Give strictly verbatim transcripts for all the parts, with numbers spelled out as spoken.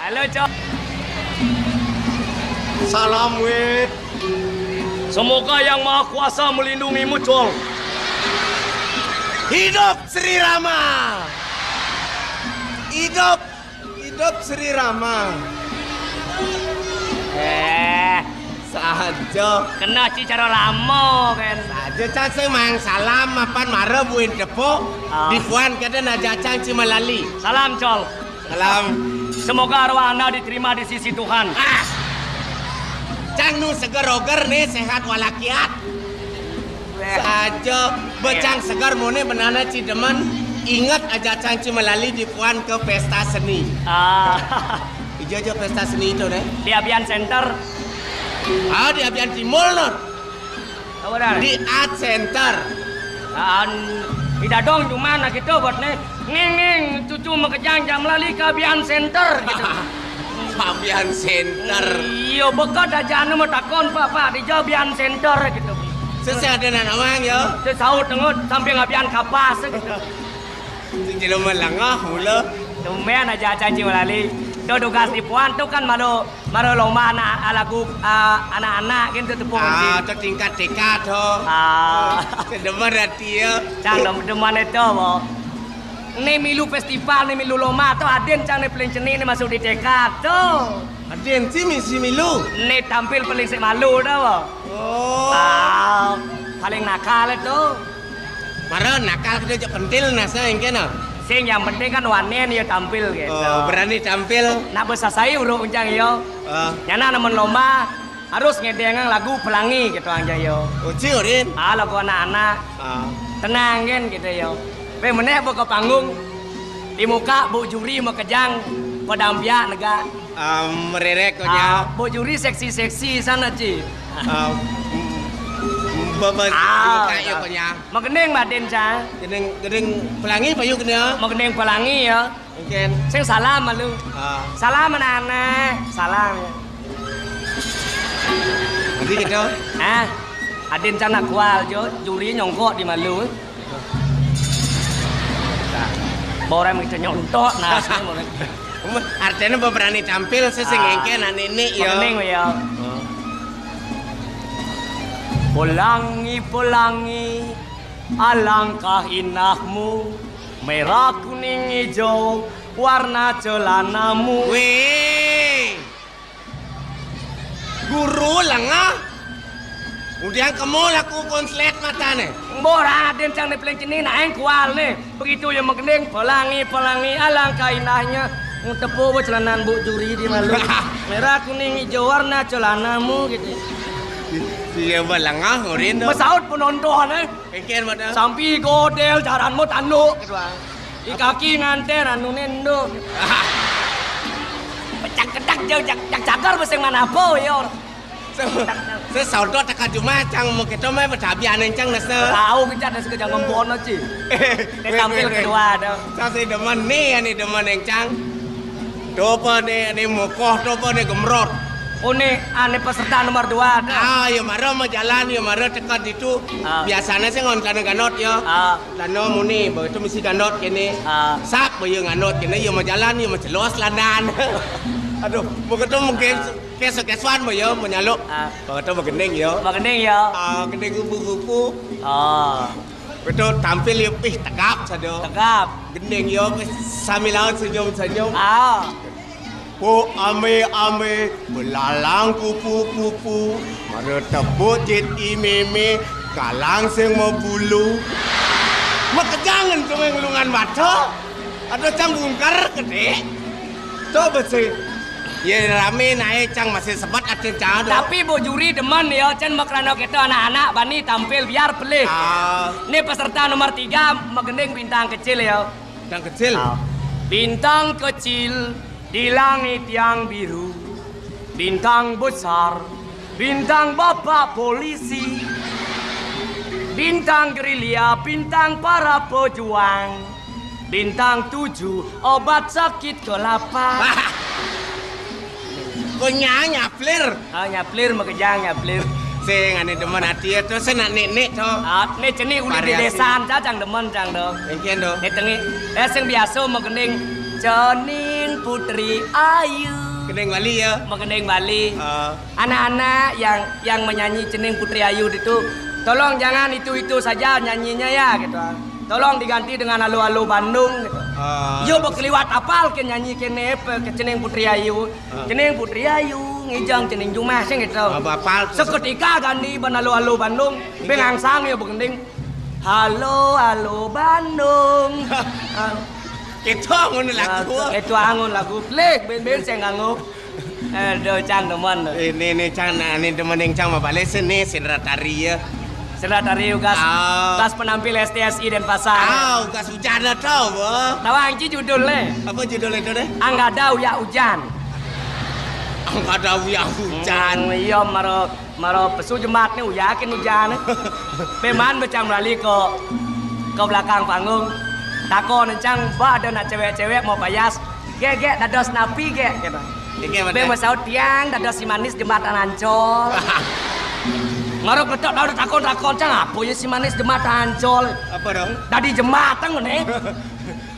Halo, Col. Salam, Wit. Semoga Yang Maha Kuasa melindungimu, Col. Hidup Sri Rama. Hidup, hidup Sri Rama. Eh, saja. Kena ci cara lama, kan. Saja, cang sing mang salam, mapan mara buin tepuk. Ah. Dipuan kada naja cang ci malali. Salam, Col. Salam. Semoga arwah anda diterima di sisi Tuhan. Ah. Cang nu seger-oger nih, sehat walakiat. Saja, becang segar mone benana ci demen. Ingat aja cang ci malali dipuan ke pesta seni. Ah. Ijo aja pesta seni itu deh. Di Abian Center. Ah, di Abian Timur, non. Apa dah? Di Art Center. Dan di dadong cuma nak gitu buat nih. Ning, ning, cucu makejang jam lali ke Abian Center gitu. Abian Center. Iya, bekat aja anu mau takon, Pak, Pak, di Abian Center gitu. Sesih ada nak nawang ya. Saya saut dengut sampai ngabian kapas gitu. Itu jelema lengah mula. Tumben aja cang ci malali. Tuh tugas dipuan tuh kan malu, malu lomba anak lagu, eh, anak-anak gitu tepung. Ah, tuh tingkat-tingkat tuh. Ah. Sedema hati ya. Cang dem-, demen itu, Bo. Ni milu festival, ni milu lomba tuh adin cang ni paling cenik ni masuk di tingkat tuh. Adin si misi milu. Ni tampil paling sik malu dah, Bo. Oh. Ah, paling nakal itu. Mara nakal kada jak pentil nasa engke nah. Sing yang penting kan wanen ya tampil gitu. Oh, berani tampil. Nak besasai uruk uncang yo. Ah. Nyana nemen lomba harus ngedengang lagu Pelangi gitu aja yo. Uci urin. Ah, lagu anak-anak. Ah. Tenang kan gitu yo. Pe meneh buka panggung. Di muka Bu Juri makejang padampiak negak. Ah, mererek konya. Ah, Bu Juri seksi-seksi sana, Ci. Ah, mm, mm, baba Ah, kayu ah. Konya. Magending batin, Cang. Gending, gending Pelangi payu kena. Magending Pelangi ya. Mungkin. Sing salam malu. Ah. Salam anak-anak. Salam ya. Nanti gitu. Ah, adin cang nak kual jo, juri nyongkok di malu. Borem kita nyontok nah, sini borem. Artinya beberani tampil sesing Ah. Engke anak nenek ya. Pening ya. Oh. Pelangi, pelangi, alangkah indahmu, merah kuning hijau warna celanamu. Weh. Guru lengah. Udiang kemo laku konslet matane. Mbok Raden cang ni paling cenik nak aeng kual ni. Begitu ya magending, pelangi, pelangi, alangkah indahnya. Tepuk celanan Bu Juri di malu. Merah kuning hijau warna celanamu gitu. Iya belengah ngurin tu. Besaut penonton eh. Engken mata. Sampi godel jaranmu tanduk gitu ah. Di kaki nganter anu nendo. Pecang kedak jauh jak jak cagar beseng mana apa ya. Saya saudara tak cuma cang mau kita mai betabian cang nasa. Tahu kita ada sekejang ngempon aja. Dia tampil kedua ada. Saya demen ni ani demen cang. Topa ni ni mokoh topa ni gemrot. Oh ni ani peserta nomor dua ada. Ah ya mara mau jalan ya mara tekat itu. Ah. Biasanya saya ngon tanah ganot ya. Ah. Lano muni, begitu mesti ganot kene. Ah. Sap boyo ganot kene, yo majalan, yo macelos landan. Aduh, begitu mungkin Ah. Keso-kesoan boyo menyaluk. Ah. Begitu begending yo. Begending yo. Ah, gending kupu-kupu. Ah. Begitu tampil yo, ih tegap sado. Tegap. Gending yo, sambil lawan senyum-senyum. Ah. Po ame-ame, belalang kupu-kupu, mara tebut jit imeme, kalang sing mabulu. Makejangan tu ngelungan mata. Ada cang bungkar gede. Coba sih. Ya rame naik cang masih sebat ada cang ada. Tapi Bu Juri demen ya, cen makrano kita anak-anak bani tampil biar pelih. Ah. Ini peserta nomor tiga, magending bintang kecil ya. Bintang kecil. Ah. Bintang kecil di langit yang biru. Bintang besar, bintang bapak polisi. Bintang gerilya, bintang para pejuang. Bintang tujuh, obat sakit kelapa. Konyang nyaplir. Ah, nyaplir makejang nyaplir. Sing ane demen ati ya, terus sing nak nek-nek to. Ah, ni cenik uli di Variasi. Desan, cacang demen cang do. Engken do. Ni tengi, eh sing biasa magending. Cening Putri Ayu. Gending Bali ya? Magending Bali. Ah. Anak-anak yang, yang menyanyi cening Putri Ayu itu, tolong jangan itu-itu saja nyanyinya ya, gitu. Tolong diganti dengan Halo Halo Bandung, gitu. Ah. Yo, bek liwat apal ke nyanyi kene, pe, ke cening Putri Ayu. Ah. Cening Putri Ayu, ngijang cening jumah, sing gitu. Ah, bapal. Seketika ganti ban Halo Halo Bandung, bengangsang ya, begending. Halo, halo, Bandung. Kita ngono lagu. Itu angun lagu. Leh, ben-ben saya nganggo. Aduh, Cang demen. Ini, ini, Cang, nah, ini demen yang Cang mau balik sini, sendratari ya. Sendratari ugas, ah, ugas penampil S T S I Denpasar. Ah, ugas hujan atau, Bo? Tahu angci judulnya? Apa judul itu deh? Anggada Uyak Hujan. Anggada Uyak Hujan. Hmm, iya, maro Maro pesu jemat ni uyakin ujan. Peman becang melali ko, ko belakang panggung. Takon encang, ba ada nak cewek-cewek mau payas. Gek, gek, dados napi, gek, kata. Gek, gek, Be masaut tiang, dados si manis jembatan Ancol. Maro ketok tahu takon-takon, cang, apa ya si manis jembatan Ancol? Apa dong? Dadi jembatan ni.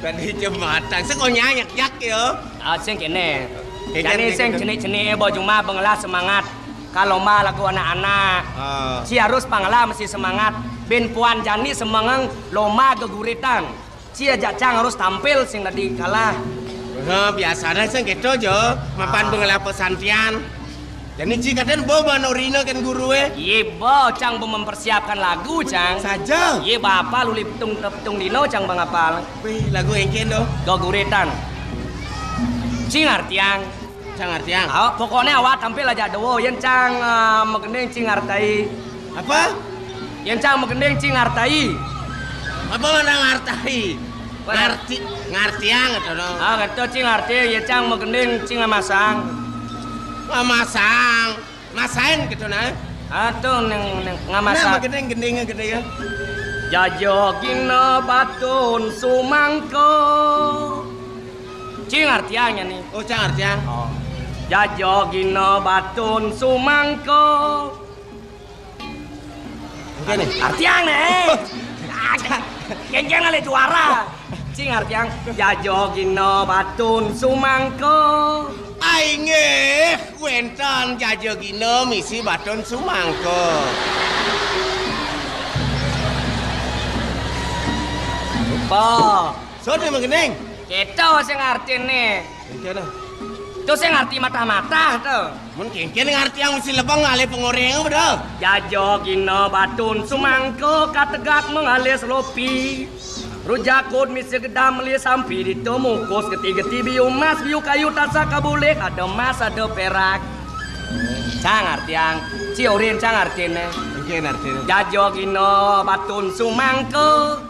Dadi jembatan, sekonya yak-yak ya. Ah, sing kene. Kene, jadi kene, sing kene. Cenik-cenik, bo cuma bengelah semangat. Kalau ma lagu anak-anak, ah, ci harus pangala mesti semangat. Bin puan jani semengeng loma geguritan. Ci aja cang harus tampil sing tadi kalah. Nah, biasanya sing gitu jo. Mapan, ah, pengelah pesantian. Jadi ci kadang bo manorina kan guru eh. Iya, bo, cang bo mempersiapkan lagu, cang. Saja. Iya, bapak luli petung petung dino cang bang apal. Wih, lagu engken do. Geguritan. Ci ngartiang. Cang artiang. Ah, pokoknya awak tampil aja dowo. Yen cang, eh, magending cing ngartai. Apa? Yen cang magending cing ngartai. Apa mana ngartai? Apa? Ngarti, ngartiang atau no? Ah, kata cing ngarti, yen cang magending cing ngamasang. Ngamasang. Masain gitu nah. Ah, tuh neng, neng ngamasang. Nah, magending gendingnya gede ya. Jajo gina batun sumangko. Cing artiannya nih. Oh, cang artian. Oh. Jajo gina batun sumangko. Oke nih. Artian nih. Geng-geng ale juara. Cing artian. Jajo gina batun sumangko. Ai nggih, wenten jajo gina misi batun sumangko. Apa? Sode mengeneng. Kita sing artine. Iki ada. Tuh sing arti matah-matah tuh. Mun kengken ngarti yang mesti lebeng ale pengoreng apa dah? Jajo gina batun sumangko kategak mengalis lopi. Rujakut misi gedam meli sampi ditemukus geti-geti biu emas biu kayu tasak kabulih ada emas ada perak. Cang artiang, ci orin cang artine. Iki artine. Jajo gina batun sumangko.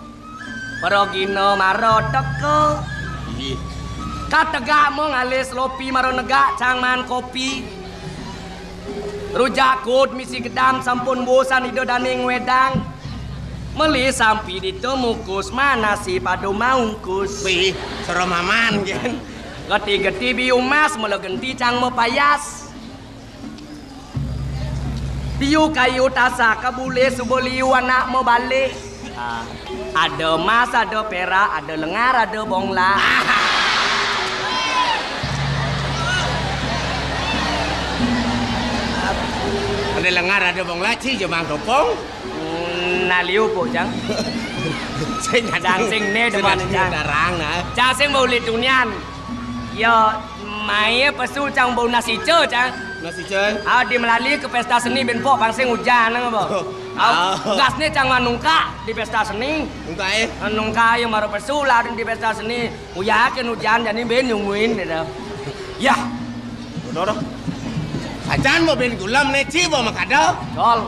Pragina mara teka. Inggih. Kategak mung alis lopi mara negak cang man kopi. Rujak kut misi gedam sampun bosan ida dane ngwedang. Meli sampi dita mukus manasi pada maungkus. Wih, sera maman, kan? Geti-geti biu emas mula genti cang mapayas. Biu kayu tasak kabulih suba liu anak mabalik. Ah, ada emas, ada perak, ada lengar, ada bongla. Ada lengar, ada bongla, ci jemang kepong. Hmm, nah liu po, Cang. Sing Cang sing ne depan, Cang. Darang, nah. Cang sing mau lihat tunian. Ya, mai pesu cang bau nasi ce, cang. Nasi ce? Ah, di melali ke pesta seni ben pok pangsing ujan, nang apa? Oh. Ah, ah. Gas ni cang manungka di pesta seni. Nungka, eh? Nungka ya mara pesu lah di pesta seni. Uyakin ujan, jadi ben nyungguin, gitu. Ya. Udah, udah. Sajan mau ben gulam ni, ci, mau makada. Col.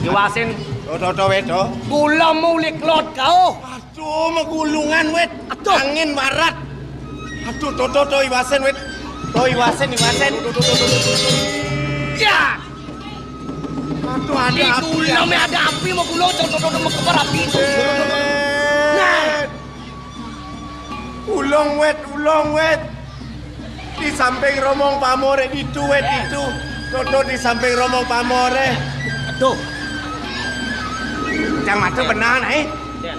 Diwasin. Tuh, tuh, tuh, weh, tuh. Gulam mulik lot kau. Aduh, magulungan, wet. Aduh. Angin barat. Aduh, to, to, to, iwasen, wet. To, iwasen, iwasen. Ya. Aduh, ada api, ada api, mau gulung, to, to, to, to, mau kepar api. Nah. Ulung, wet, ulung, wet. Di samping romong pamore ditu, wet, ditu. Toto di samping romong pamore. Aduh. Cang mata benang, eh. Ya.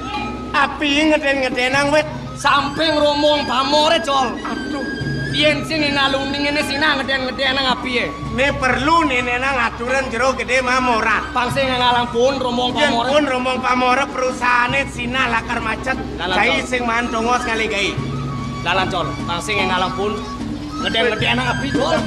Api ngeden-ngedenang, wet. Samping rombong pamoré, Col. Aduh. Yén sing nalung ning ngéné sinah ngedén-ngedén nang apié. Né perlu nénénang aturan jero gedé mamoran. Pang sing ngalang pun rombong pamoré. Yén pun rombong pamoré perusahané sinah lakar macet. Lalan, cai Col. Sing maan tongos ngalih gai. Lalan, Col. Pang sing ngalang pun. Ngedén-ngedén nang api, Col.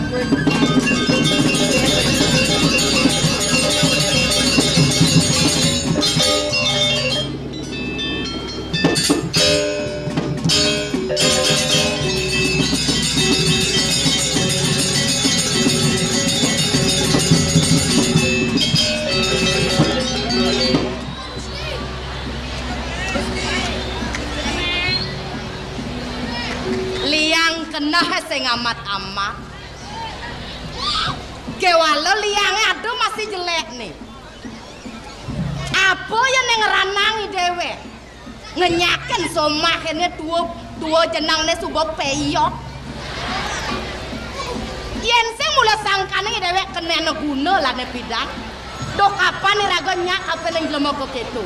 Liang keneh sing amat-amat. Kéwala liangé aduh masih jelék né. Apa ya ning ngranangi déwék? Ngenyakin somah kéné tua, tua jenengné suba péyot. Yén sing mula sangkané déwék kenéna guna lané pidan. Duh kapan iraga nyak apa ning jelema kok kéto.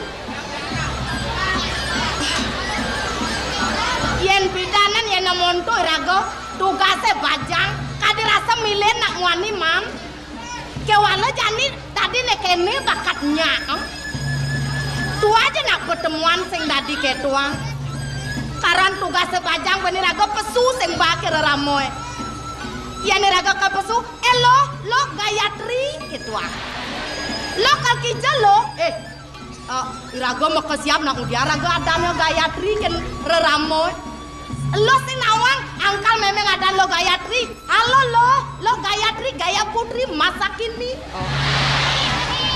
Yén pidanan yén monto iraga tugasé bajang, kadi rasa milih nak muani man. Kéwala jani dadi né kéné bakat nyak. Tua aja nak pertemuan sing dadi kétoang. Karan tugasé bajang bani raga pesu sing ba ké reramoy. Yén raga ka pesu, "Eh, Loh, Loh Gayatri," kétoang. "Loh, kal kija, Loh." Eh, Eh, iraga makesiab nak ngudiang raga adanné Gayatri kén reramoy. Lo sing nawang, angkal mémé adan lo Gayatri. "Halo lo, lo Gayatri, Gaya Putri masa kini." Oh.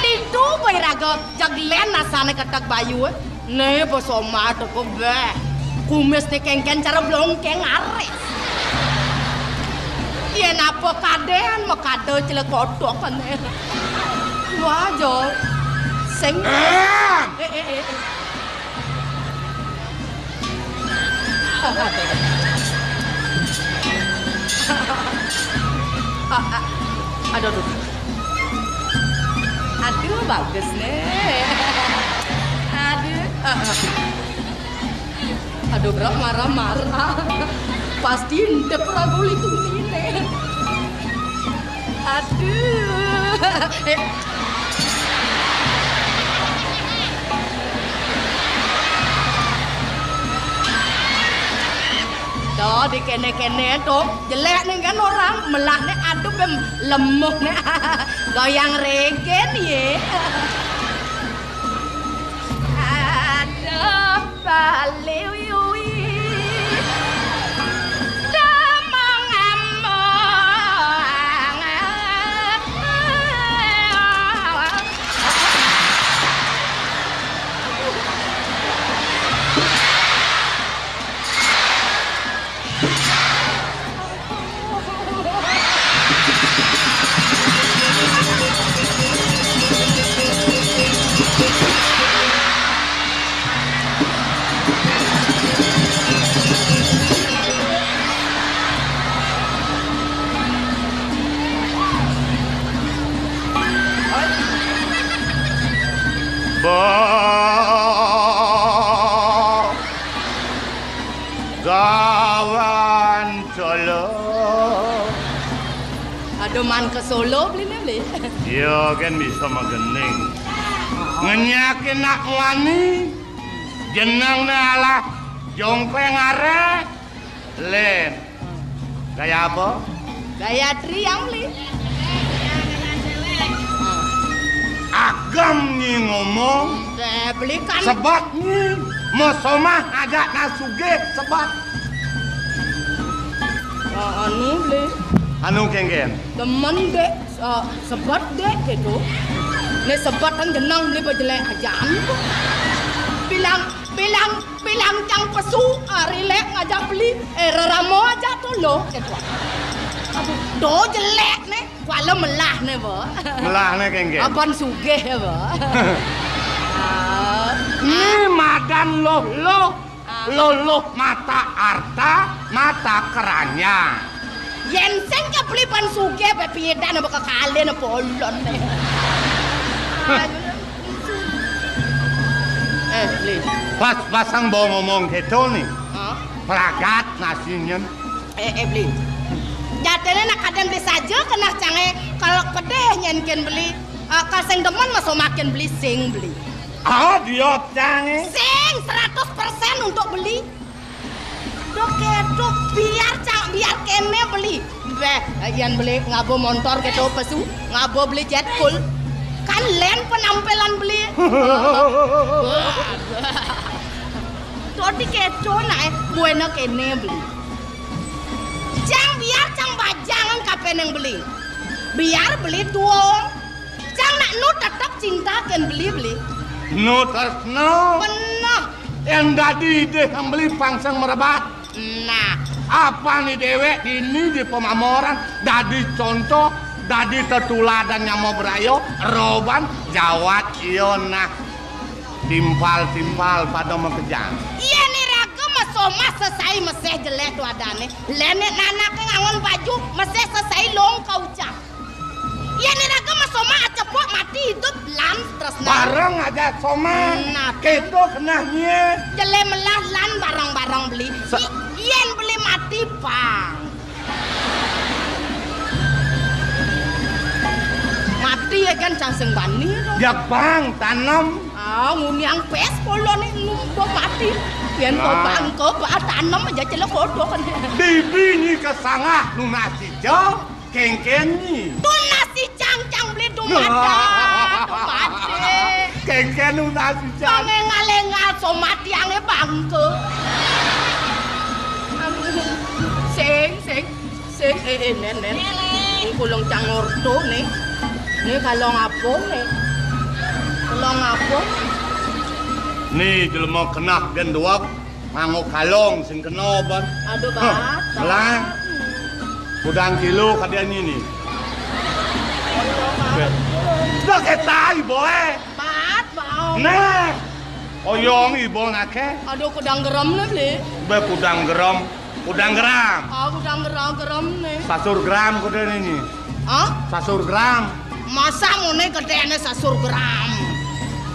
Ditu ba iraga jeg lén asané ketek bayu. Né ba somah teka béh. Kumisné kéngkén cara blongkéng arés. Yén apa kadén, makada celekotok kané. Wah, Jol. Sing. Eh, eh, eh, eh. Ah, ah. Aduh, aduh. Aduh, bagus né. Aduh. Ah, ah. Aduh, gerak marah-marah. Pasti ndep ragu litung ini. Aduh. Eh. Tuh, di kéné-kéné tuh. Jelék né kan orang, melahné aduh bem lemuh né. Goyang regen yé. Aduh, baliw yui. Damang amang. Bah. Gawan Solo. Aduh, man ka Solo beliné, beli. Iya, kan bisa magening. Ngenyakin nak wani. Jenengné alah Jongpéng Aré. Lén. Gaya apa? Gayatri yang beli. Agem nyi ngomong. Béh, beli kan. Sebet nyi. Mau somah ajak nak sugih, sebet. Oh, anu beli. Anu kéngkén. Demen, Dék. Eh, sebet, Dék, kéto. Né sebet kan jeneng beli ba jelék ajaan. Bilang, bilang, bilang cang pesu, ah, rilek ngajak beli. Eh, reramo aja to lo, kéto. Aduh, do jelék né. Kuala melah né, ba. Melah né kéngkén. Aban sugih ya, ba. Ah. Né madan loh-loh. Ah. Loloh mata arta, mata keranjang. Yén sing kebeli ban sugih, bé pidan apa kekalin apa olon. Eh, Li. Pas pasang bawa ngomong kéto né. Hah? Pragat nasi nyén. Eh, eh, Beli. Jatine nak kadén beli saja keneh cangé, kalau pedih nyén kén beli, eh, kalau sing demen masa makin beli sing beli. Ah, dia cangé. Sing seratus persen untuk beli. Dok, dok, biar cang, biar kéné beli. Béh, yén beli ngaba montor kéto pesu, ngaba beli jet cool. Kan lén penampilan beli. Dadi kéto naé, buéna kéné beli. Cang biar cang bajang kapéning beli. Biar beli tuung. Cang nak nu tetep cinta kén beli, beli. Nu tresna. Beneh. Yén dadi idih beli pang sing mrebat. Nah, apané déwék dini di pamamoran dadi conto, dadi tetuladan nyama braya, roban jawat iya nah. Timpal-timpal pada makejang. Yén iraga masomah sesai mesih jelék tuadané. Lén né nanaké ngangon baju mesih sesai long kaucap. Yén iraga masomah acepok mati idup lan tresna. Bareng aja somah. Nah. Kéto keneh nyé. Jelé melah lan bareng-bareng beli. Sa- I-, yén beli mati pang. Mati ya kan cang sing bani to. Ya bang, tanem. Ah, nguniang pés kula né numbuh mati. Yén Nah. Kok bangka, bah, tanem aja celek kodok kan. Bibi nyi kesanggah nunas ijo. Kéngkén nyi. Tunas si cangcang beli dumadak, dumadik. Kéngkén nunas si cang. Pangéngal-éngal somah tiangé bangka. Sing, sing, sing. Eh, eh, Nén, Nén. Ini kulung cang orto né. Né kalong apa né? Kalong apa? Né jelema keneh gén duweg. Nganggo kalong sing kena ban. Aduh, hah, bat, bat. Melah. Kudang kilo kadén ini. Dah ketai, boy. Bat, bau. Nah. Oyong ibu nake. Aduh, kudang geram lah, Bli. Bé kudang geram. Kudang geram. Ah, kudang geram, geram né. Sasur gram kadén ini. Hah? Sasur gram. Masa ngoné gedéné sasur gram?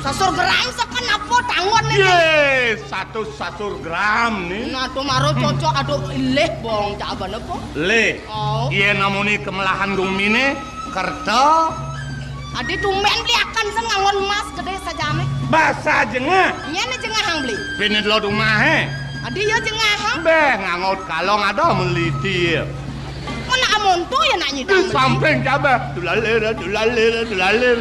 Sasur gram seken apa tangon né? Yé, satus sasur gram né. Nah, to maro cocok, aduh, lih bong, cak abana apa? Lih. Oh. Yén amoné kemelahan guminé, kerta. Adi tumbén beli akan sing nganggon emas gedé sajané. Basa jengah. Nyén jengah hang beli. Piné delod umahé. Adi ya jengah hang. Béh, nganggo kalong ada meliti. Mana amonto ya nak nyidang Di beli. Samping cabah, dulalir, dulalir, dulalir.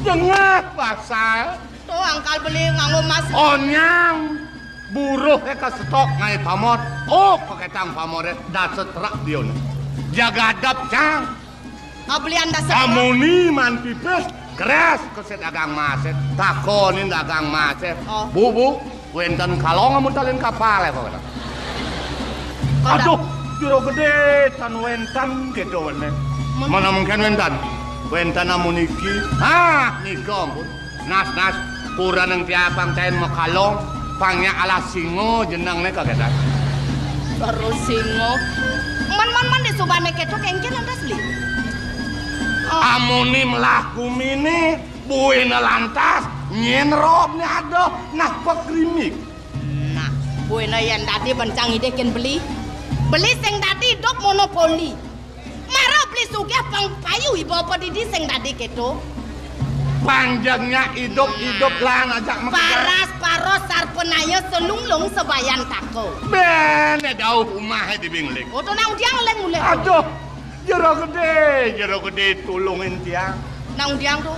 Jengah pasal. Tuh angkal beli nganggo emas. Onyang, buruh ka setok ngai pamor. Oh, paketang pamoré, daset terak dion. Jaga adab, cang. Ah, beli anda setok. Amuni man pipis, keras. Kesit dagang masé, takonin dagang masé. Oh. Bu, bu, wénten kalong amun talin kapal ya, kok kata. Kok aduh, jero gedé tan wénten gitu wéné. Mana mungkin wénten? Wénten amun iki. Ah, nika ampun. Nas, nas, pura nang tiapang cain makalong, pangnya alah singo jenengné kok kata. Terus singo. Man, man, man disubané kéto kéngkén lantas beli. Oh. Amuni melah guminé. Buina lantas, nyén robné ada, nah pekrimik. Nah, buina yén dadi bencang idih kén beli. Beli sing dadi idup monopoli. Mara beli sugih pang payu iba apa didi sing dadi kéto. Panjangnya idup, idup lan ajak makejang. Paras paros sarpanaya selunglung sebayan tako. Bén dauh umahé di binglik. Oh, to nang udiang leng mulih. Aduh. Jero gedé, jero gedé, tulungin tiang. Nang udiang to?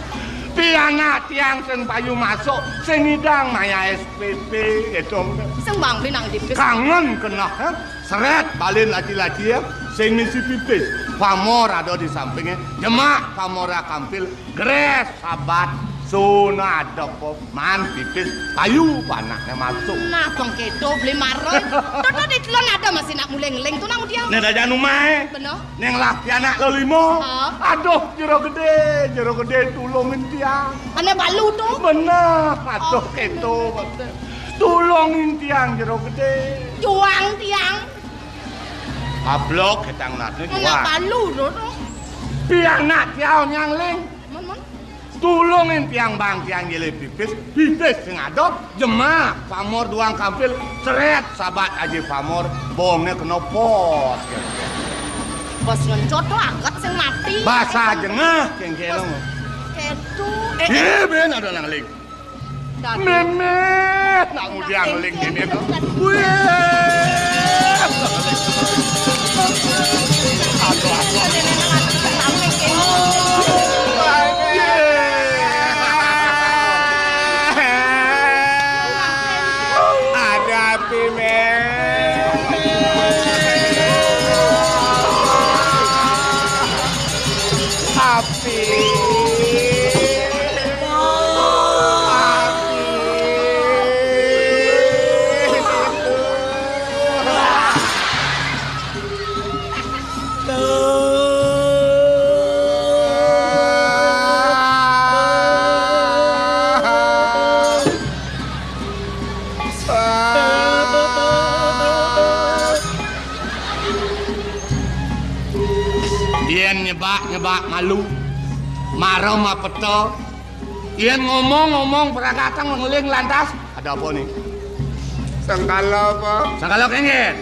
Pianak tiang sing payu masuk, sing ngidang maya S P P, gitu. Sing bang beli nang dipis. Kangen keneh, eh? Seret, balin laci-laci, eh? Sing misi pipis. Pamor ada di sampingnya. Jemak pamor kampil. Grés, sabat, sunat, depok, man, pipis, payu, panaknya masuk. Nah, bang kedo beli maroi. Toto di telon ada masih nak mulai ngeling tuh nang dia. Nek dah jangan umai. Bener. Neng laki anak lo limo. Ah. Aduh, jero gede, jero gede, tulungin tiang. Ane balu tuh. Bener, aduh, oh, kedo. Tulungin tiang, jero gede. Juang tiang. Ablok, ketang natnya juang. Anak balu tuh. Pianak tiang nyangling. Mon, mon. Tulungin tiang bang tiang nyilih pipis, pipis sing ada, jemak, pamor duang kampil, seret, sabat aji pamor, bongné kena pot. Bos ngencot to aget sing mati. Basa jengah, kéngkén. Bos, lo. Kéto. Eh, eh, bén ada nang ling. Dadi. Mémét, nak ngudiang ling ini to. Wih. Aduh, aduh. Ada api, men. Api. Api. Yén nyebak-nyebak malu, mara mapeta, yén ngomong-ngomong pragatang ngeling lantas, ada apa nih? Sengkala apa? Sengkala kéngkén.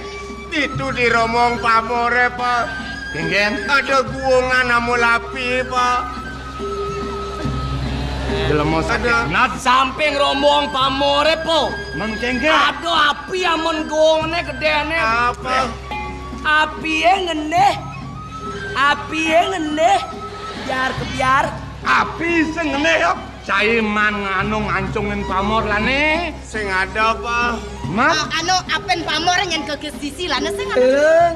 Ditu di romong pamoré, Pak. Kéngkén. Ada guungan amul api, Pak. Jelema sakit. Ada. Nah, samping romong pamoré, Po. Men kéngkén. Ada api amun guungné gedéné. Apa? Apié ngendih. Apié ngendih. Biar kebiar. Api sing ngendih, ya. Cai man anu ngancungin pamor lané. Sing ada apa? Mat? Ah, anu, apin pamor nyén ke sisi lané sing ada.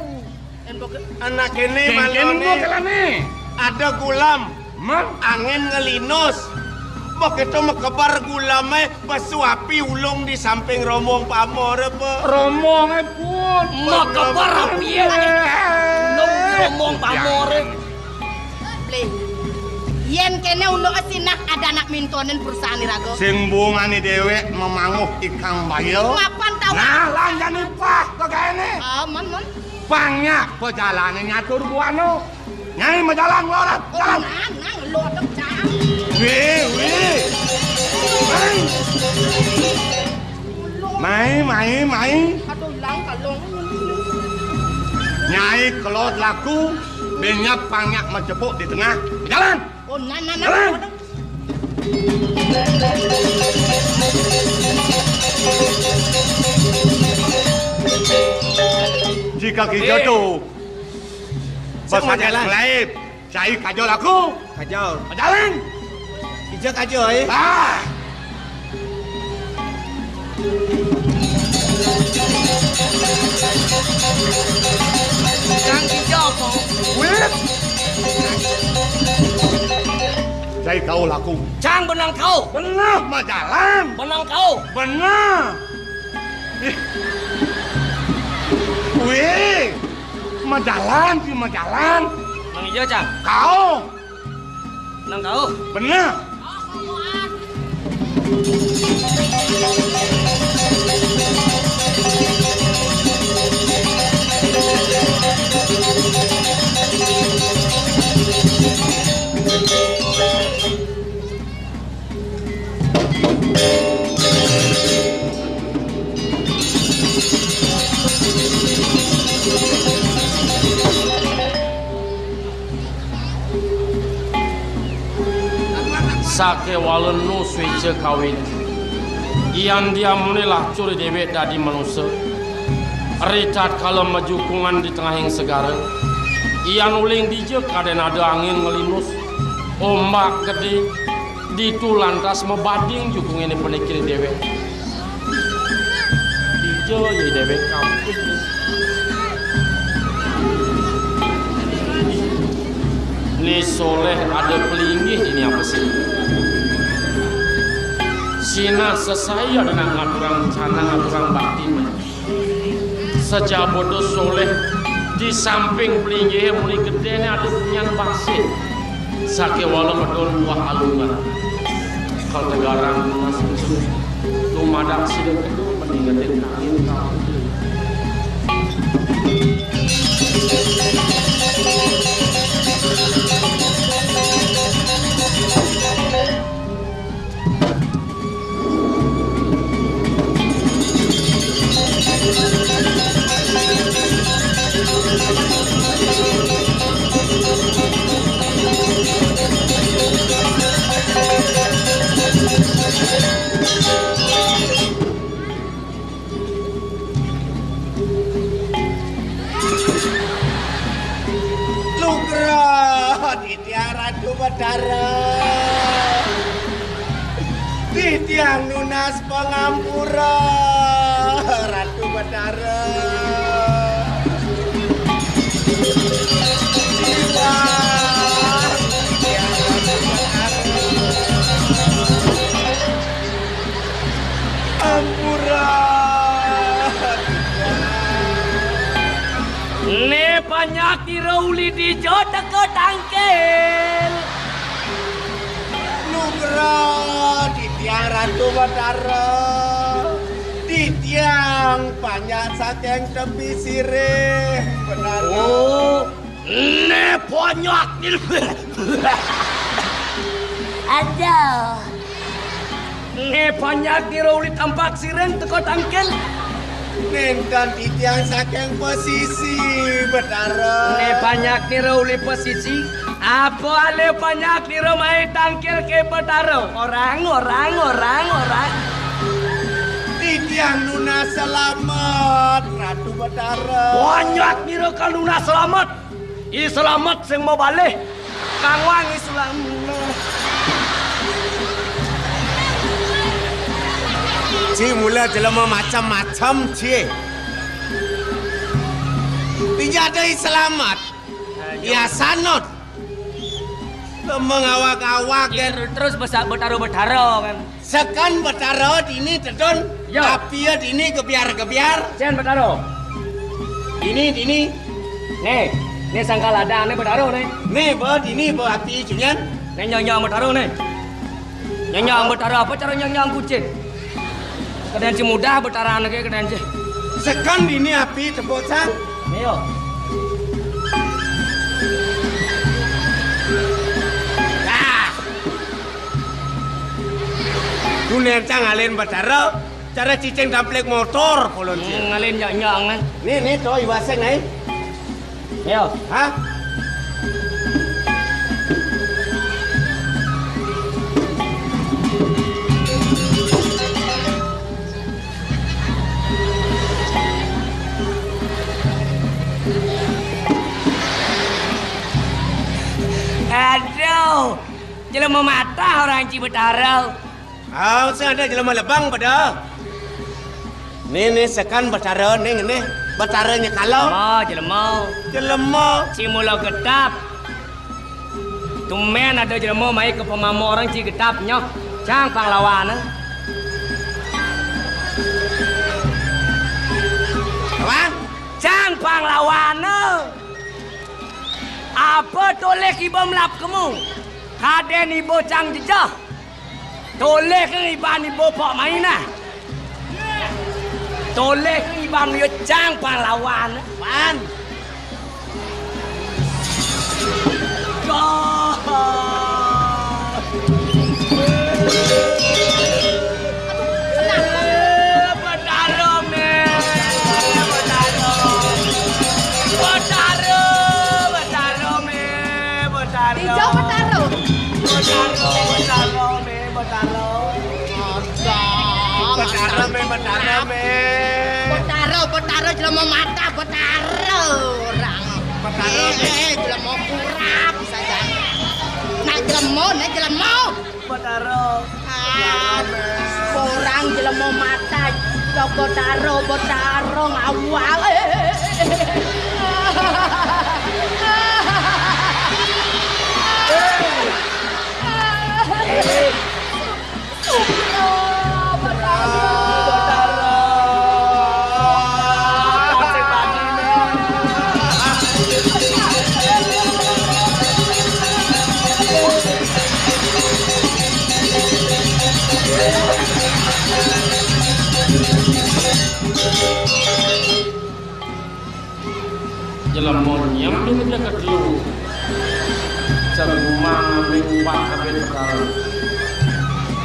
Anaké né kéngkén maloné. Ada gulam. Mat? Angin ngelinus. Begitu mekebar gulamé, pesu api ulung di samping romong pamor apa? Romongé pun. Mekebar api ya. Ulung di romong pamoré. Bli. Yén kéné unduk sinah ada anak mintonin perusahaan iraga. Sing bungani déwék memanguh ikang baya. Mapan tahu. Nah, lanjani pah kegaéné. Ah, men, men. Pang nyak pajalané nyatur buana. Nyai majalan nglorat. Jalan. Nah, nah, lo ada cang. Wih, wih. Mai. Mai, mai, mai. Aduh, hilang kalung. Nyai kelot laku, benyap pang nyak macepuk di tengah. Jalan. Oh, nah, nah, nah. Jalan. Jika kita tu, sing mau jalan. Cai kajol aku. Kajol. Jalan. Ija kajol, eh. Ah. Kang Ija apa? Wih. Cai kau laku. Cang benang kau. Benah majalan. Benang kau. Benah. Ih. Wih. Majalan, si majalan. Nang iya, Cang. Kau. Nang kau. Bener. Sakéwala nu suéca kawin, yan diamuné lacur déwék dadi manusa. Ritatkala majukungan di tengahing segara, yan uling dija kadén ada angin ngelinus, ombak gedé, ditu lantas mabading jukungané paniki déwék. Dija ya déwék kampung. Ni Soléh ada pelinggih dini apa sih? Sinah sesai ada nak ngaturang rencana, ngaturang bakti. Sajaba da Soléh di samping pelinggihé muni gedéné ada punyan basih. Sakéwala medun buah alungan. Kategarang tunas kusum. Tumadak sida kedua mendingetin angin kampung. Titiang nunas pangampura, Ratu Betara. Titiang, titiang Ratu Betara. Ampura. Né panyaktira uli dija teka tangkil. Nugraha titiang Ratu Betara. Titiang panjak saking tepi sirih, Betara. Oh, né panyaktira. Aduh. Né panyaktira uli tampak sirih teka tangkil. Nénten titiang saking pasisi, Betara. Né panyaktira uli pasisi. Apa alih panyaktira mai tangkil ké, Betara? Orang, orang, orang, orang. Titiang nunas slamet, Ratu Betara. Panyaktira kal nunas slamet. I slamet sing mabalih. Kang Wang i slamet. Ci mula jelema macem-macem, ci. Dija ada i slamet. Ya sanut. Lemeng awak-awak, ya, kan. Terus besak Betara-Betara, kan. Seken Betara dini tedun, ya. Apia dini gebiar-gebiar. Cén Betara. Dini, dini. Né, né sangkal ladang né Betara né. Né ba dini ba api junyan. Né nyanyang Betara né. Nyanyang Betara apa cara nyanyang kucing? Kadén ci mudah Betara né ké kadén ci. Seken dini api tepuk sang. Ayo. Ah. Dunér cang ngalih Betara, cara cicing damplik motor, polon. Hmm, ngalih nyok-nyok, kan. Né, né, to, iwaseng, né. Yo. Hah? Aduh, jelema matah orang ci Betara. Ah, sing ada jelema lebang pada. Né, né, seken Betara, né, né. Betara nyekala. Jelema, jelema. Jelema. Ci mula getap. Tumbén ada jelema mai ka pamama orang ci getap nyoh. Cang panglawan. Apa? Cang panglawan. Apa tolih iba melap kemu? Kadén iba cang jejeh. Tolih ké iban iba pok main ah. Tolih ké iban iba cang panglawan. Pan. Dah. Betara mé. Betara. Betara, Betara mé. Betara. Ijo Betara. Betara, Betara mé. Betara. Betara mé, Betara mé. Betara, Betara, jelema matah, Betara. Orang. Betara. Eh, eh, jelema kurap saja. Nak jelema, nak jelema. Betara. Ah, orang jelema matah, Betara, Betara, ngawal. Eh, eh, eh, eh. Jelema nyem dini dia ketelu. Jelema ngambil ubat habis perkara.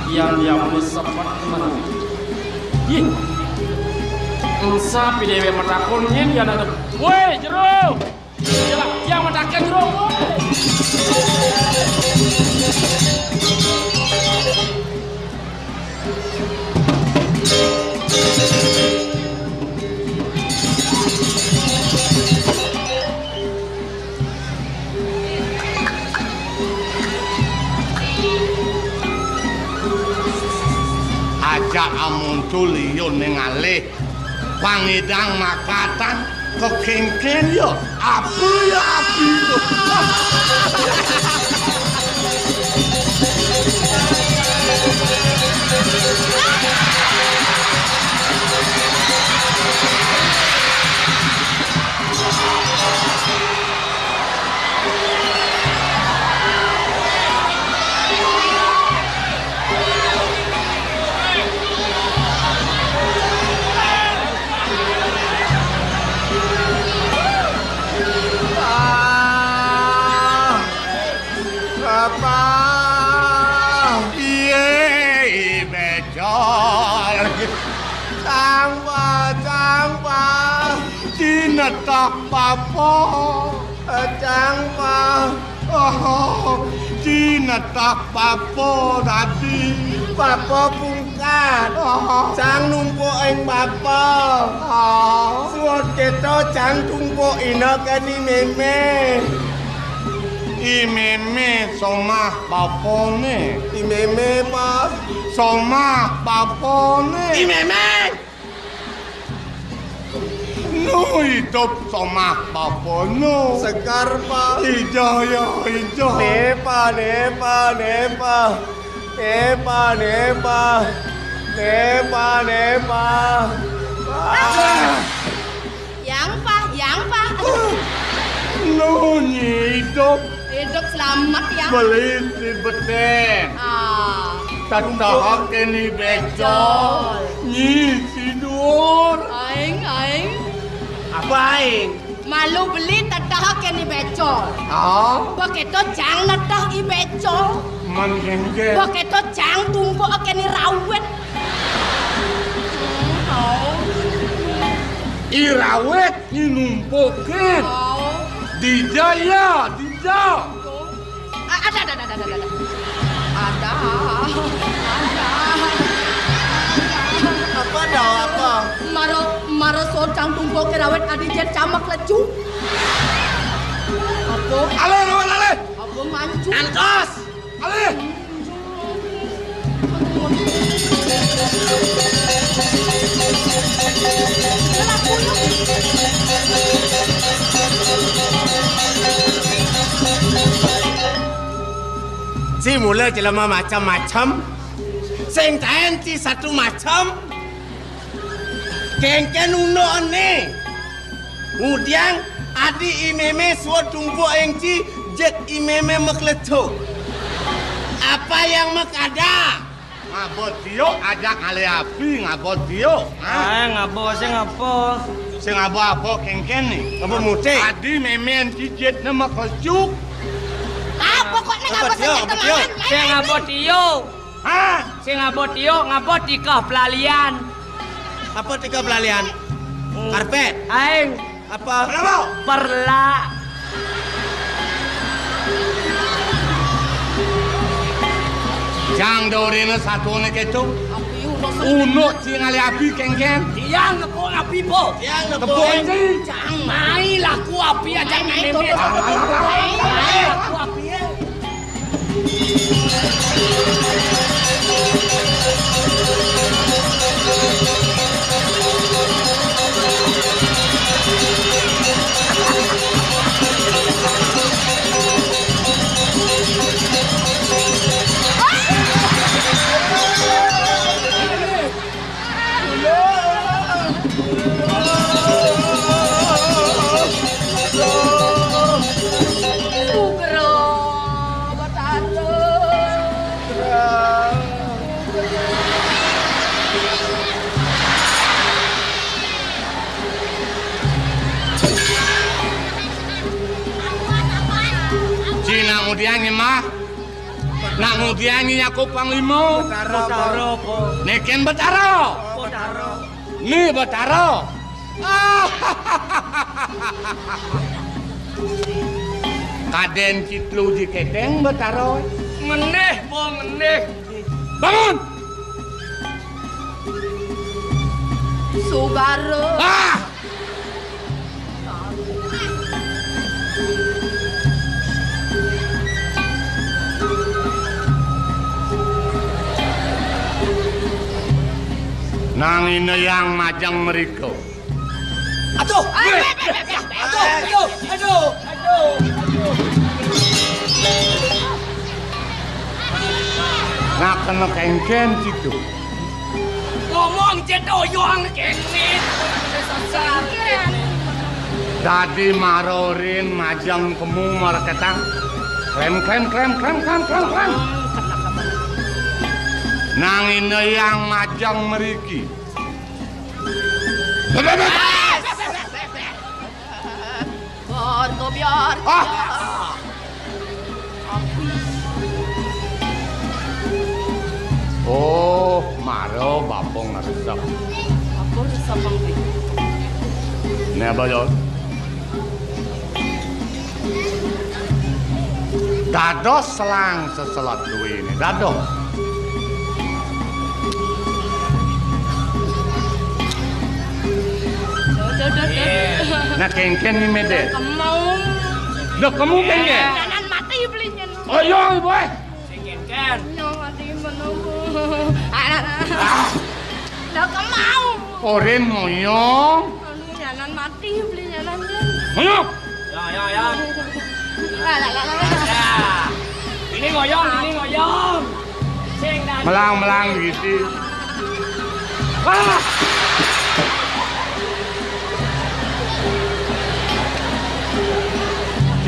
Yang dia mesti sempat kemana? Ih. Ensa pi déwék matakon nyén dia nak. Woi, Jero! Dia, dia matakon, Jero. Woi. Jak amonto liya ning alih. Pangidang makatan kekéngkén ya. Apa ya api? Bapak. Iye, Becol. Cang, Pak, cang, Pak. Cinetah papa. Cang, Pak. Oh, cinetah papa tadi. Papa pungkat. Oh. Cang numpuk ing papa. Oh. Suwun kéto cang tumpuk ina kén I Mémé. I Mémé somah papané. I Mémé, Pak. Somah papané. I Mémé. Nu idup somah papa nu. Segar, Pak. Ija ya, ija. Né, Pak, né, Pak, né, Pak. Né, Pak, né, Pak. Né, Pak, né, Pak. Ah. Yang, Pak, yang, Pak. Aduh. Nu nyi idup. Idup selamat, Yang. Beli si betén. Ah. Tatahaké ni Becol. Becol. Nyi si duur. Aing, aing. Apa aing? Malu beli tatahaké ni Becol. Ah? Bekéto cang netah I Becol. Man kéngkén. Bekéto cang tumpuk aké ni rawit. Hmm, oh. I rawit, i numpuk kén. Oh. Dija ya, dija. A-, ada, ada, ada, ada, ada. Ada. Ada. Apa ada apa? Mara, mara socang tumpuk ké rawit adi jén camak lecu. Apa? Alih, rawit alih. Apa mancu? Antos. Alih. Ci mula jelema macem-macem, sing taén ci satu macem, kéngkén unduk ené. Ngudiang adi I Mémé suud tumpuk ing ci, jeg I Mémé makleco. Apa yang makada? Ngaba tiuk ajak ngalih api, ngaba tiuk, ha? Ah, ngaba, sing ngaba? Sing ngaba apa kéngkén né? Ngaba mutik? Adi mémén cicitné makecuk. Ah, pokokné ngaba tiuk, ngaba tiuk? Sing ngaba tiuk. Ha? Sing ngaba tiuk, ngaba tikeh pelalian. Apa tikeh pelalian? Hmm. Karpet. Aing. Apa? Kenapa? Perla. Jang doriné satuné kéto. Api unduk. Unduk ci ngalih api kéngkén. Tiang nepuk api, Po. Tiang nepuk. Nepuk api. Jang mai laku api aja. Mai, mai, mai, mai, laku api, ya. Sugra Batara. Cina ngudian nyemah. Nak ngudian nyi nyaku panglima. Betara, Po. Neken Betara. Betara. Ni Betara. Kadén citlu ji kedeng Betara. Ngeneh, Po, ngeneh. Bangun. Subara. Ah! Nang ina yang majeng mriko. Aduh, aduh, aduh, aduh, aduh, aduh. Nah, kena kengken situ. Ngomong cetoyong kene. Dadi marorin majeng kemu mareketang. Klem, klem, klem, klem, klem, klem, klem. Nang ina yang majeng mriki. Bor, gobior, ah! Gobior. Oh, mara bapa ngresep. Bapa ngresep, Bang. Né, Bang, yo. Dados selang seselat duwene, dados. Duh, duh, duh, duh. Nah, kengken ni mede. Kemau. Duh, kemu kengken. Nyanan mati beli nyen. Oh, iya, boy. Sing kengken. Nyawa mati menunggu. Anak. Ah. Duh, kemau. Oren ngoyong. Anu, nyanan mati beli nyanan, Jen. Ngoyong. Ya, ya, ya. Lah, lah, lah, lah, lah. Ya. Ini ngoyong, ini ngoyong. Sing dah. Melang-melang gitu. Ah!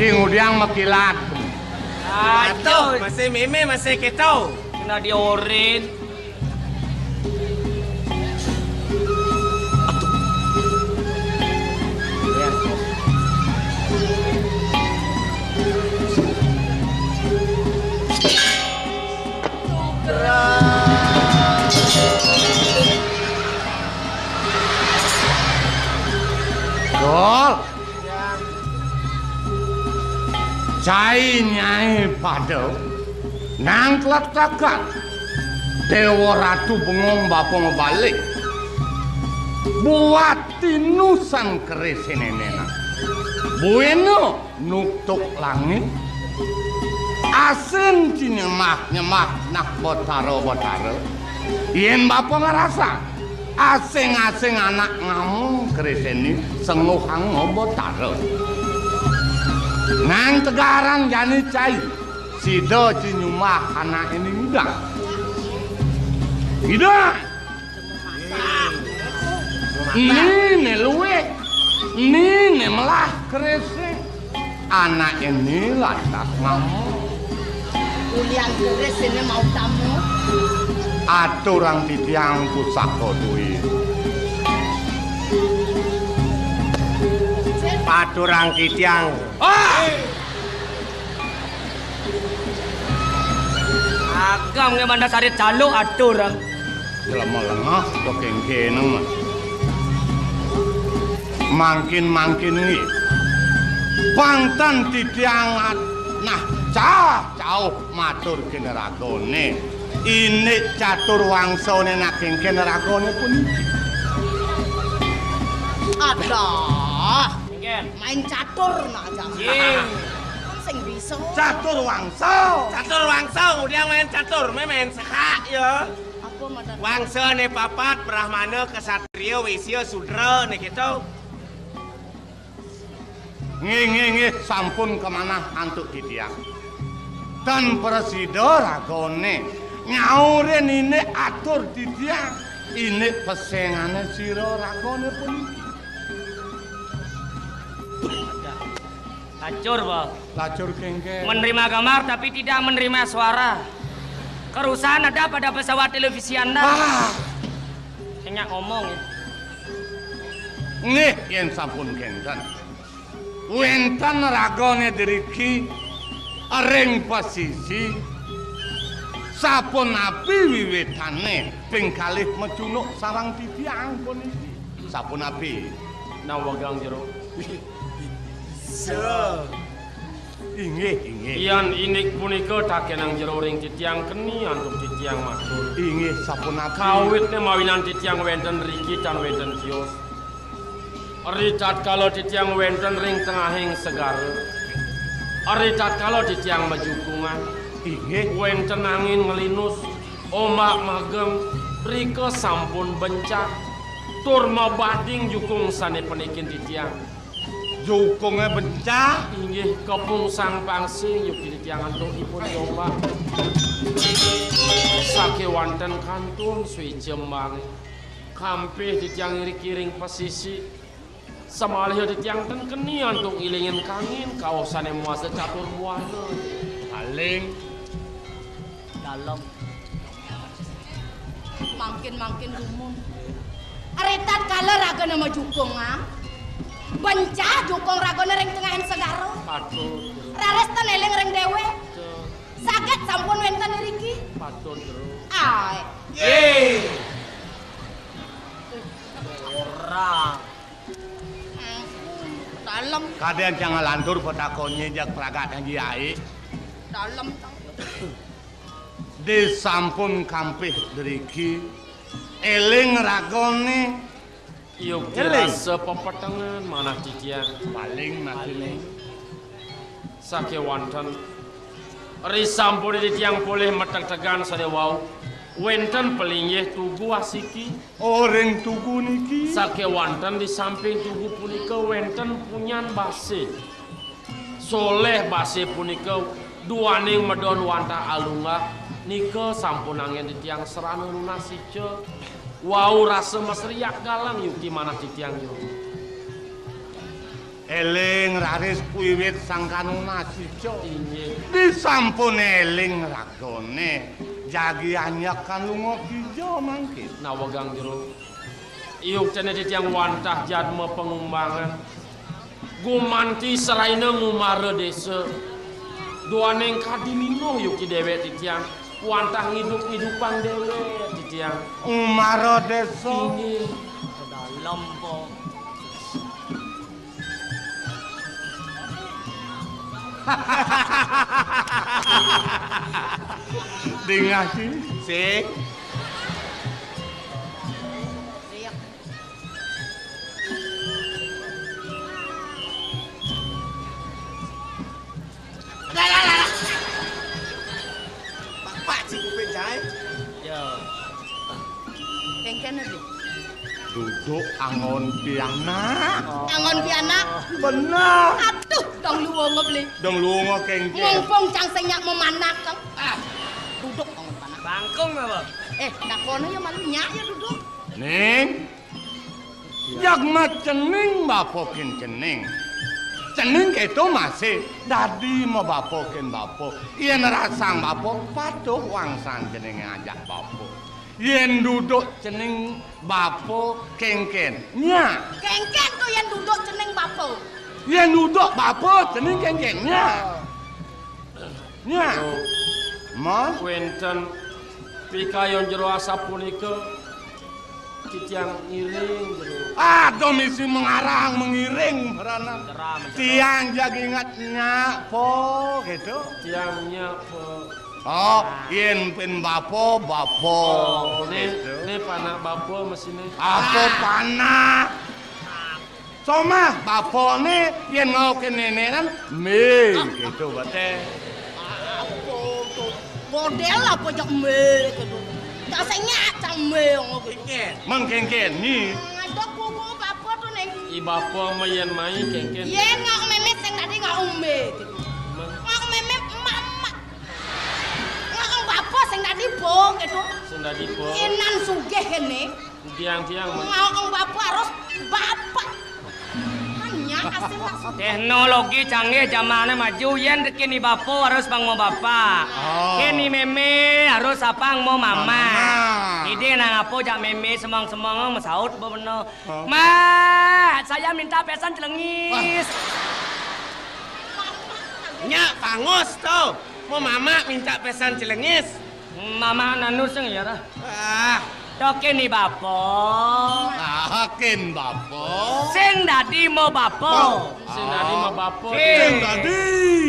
Sing udiang mekilat. Aduh, masih meme, masih keto. Kena diorin. Dol. Cai nyai pada nang tlatkakan Dewa Ratu Bengong bapa mabalik. Buat tinusan keris senenena. Buena nuktuk langit. Asin cinyemah-nyemah nak botara-botara. Yen bapa ngerasa asing-asing anak ngamung keris ene sengguhang botara. Nang tegaran jani cai, sida cinyumah anak ene ngidang. Ngidang. Nine luwih, nine melah kerese. Anak ene lantas ngomong. Ulian keris ene mau tamu. Aturang titiang pusaka duwi. Aturang titiang. Ah! Agam nge bandar sarit caluk atur, ah. Jelema lengah, kok kengkeneng. Mangkin-mangkin nggih. Pangten titiang at-, nah, cah, cauh matur kene ragane. Indik catur wangsane nak kengken ragane puniki. Aduh. Kengken. Main catur nak aja. Jing. Kan sing bisa. Catur wangsa. Catur wangsa, kemudian main catur, main, main sekak ya. Apa madan? Wangsane papat, Brahmana, Ksatria, Wesya, Sudra, nih gitu. Nggih, nggih, nggih, sampun kemanah antuk titiang. Tan prasida ragane nyaurin indik atur titiang, indik pesengane sira ragane puniki. Lacur, Pak. Lacur kengken. Menerima gambar tapi tidak menerima suara. Kerusakan ada pada pesawat televisi Anda. Ah. Hanya ngomong ya. Nggih, yen sampun kenten. Wenten ragane driki ring pasisi sapunapi wiwitane ping kalih macunuk sareng titiang puniki. Sapunapi? Nang wegang jero. Inggih, inggih. Yan indik punika takenang jero ring titiang keni antuk titiang matur. Inggih, sapunapi? Kawitne mawinan titiang wenten riki tan wenten tios. Ri tatkala titiang wenten ring tengahing segara. Ri tatkala titiang majukungan. Inggih. Wenten angin nglinus, ombak magem, Rika sampun bencah tur mabading jukung sane panikin titiang. Jukunge bencah? Inggih, kepungsang pangsing yuki titiang antuk ipun jombak. Sakewanten kantun suica embang. Kampih titiang iriki ring pasisi. Samaliha titiang ten keni antuk ngilingin kangin kauh sane muasa catur buana. Paling dalem. Mangkin-mangkin dumun. Aritan kala ragane majukung, ah. Bencah jukung ragane ring tengahing segara. Patut. Raris ten eling ring dewek. Patut. Saget sampun wenten iriki. Patut, Jero. Ai. Ye. Ora. Ampun, dalem. Kaden cang lantur patakonnya jak pragat haji ai. Dalem. Disampun kampih driki, eling ragone. Yuk eling. Dirasa pepetengan manah titiang. Paling mati. Sakewanten risampune titiang polih mategtegan sane wau, wenten palinggih tugu asiki. Oh, ring tugu niki. Sakewanten di samping tugu punika wenten punyan base. Soleh base punika duaning medon wantah alunggah nika sampun anggen titiang serana nunas ica. Wau rasa masriak galang yuki manah titiang jero. Eling raris wiwit sangkana nunas ica. Inggih. Disampun eling ragane jagi anyakan lunga kija mangkin. Nawegang jero. Iyuktene titiang wantah jadma pangumbangan. Gumanti seraina ngumara desa. Duaning kadi linuh yuki dewek titiang. Wantah ngidup-ngidupang dewek titiang. Ngumara desa. Inggih. Dalem, po. Dingah sih. Sing. Lah, lah, lah, lah. Pak, Pak, cik kuping jae. Ya. Kengken, Bli. Duduk angon pianak. Angon pianak? Bener. Aduh, dong luwung, Bli. Dong luwung kengken. Mumpung cang sing nyak memanak, Kang. Ah, duduk angon pianak. Bangkung apa? Eh, takona ya malu nyak ya duduk. Ning. Jagma cening bapa ken cening. Cening keto masih dadi mabapa ken bapa. Yen rasang bapa, patuh wangsan cening ngajak bapa. Yen duduk cening bapa kengken. Nya. Kengken to yen duduk cening bapa. Yen duduk bapa cening kengken. Nya. Nya. Aduh. Mon? Wenten pikayun jero asapunika, titiang ngiring jero. Aduh, misi mengarang, mengiring, merana. Mencerah, mencerah. Tiang jag ingat nyak, po, gitu. Tiang nyak, po. Oh, yen pin bapa, bapa. Oh, ne, gitu. Ne panak bapa mesine. Apa panak? Somah, bapane yen ngaukin nenekan, "Me," gitu, bate. Apa to? Model apa jak me gitu? Tak senyak cang me ngono gitu. Mengkengken ni. Ngadok kuku bapa to ning. I bapa me yen mai kengken. Yen ngau meme sing tadi ngau me gitu. Meng- Ngau meme emak-emak. Ngau bapa sing tadi bo gitu. Sing tadi bo. Inan sugih kene. Tiang-tiang, men. Ngau bapa harus bapak. Kan nyak asing maksud. Teknologi canggih, zamane maju, yen tekeni bapa harus pang mau bapak. Oh. Keni meme harus apang mau mama. Mama. Ide nang apa jak meme semong-semong mesaut apa bener. Oh. "Mak, saya minta pesan celengis." Wah. Nyak pangus to. Mau mama minta pesan celengis. Mama nanu sing ya, Rah? Ah. Tokin ni bapa. Ah, ken bapa. Sing dadi mo bapa. Sing dadi mo bapa. Sing dadi.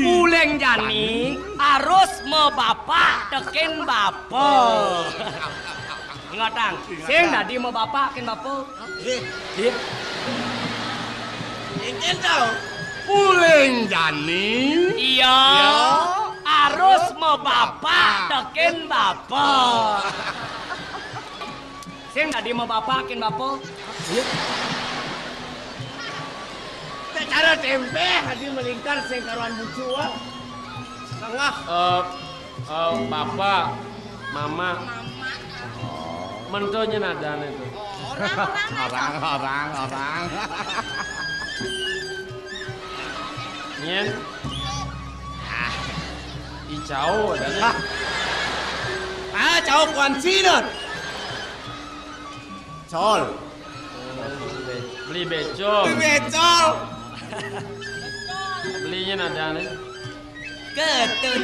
Uling jani harus mo bapa, tokin bapa. Ingatan. Sing dadi mo bapa, ken bapa. Nggih. Nggih. Inggih to. Uling jani. Iya. Iya. Harus mo bapa, tokin bapa. Sing dadi mabapakin bapa. Iya. Cara tempe hadi melingkar sing karuan bucu, ah. Tengah. Eh, eh, bapa, mama. Mama. Mentonya nadane itu. Orang, orang. Orang, orang, orang. Nyen. Ah, icau adanya. Ah, cau kuan Cina. Col. Beli becol. Beli becol. Belinya ada nih. Ketut.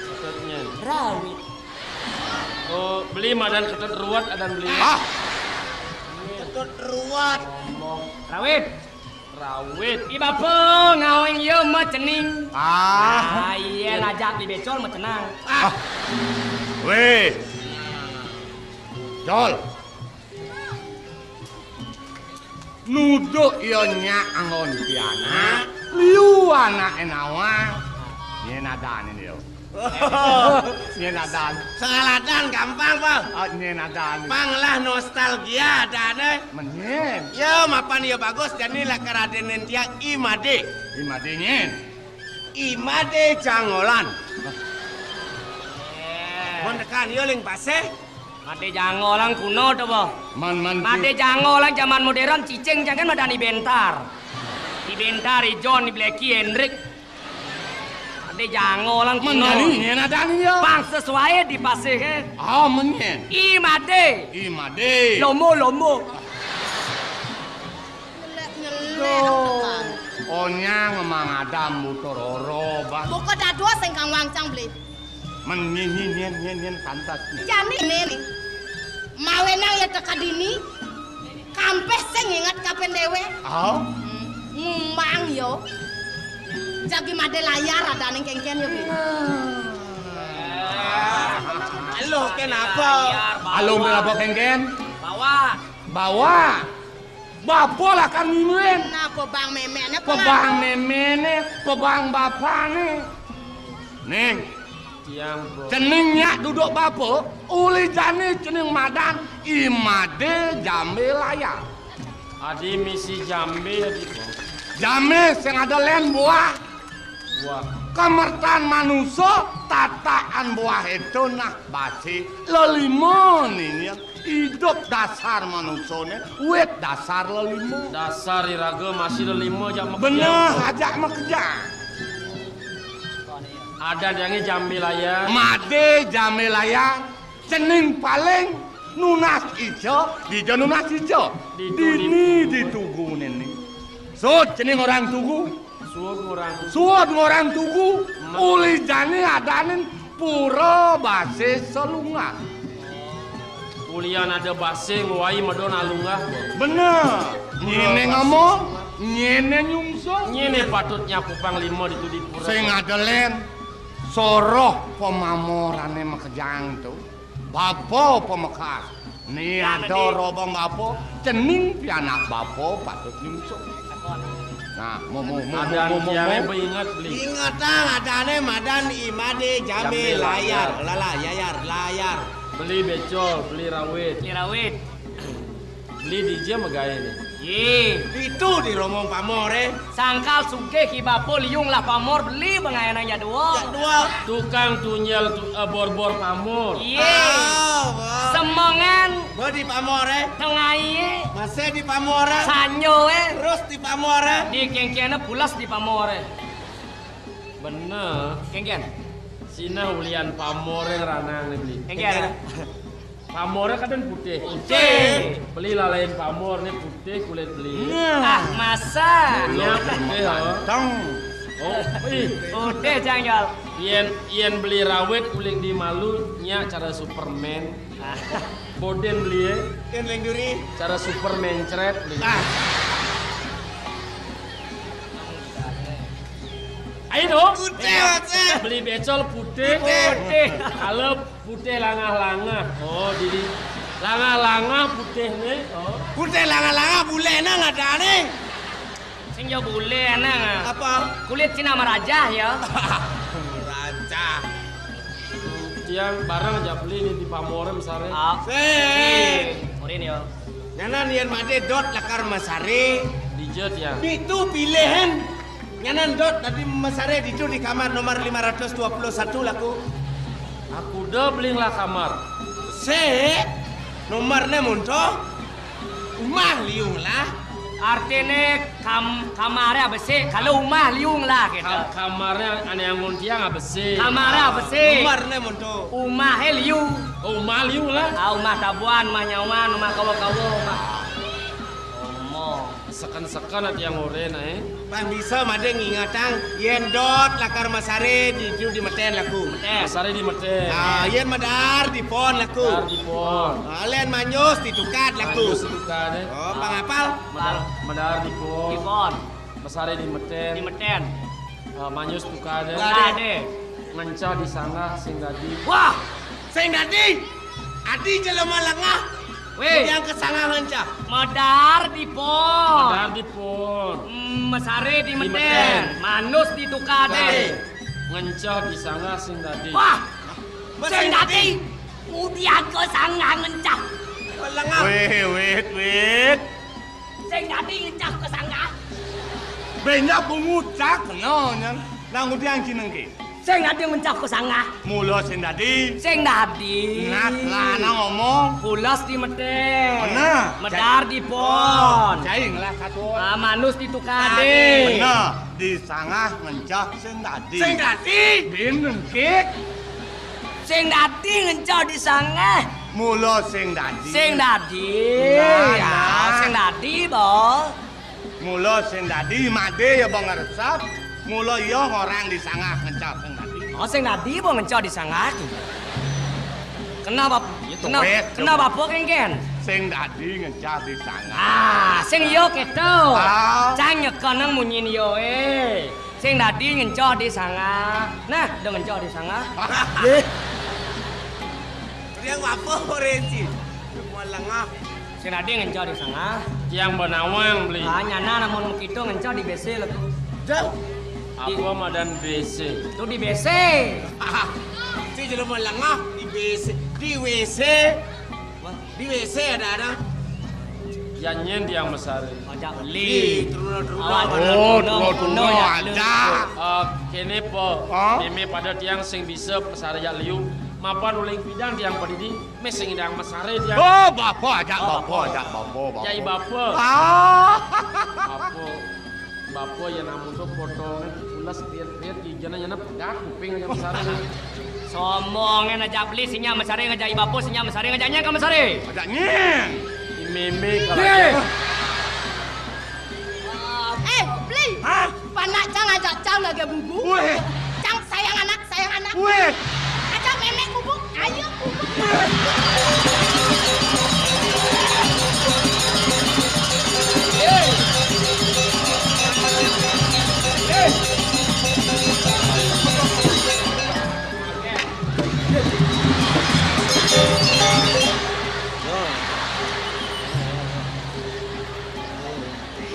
Ketutnya. Rawit. Oh, beli madan ketut ruwet adan beli. Ah. Ketut ruwet. Rawit. Rawit. I bapa ngaweng iya macening. Ah. Ah, iya lajak di becol macenang. Ah. Weh. Col. Nuduh iya nyak anggon pianak, liu anake nawang. Nyen adan ini yo. Nyen adan. Sengaladan gampang, Bang. Ah, nyen adan. Pang lah nostalgia adane. Menyen. Ya, mapan iya bagus, jani lah keradenin tiang I Made. I Made nyen. I Made Jangolan. Mon tekan iya ling paseh. Made Jangolan kuno to, Bo. Man, man, Made Jangolan zaman modern cicing jangan madan I Bentar. I Bentar, I John, I Blacky, Hendrik. Made Jangolan kuno. Man jani nyen adan iya. Pang sesuai di pasih, eh. Ah, menyen. I Made. I Made. Lomo, lomo. Nyelek-nyelek tekan. Onyang mang adam buto roro, Bang. Buka dadua sing kang wangcang beli. Men nyen, nyen, nyen, nyen, nyen, pantas. Jani ini nih. Mawenang ya teka dini. Kampeh sing inget kapen dewe. Oh. Hmm, ngumbang yo. Jagi made layar adaning kengken yo, Bi. Halo, kenapa? Halo, kenapa kengken? Bawa. Bawa. Bapa lakar nginuin. Nah, pebang memene, pebang memene, pebang bapane. Ning, tiang, Bro. Cening nyak duduk bapa, uli jani cening madan, I Made jambe layar. Adi misi jambe, adi, Bro. Jambe sing ada len buah. Buah. Kamertan manusa, tataan buah itu nah basi lelima ninya. Idup dasar manusane, wit dasar lelima. Dasar iraga masih lelima jak makejang. Bener, ajak makejang. Ada diange jambe layar. Made jambe layar. Cening paling nunas ica, dija nunas ica. Dini ditugu nene. Sut cening orang tugu. Suud ngorang tugu. Suud ngorang tugu. Uli jani adanin pura base selungan. Ulian ada base ngwai medon alunggah. Bener. Nyene ngomong, nyene nyungsung. Nyene patut nyapu panglima ditu di pura. Sing ada len, soroh pamamorane makejang tu. Bapa pamekas. Ni ada robong bapa, cening pianak bapa patut nyungsung. Nah, mo, mo, mo, mo, mo, mo, mo. Inget, Beli. Ingetang, adane madan I Made jambe layar. Lala, yayar, layar. Beli becol, beli rawit. Beli rawit. Beli dija magae ni. Ye. Itu di rombong pamore. Sangkal sugih ki bapa liung lah pamor beli bengayanang jadua. Jadua. Tukang tunjel tu, eh, borbor pamor. Ye. Ah, wah. Semengan. Ba di pamore. Tengai. Masih di pamore. Sanjo, eh. Terus di pamore. Di kengkene pulas di pamore. Bener. Kengken. Sina ulian pamore ranang ni beli. Kengken. Pamornya kadang putih. Putih. Beli lalain pamor ni putih kulit beli. Ah, masa? Nya putih, oh. Ganteng. Oh, ih. Putih, Jang Jol. Yen, yen beli rawit kulit di malu, nya cara Superman. Boden beli, eh. Yen leng duri. Cara Superman cret beli. Ah. Ayo dong. Putih, Mas, eh. Beli becol putih. Putih. Kalau putih langah-langah. Oh, jadi langah-langah putih nih. Oh. Putih langah-langah, bule nang ada nih. Sing ya bule nang. Apa? Kulit Cina merajah ya. Merajah. Tiang bareng ajak beli ni di pamoré masaré. Ah. Sing. Murin yo. Nyanan yén madé dot lakar masaré. Dija tiang. Ditu pilihan. Nyanan dot tadi masaré ditu di kamar nomor lima ratus dua puluh satu laku. Aku da beli ngelah kamar. Sik. Nomorné monto. Umah liu ngelah. Artiné kam-, kamaré abesik, kalau umah liu ngelah kéto. Ka-, kamaré ané anggon tiang abesik. Kamaré abesik. Nomorné monto. Umahé liu. Oh, umah liu ngelah. Ah, umah tabuan, umah nyauan, umah kawa-kawa, umah. Omong. Seken-seken ati yang orén, eh. Pang bisa madé ngingetang, yén dot lakar masaré di, di, di metén laku. Metén. Masaré di metén. Ah, yén madaar di pon laku. Madaar di pon. Ah, lén manyus di tukad laku. Manyus di tukad, eh. Oh, pang apal? Madaar, madaar di pon. Di pon. Masaré di metén. Di metén. Ah, manyus tukadé. Tukadé. Ngencah di sanggah sing dadi. Wah, sing dadi. Adi jelema lengah. Wéh. Yang ka sanggah ngencah. Madaar di pon. Madaar di pon. Mm, masaré di metén. Di metén. Manus di tukadé. Tukadé. Ngencah di sanggah sing dadi. Wah, sing dadi. Ngudian ka sanggah ngencah. Lengah. Wéh, wit, wit. Sing dadi ngencah ka sanggah. Bénjang bungucak kena nyan. Nang ngudiang cinengké. Sing dadi ngencah ka sanggah. Mula sing dadi. Sing dadi. Nak lanang ngomong. Pulas di metén. Bener. Medar di pon. Cai ngelah katut. Ah, manus di tukadé. Bener. Di sanggah ngencah sing dadi. Sing dadi. Bin nengkik. Sing dadi ngencah di sanggah. Mula sing dadi. Sing dadi. Nah, ya, nah. Sing dadi, Bo. Mula sing dadi madé ya, Bo, ngresep. Mula ya ngorang di sanggah ngencah sing dadi. Oh, sing dadi, Bo, ngencah di sanggah. Kena bap-, ya, kena, tuwéh, kena tuwéh. Bapa kéngkén. Sing dadi ngencah di sanggah. Ah, sing ya kéto. Ah. Cang nyekeneng munyin ya, eh. Sing dadi ngencah di sanggah. Nah, da ngencah di sanggah. Yéh. Dia apa, Renci? Semua lengah. Sing dadi ngencah di sanggah. Tiang banawang beli. Ah, nyana namun mekito ngencah di B C laku. Jauh. Apa madan B C? Tu di B C. Si jelema lengah di B C, di W C. Wah. Di W C ada-ada. Yan nyén tiang masaré. Ajak beli. Teruna-teruna. Oh, teruna-teruna aja. Eh, kéné, Po. Hah? Mémé pada tiang sing bisa masaré jak liu. Mapan uling pidan tiang padidi, mé sing idang masaré tiang. Oh, bapa ajak bapa, ajak bapa, bapa. Jai bapa. Ah. Bapa. Bapa ya namun to potongé pules riet-riet, ijana nyana pegat kuping aja masaré. Sombongé ngajak beli sinya masaré, ngajak i bapa sinya masaré, ngajak nyén ka masaré. Ngajak nyén. I mémé kalau. Yéh. Eh, beli. Hah? Panak cang ajak cang lagi bubu. Wéh. Cang sayang anak, sayang anak. Wéh. Ajak mémé kubu, ayo kubu.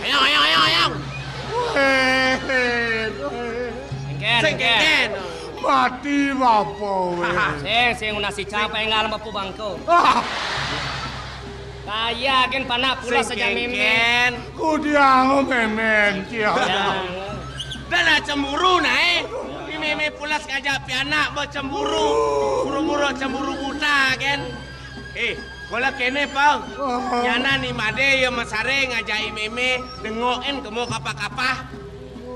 Ayo, ayo, ayo, ayo. Wéh, wéh. Kéngkén, sing kéngkén. Kéngkén. Mati bapa wéh. Sing, sing, nasi capé ngalem bapa bangko. Ah. Kaya gén panak pulas aja mémé. Sing kéngkén. Kudiang mémé, cia. Ya. Dah lah cemburu naé. Ini mémé pulas ngajak pianak ba cemburu. Buru-buru cemburu buta kan. Eh, kala kéné, Pau. Oh. Nyana ni madé ya masaré ngajak i mémé, dengokin kemo kapah-kapah.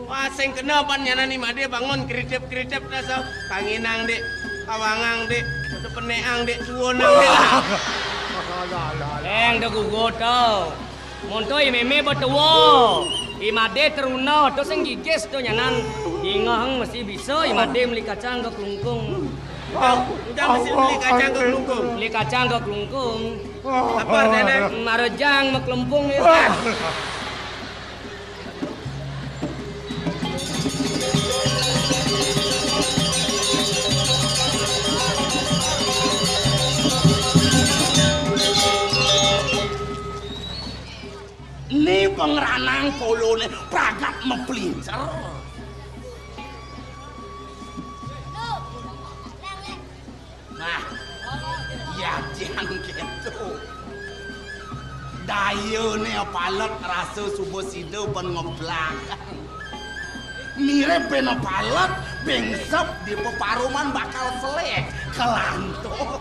Wah, sing kena pan nyana ni madé bangun kritip-kritip dah, so. Kanginang, Dik. Kawangang, Dik. Ada peneang, Dik. Tuonang, Dik. Alah, alah, alah. Eng, da gugut to. Monto i mémé ba tuo. I madé teruna, to sing gigis to nyanan. Ingeheng mesti bisa i madé meli kacang ka klungkung. Udah mesti beli kacang ka klungkung. Beli kacang ka klungkung. Apa, Nenek? Marejang maklempung ya. Ni pengranang poloné pragat maplincer. Ayo né palet rasa suba sida ben ngeblak. Mirip ben palet, béngsep di peparuman bakal selek, kelantuk.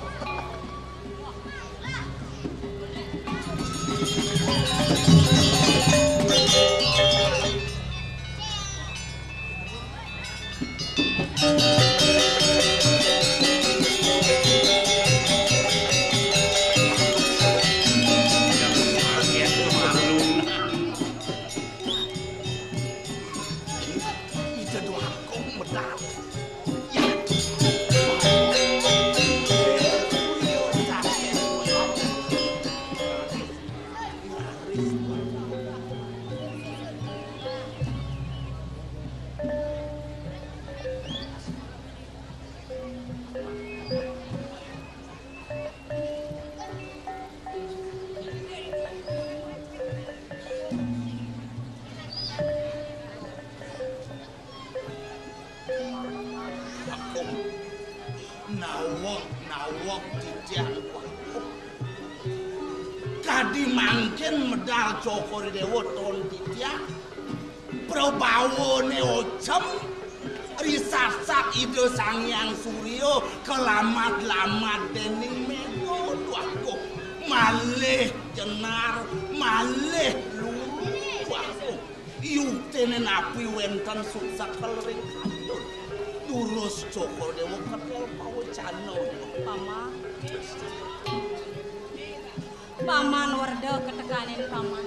Kakung, naweg-naweg titiang, Kakung. Kadi mangkin medal Cokor I Déwa ton titiang, prabawané ocem, risatsat Ida Sang Hyang Surya, kalamat-lamat déning méga, Kakung. Malih jenar, malih luru, Kakung. Yuktiné napi wénten suksekel ring kayun. Durus Cokor Déwa ketél pawecana. Paman. Paman Werda ketekanin Paman.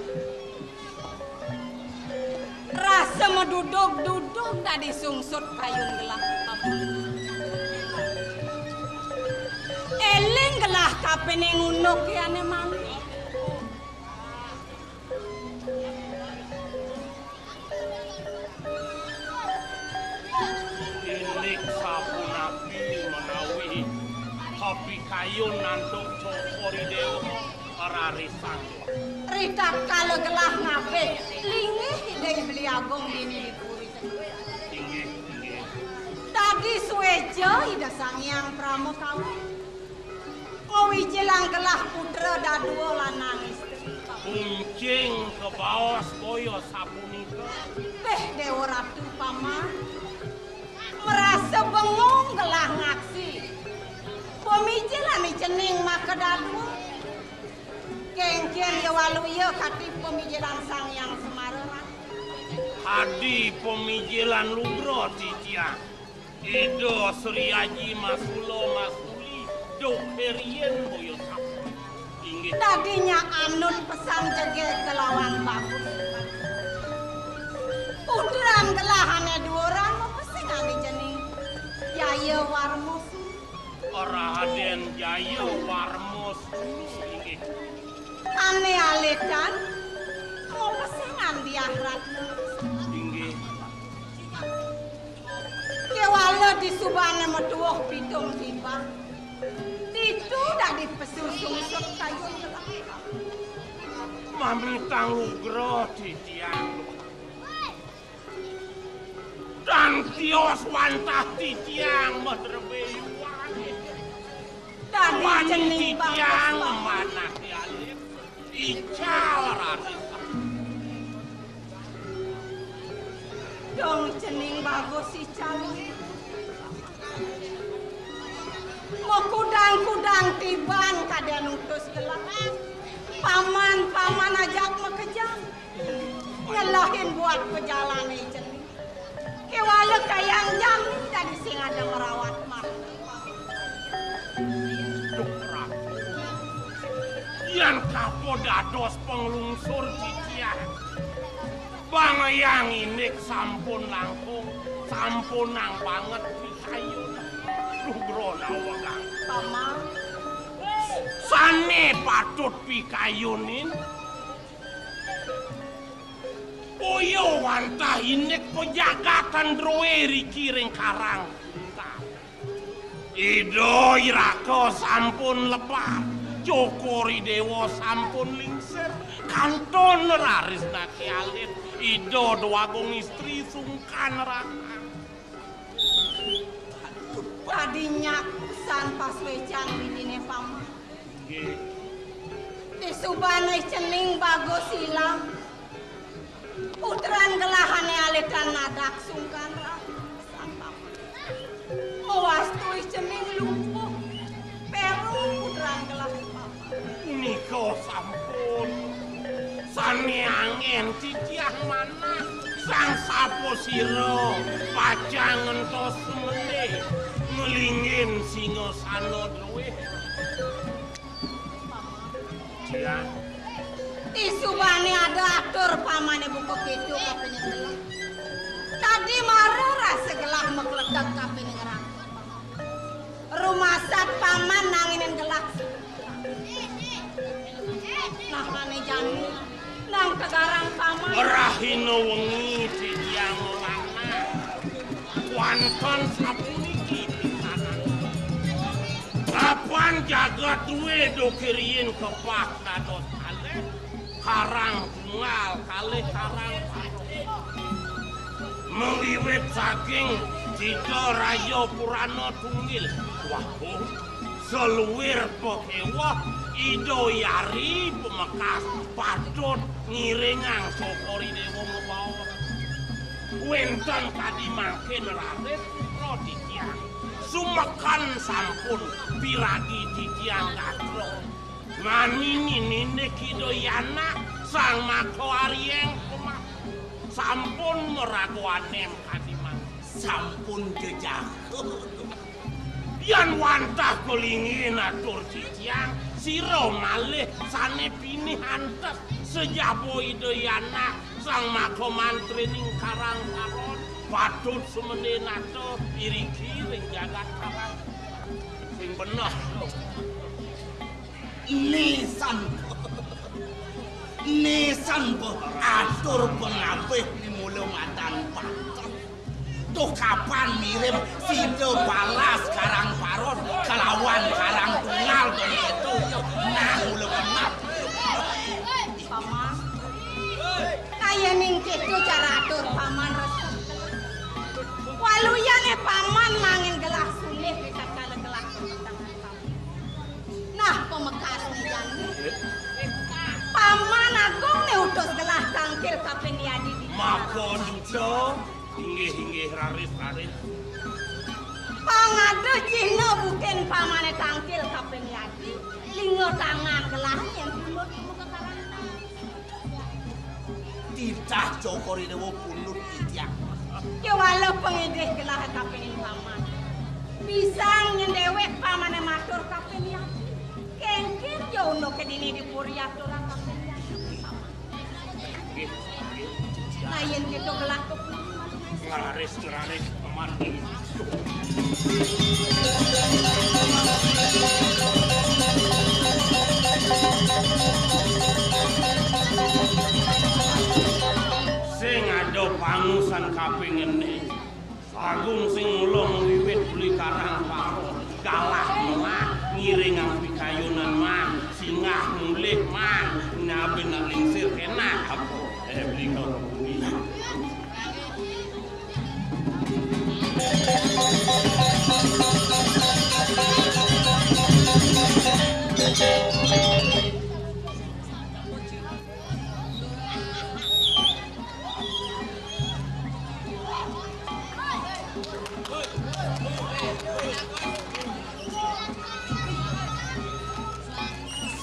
Rasa madudug-dudug dadi sungsut kayun gelah, Paman. Éling gelah kapining unduk yané malih. Indik sapunapi menawi kapikayun antuk Cokor I Déwa rarisan. Ritatkala gelah ngabih linggih Ida I Beli Agung dini di puri. Inggih, inggih. Dadi suéca Ida Sang Hyang Pramakawa. Kawijilang gelah putra dadua lanang istri. Kuncing kabaos kaya sapunika. Béh, Déwa Ratu Paman. Marasa bengong gelah ngaksi pamijilan I Cening makadadua. Kénkén ya waluya kati pamijilan Sang Hyang Semara, Ratu. Adi pamijilan lugra titiang. Ida Sri Aji Masula Masuli, duh riin boya sapa. Inggih. Dadi nyak anut pesan jegég kalawan bagus. Putran gelah ané duuran mapesengan I Cening. Jaya Warma Suli. Radén Jaya Warma Suli, inggih. Ané alitan, mapesengan Diah Ratna. Inggih. Kéwala disubané matuwuh pitung tiban. Ditu dadi pesu sungsut kayun gelah. Mamitang lugra titiang. Tan tios wantah titiang madrebé yuan. Dadi Wani Cening titiang bagus, Paman. Manah alit. Ical raris. Dong Cening bagus ical. Makudang-kudang tiban kadén utus gelah. Paman, paman ajak makejang. Ngelahin buat pejalané I Cening. Kéwala kayang jani dadi sing ada merawat mata. Duh, Ratu. Yan kapa dados panglungsur titiang. Bang Hyang indik sampun langkung, sampunang banget pikayun. Lugra nawegang. Paman. Sané patut pikayunin. Boya wantah indik pajagatan drué riki ring Karang. Ida I Raka sampun lepat, Cokor I Déwa sampun lingsir, kantun raris naké alit, Ida Déwagung Istri sungkan ratang. Dadi nyak pesan pasuécan widiné Paman. Nggih. Subané cening bagus ilang. Putran gelahane alitan nadak sungkan rahi sang paman. Mawastu cening lumpuh. Peru putran gelah paman. Nika sampun. Sane anggen titiang manah. Sang sapa sira pacang ngentos mendhe nglingin singasana druwih. Tiang. Tisubane ada atur pamane buka keto kapining gelah. Tadi mara rasa gelah makletek kapining ratu. Rumasat paman nanginin gelah. Nah, mane jani nang tegarang paman. Rahina wengi titiang manah. Wonten sapuniki pisanan. Kapan jagat duwe duke riin kepah dados kalih, karang tunggal kalih karang. Mawiwit saking Cita Raja Purana Tunggil. Wah, saluir pakeweh Ida Yari Pamekas patut ngiringang Cokor I Dewa mabaos. Wenten kadi mangkin raris putra titiang. Sumeken sampun piragi titiang gatra. Manini ninik Ida Yana Sang Maka Aryeng Pamekas. Sampun maraga anem kadi mangkin. Sampun jejaga. Yan wantah kalingin atur titiang, sira malih sane pinih antes sejaba Ida Yana Sang Maka Mantrining Karang Paron, patut sumendhe nata iriki ring jagat Karang. Sing beneh. Nisan. Nisan be-, atur pangabih ni mula madan patut. Tuh kapan mirip sida balas Karang Paron kalawan Karang Tunggal don keto ya. Nah, mula kenap. Paman. Kayening keto cara atur paman resep. Waluyane paman mangin gelah sulih ritatkala gelah Nah, pamekasne jani. Paman Agung ne utus gelah tangkil kaping yadi di. Maka duta, inggih, inggih, raris, raris. Pangada cihna bukin pamane tangkil kaping yadi, linga tangan gelah yen tunduk muka karana. Titah Cokor I Dewa pundut titiang. Kéwala pangidih gelah kaping paman. Pisang nyén déwék pamané matur kaping yati. Kénkén ja unduk dini di puri aturang kaping yati. Nggih, nggih. Nah, yén kéto gelah kok. Nglaris, nglaris, paman. Sing ada pangusan kaping enem. Agung sing mula wiwit beli karang paro, galah melah, ngiringang pikayunan man, singgah mulih man, nyabe nak lingsir kenah apa? Eh, beli karo bumi.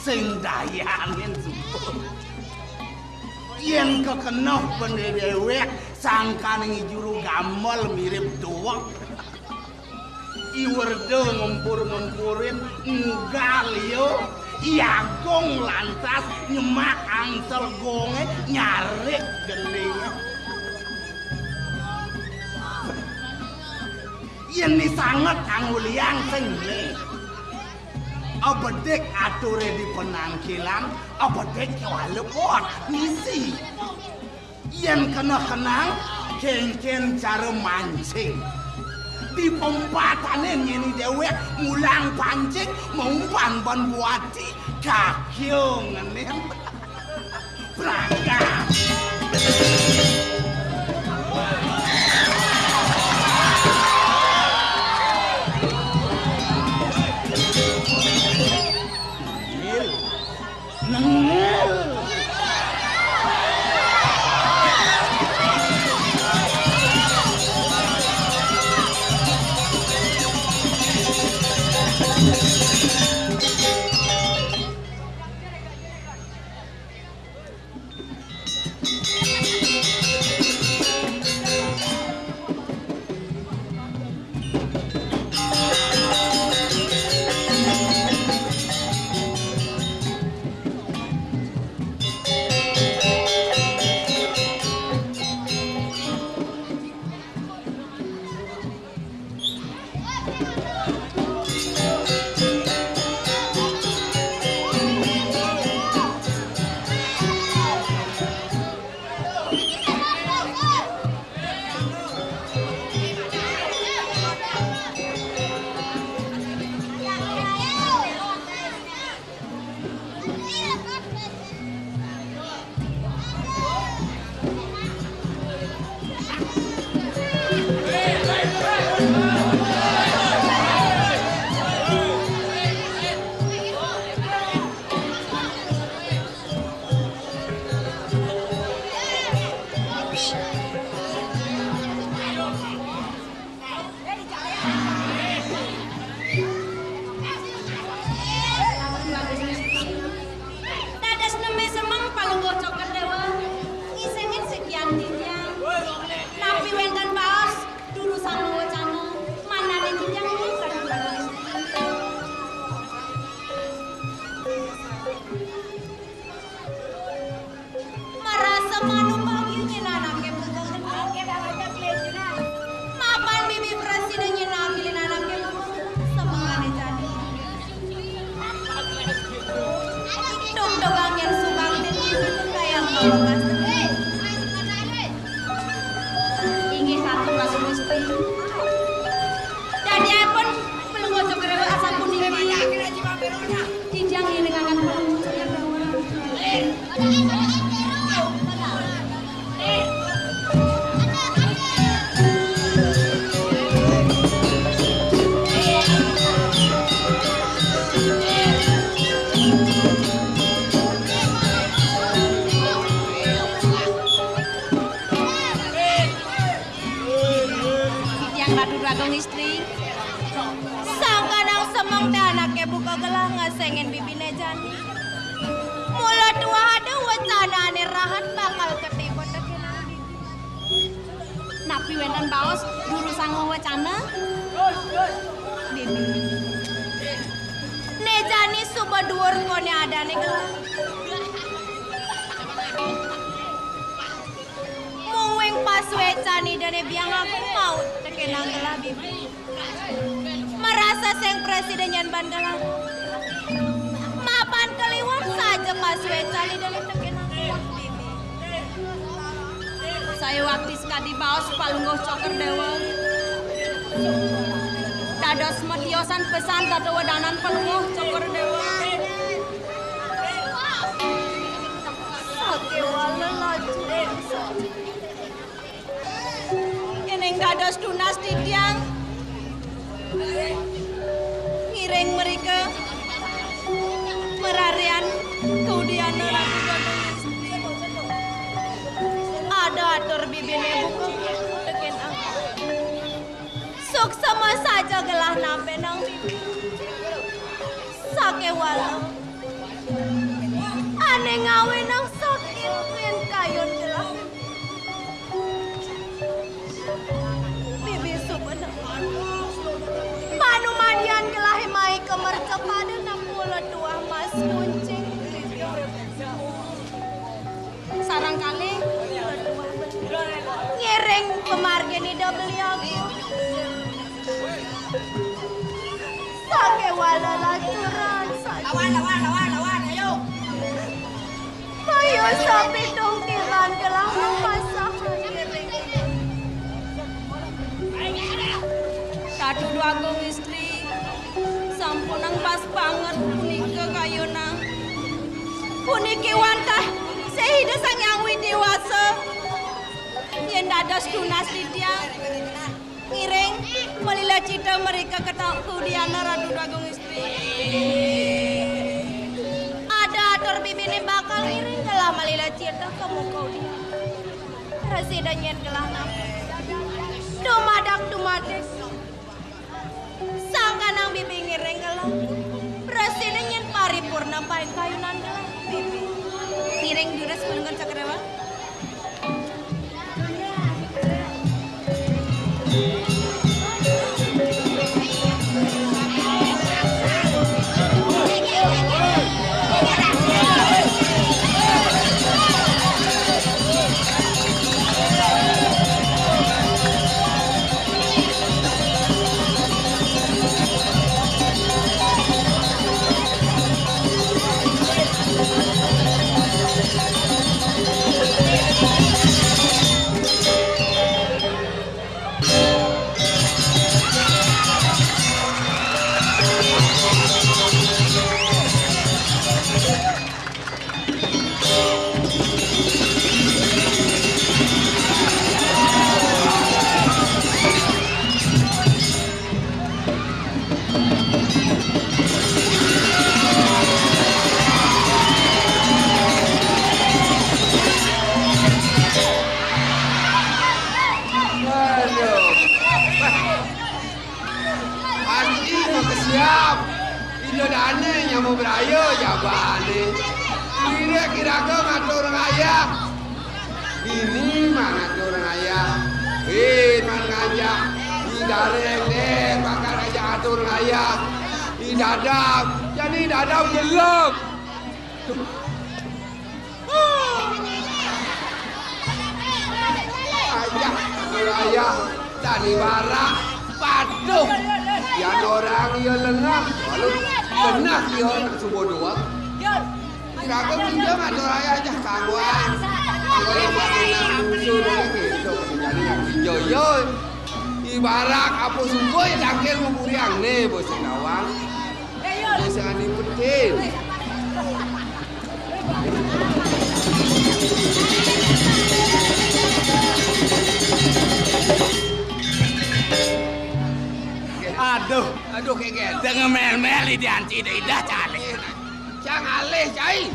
Sing dayanin suku. Yén kekeneh bendé déwék sangkaning juru gamel mirip doang. I Werda ngempur-ngempurin nggal ya. I Agung lantas nyemak angsel gongé nyarik gendingé. Yén ni sanget anguliang sing né. Abedik aturé di penangkilan, abedik ya lebot misi. Yén kena kenang, kénkén cara mancing. Di pempatané nyeni déwék mulang pancing, maumpan ban buati, kakiung ngening. Berangkat. Nengok. Inggih, Ratu, Ratu Gusti. Dadiaipun Pelungguh Cokor Dewa asapunika titiang ngiringaken Pelungguh Cokor Dewa. Titiang Ratu Déwa Agung Istri. Sangkanang semeng té anaké buka gelah ngesengin bibiné jani. Mula tuah ada wacanané rahat bakal katiba tekénang bibi. Napi wénten baos durusang wacana? Bibi. Né jani suba duur koné adané gelah. Mungguing pasuécan Idané Biang Agung maut tekénang gelah bibi. Marasa sing prasida nyén ban gelah. Mapan kaliwat saja pasuécan Idané tekénang gelah bibi. Sayuwakti sakadi baos Palungguh Cokor Déwa. Dados matiosan pesan tata wedanan Palungguh Cokor Déwa. Sakéwala laju. Yéning dados tunas titiang ngiring mrika mararian kaudiana Ratu Gendong Istri. Ada atur bibiné buka tekén aku. Suksma saja gelah nampénang bibi. Sakéwala. Ané ngawinang sakit ring kayun gelah. Bibi suba nemu. Panumadian gelahé mai ka mercapada, mula tuah mas kuncing. Sareng kalih ngiring pamargin Ida Beli Agung. Sakéwala laturan saja. Lawan, lawan, lawan, lawan, ayo. Mayu sapitung tiban gelah mapasahan ngiring. Ratu Déwa Agung Istri, sampunang pas banget punika kayunang. Puniki wantah sih Ida Sang Hyang Widhi Wasa. Yén dados tunas titiang ngiring malila cita mrika ka kaudiana Ratu Déwa Agung Istri. Ada atur bibiné bakal ngiring gelah malila cita ka kaudiana. Prasida nyén gelah nampénang. Dumadak dumadik. Sangkanang bibi ngiring gelah. Prasida nyén paripurna paing kayunan gelah bibi. Ngiring durus Palungguh Cokor Déwa. Aduh. Pasti makesiab. Ida dané nyama braya jabané. Kira-kira ngatur ngayah. Ini mana ngatur ngayah. Eh, mana ngajak. Di dareng deh bakal ngajak atur ngayah. Di dadap. Jadi dadap gelap. Ayah, ayah, tani barak, patuh. Yan orang iya lengah, lalu benah iya nak subuh dua. Kagak pinjam atau raya aja kawan. Kalau mau nang musuh dulu gitu, jadi nggak pinjam. Yo, ibarat apa sungguh tangkil mau kuriang nih, bos kawan. Bos yang dipetin. Aduh, aduh, kengken. Dengar mel-mel di anci dah, dah calik. Cang alih, cai.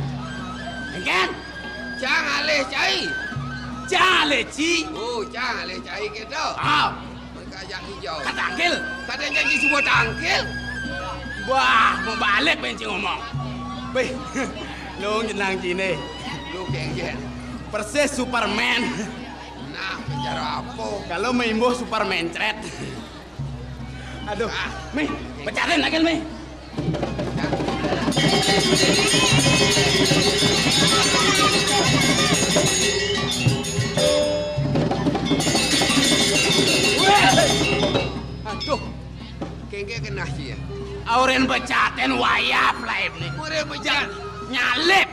Engken? Cang alih, cai. Cang alih, ci. Oh, cang alih, cai gitu. Ah. Mereka ajak hijau. Katangkil. Katanya janji semua tangkil. Wah, mau balik benci ngomong. Bih, lu jenang cine. Lu kengken. Persis Superman. Nah, bicara apa? Kalau main boh Superman cret. Aduh, ah. Mi, pecatin lagi, Mi. Aduh, kengke kena sih ya. Auren pecatin wayap lah ini. Auren pecat. Nyalip.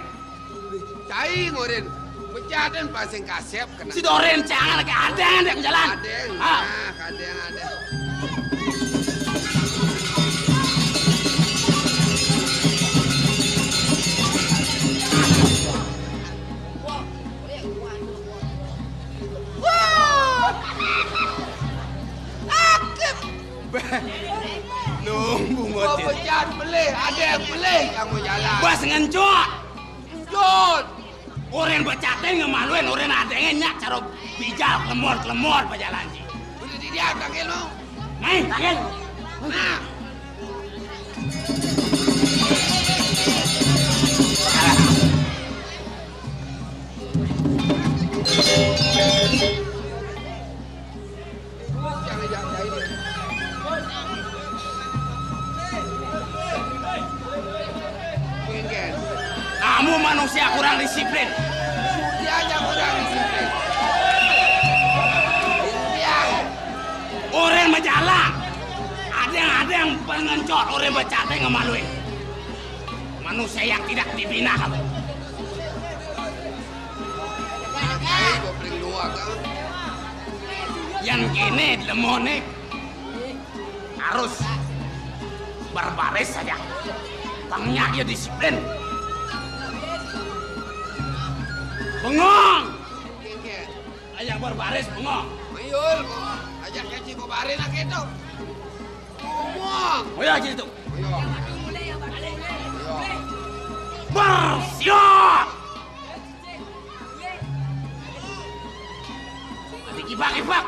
Cai ngoren. Pecatin pasang kasep kena. Si Doren jangan ke adeng dek jalan. Adeng. Ah. Nah, adeng, adeng. Wah. Akep. Nunggu ngotin. Pecat pelih, adeng pelih kamu jalan. Bas ngencot. Jod. Oren becaten ngemaluin, oren adenge nyak caro bijal kelemor-kelemor pajalan ji. Udah di dia tangkil lu. Nih, tangkil. Nah. Kamu manusia kurang disiplin. Dia aja kurang disiplin. Dia. Orang berjalan. Ada yang, ada yang pengencot, orang bercate ngemaluin. Manusia yang tidak dibina kamu. Yang kene lemone harus berbaris saja. Tangnya dia disiplin. Bengong. Aja berbaris bengong. Mayul, aja keci berbaris lagi itu. Bengong. Oh ya gitu. Ayo. Ayo. Bersiap. Dikibak-kibak.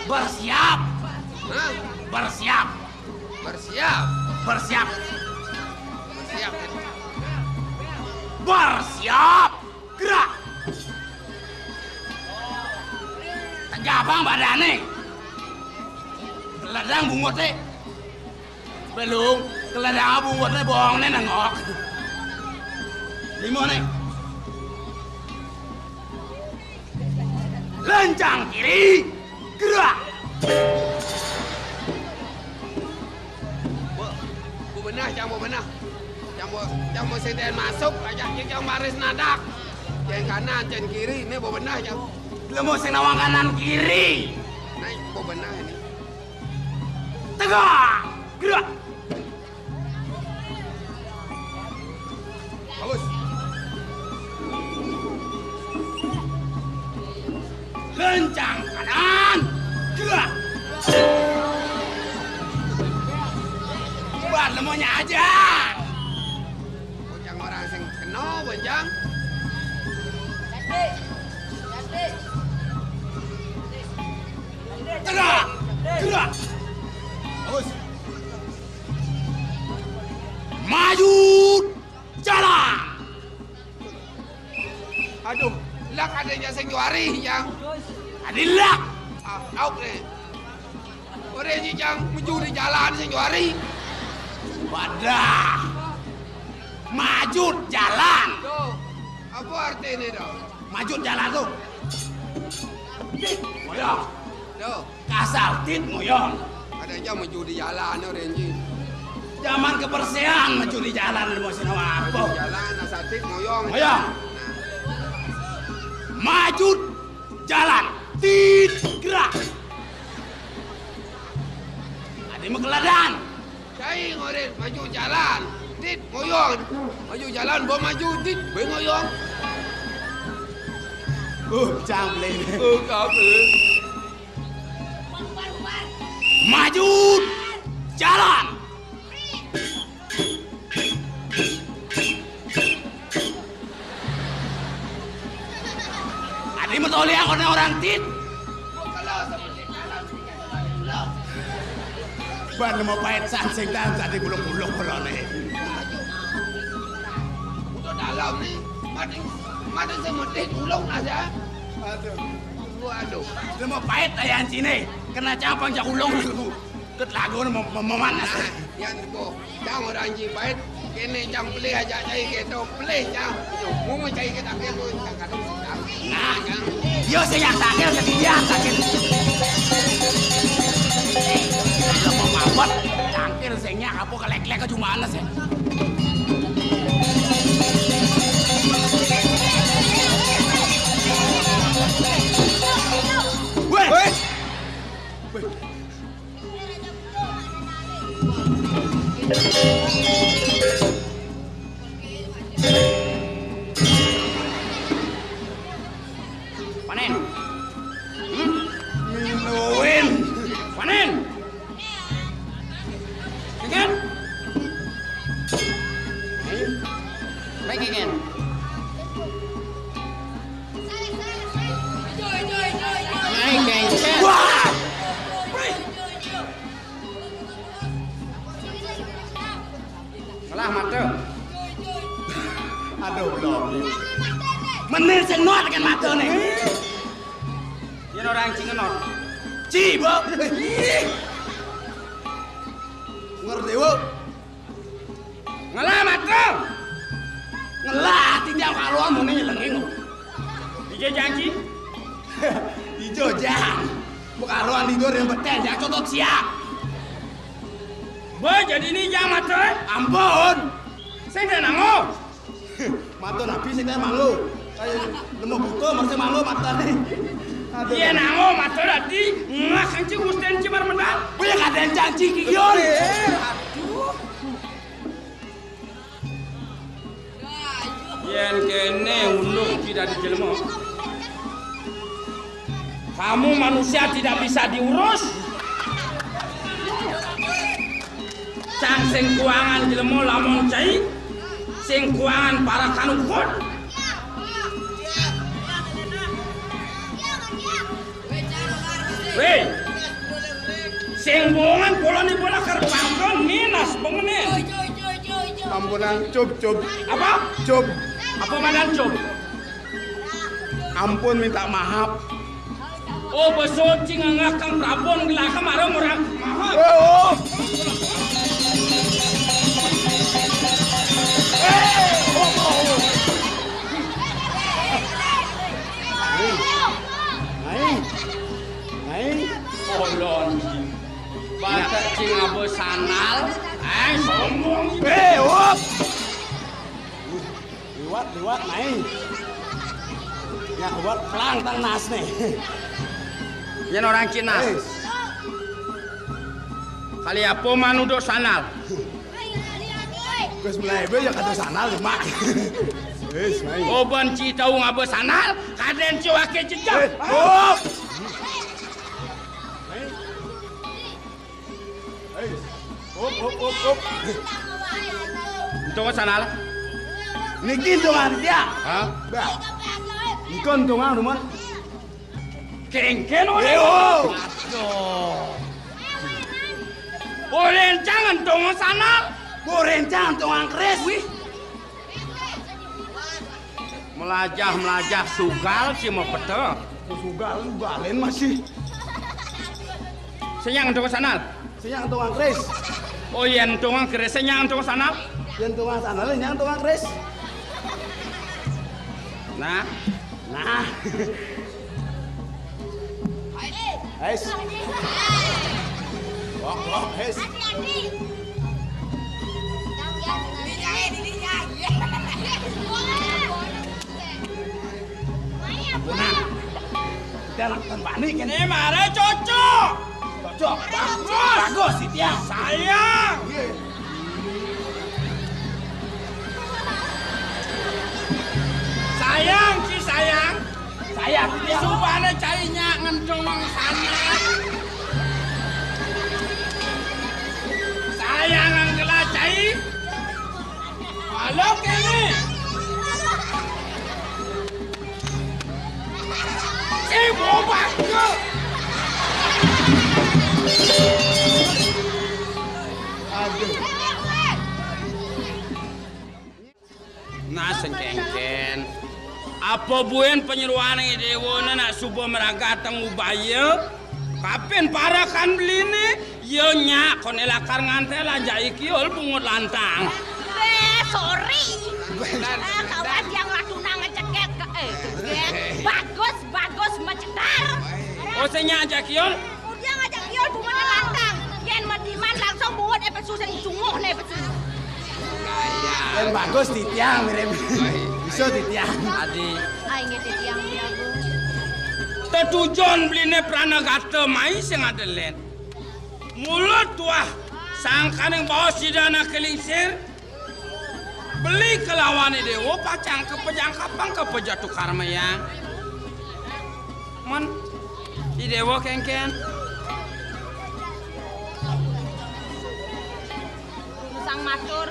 Bersiap. Hah? Bersiap. Bersiap. Bersiap. Bersiap. Bersiap. Gerak. Tegabang badane. Ledang bungut e. Belum, keledang bungut e bohongne nengok. Limo ne. Lencang kiri, gerak. Bu, bu benah, cang bu benah. Cang bu, cang bu seten masuk, ajak cang baris nadak. Cang kanan, cang kiri, ini bu benah, cang. Belum mau sing nawang kanan kiri. Naik bu benah ini. Tegak, gerak. Bagus. Lencang kanan, gerak. Buat lemonya aja. Bocang orang sing kena, bocang. Gerak, gerak. Bagus. Maju, jalan. Aduh, lak adanya sing juari, yang. Adi lak. Ah, auk nih. Ore ji jang meju di jalan sing juari. Wadah. Maju jalan. Tuh, apa arti ini dong? Maju jalan tuh. Moyong. Tuh. Kasar tit moyong. Ada aja meju di jalan ore ji. Jaman kebersihan maju di jalan, mau sinawa apa? Jalan, asal tit, ngoyong. Ngoyong. Maju jalan. Tit, gerak. Ada mekeladan. Cai ngorit, maju jalan. Tit, ngoyong. Maju jalan, bawa maju. Tit, bawa ngoyong. Uh, cang beli. Uh, kabel. Maju jalan. Adi metoliang orang, orang tit. Ban mau pahit sansing dan tadi buluk-buluk kolone. Udah dalam nih, mati, mati semetik ulung aja. Aduh. Waduh. Dia mau pahit ayah sini. Kena capang cak ulung. Ket lagu mau memanas. Yan ko, cang orang ji pahit. Kene cang pelih aja cai keto pelih cang. Mau mau cai kita ke mau cang kadang sedang. Nah, yo saya yang sakit sedih ya sakit. Mau mabot, cangkir sengnya apa kelek-kelek ke cuma sih. Weh. Weh. Panen. Hmm? Minuin. Panen. Keken. Baik, Keken. Naik, Keken. Wah! Salah mata. Aduh, belum. Menir sing not dengan mata nih. Yen orang sing not. Ci, Bu. Ngerti, Bu? Ngelah mata. Ngelah, tinjau kaluan mau nih nyelengi. Ijo janji. Ijo jang. Bukan ruang tidur yang beten, yang cotot siap. Boy, jadi ini jang mata. Ampun. Saya udah nango. Mata nabi saya kayak mango. Kayak nemu buka masih mango mata nih. Aduh. Iya nango mata tadi. Ngah kencing musten cimar menang. Punya kadang janji kion. Aduh. Yen kene unduk tidak dijelema. Kamu manusia tidak bisa diurus. Cang sing kuangan jelema lamun cai, sing kuangan para kanukut. Weh. Sing bongan polone bola kerpangkon minas pengene. Ampunang, cup, cup. Apa? Cup. Apa madan cup? Ampun minta maaf. Oh, beso cing ngakang prabon gelaka marang orang maaf. Oh, oh. Eh, oh, oh, oh. Naik. Naik. Kolon. Batak cing abe sandal. Eh, sombong. Eh, hop. Liwat, liwat, naik. Ya, liwat pelang tang nas nih. Yen orang Cina. Eh. Kali apa manudo sandal? Wis mulai be ya kata sandal, Mak. Wis, naik. Oh, ban ci tahu ngaba sandal? Kaden ci wake jejak. Eh, oh. Hei. Up, up, up, up. Entong sandal. Niki entongan dia. Hah? Bah. Niki entongan, Ruman. Kengken oleh. Yo. Aduh. Oleh jangan entong sandal. Boleh jangan entongan keris. Wih. Melajah-melajah sugal ci mepete. Sugal balen masih. Senyang entong sandal. Senyang entong keris. Oh iya entong keris senyang entong sandal. Yen entong sandal senyang entong keris. Nah. Nah. Ais. Wah, wah, ais. Bani kan. Né mara cocok. Cocok. Bagus. Bagus, Titiang. Sayang. Iya. Sayang, Ci, sayang. Sayang, Titiang. Subané cai nya ngentong sana. Sayang, angkela cai. Halo, kéné. Sing bobak, yo. Aduh. Nah, sengkengken. Apa buin panyeroan Déwa né nak suba maraga teng ubaya? Kapin parekan beliné? Iya nyak, koné lakar nganté lanjai kiul bungut lantang. Eh, sorry. Eh, kawan yang laduna ngeceket ke, eh, ngeceket. Bagus, bagus, mecetar. Oh, sing nyak ajak kiul? Udah ngajak kiul bungut lantang. Yén madiman langsung bungut, eh, pesu sing sunguh né pesu. Yang bagus Titiang, mirip. Bisa Titiang. Adi. Ai, nggih Titiang, ya, Bu. Tetujon beliné pranagata mai sing adelén. Mulut tuah sangkaning baos Ida Anaké Lingsir. Beli kelawan Déwa pacang kapejangkepang ka Pejatukarmayang. Mén Déwa kénkén. Sang matur.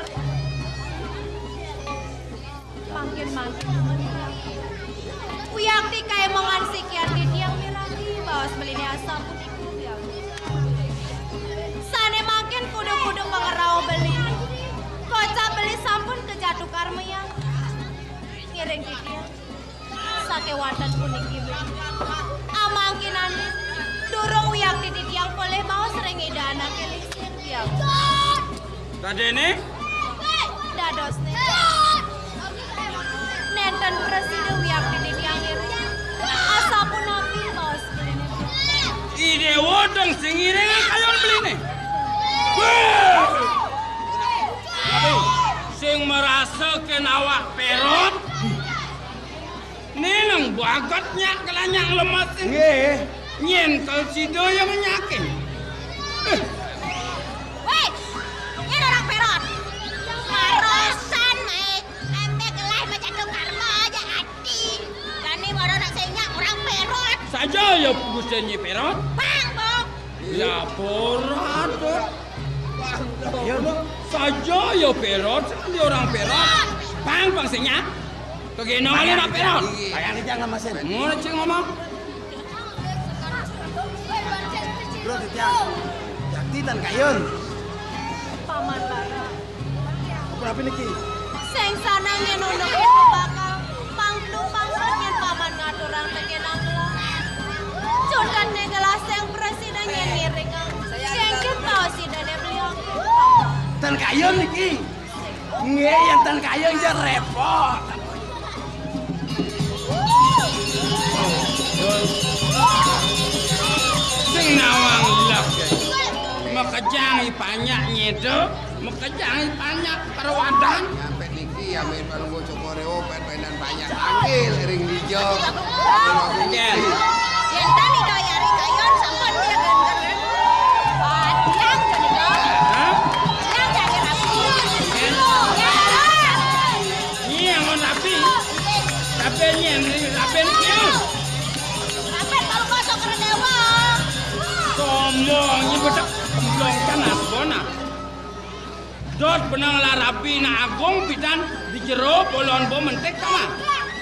Mangkin, mangkin. Wiakti kaémongan sikian titiang miragi baos beliné asapunika, Biang. Sané mangkin kudu-kudu pangrauh beliné. Kocap beli sampun kajatukarmayang. Ngiring titiang. Sakéwanten puniki, Biang. Amangkinané, durung wiakti titiang polih baos ring Ida Anaké Lingsir, Biang. Dadéné? Dadosné. Nénten prasida wiakti titiang ngiring. Asapunapi baos beliné. I Déwa teng sing ngiring kayun beliné. Wéh! Sing marasa kén awak pérot. Ninang bagat nyak kelanyak lemas. Nggih. Nyén kal sida yang nyakin. Wéh, nyén orang pérot. Marosan, Mai. Ambek lah macam tu karma aja ati. Kani mara nak senyak orang pérot. Saja ya Gusti Nyi Pérot. Bang, Bang. Ya, pérot. Ya, saja ya pérot, sekali orang pérot. Bang, bang senyak. Kegena kali nak pérot. Bayang aja nggak masin. Ngono cing ngomong. Bro, Titiang. Jakti tan kayun. Paman Bara. Berapa niki? Sing sanang nyén unduk ibu bakal. Pangklu pangkut nyén paman ngaturang tekén angkela. Cutet né gelas sing prasida nyén ngiringang. Sing ket baos sidané beliau. Tan kayun niki. Nggih, yén ten kayun ya repot. Sing nawang lek. Makejang i panyak nyedo, makejang i panyak perwadan. Nyampe niki ya, men palungguh Cokor Ewo, pen-penan panyak tanggil ring dija. Ken. Yén tani kaya ri kayun sampun nyegenken. Panjang jani kau. Hah? Panjang jani rapi. Ken. Ya. Nyi angon rapi. Tapi nyi rapi niki. Rapi baru kosong kena dewa. Sombong, nyi betek kemblong kan asbona. Dot benang larapi na agung pidan di jero bolon bo mentik sama.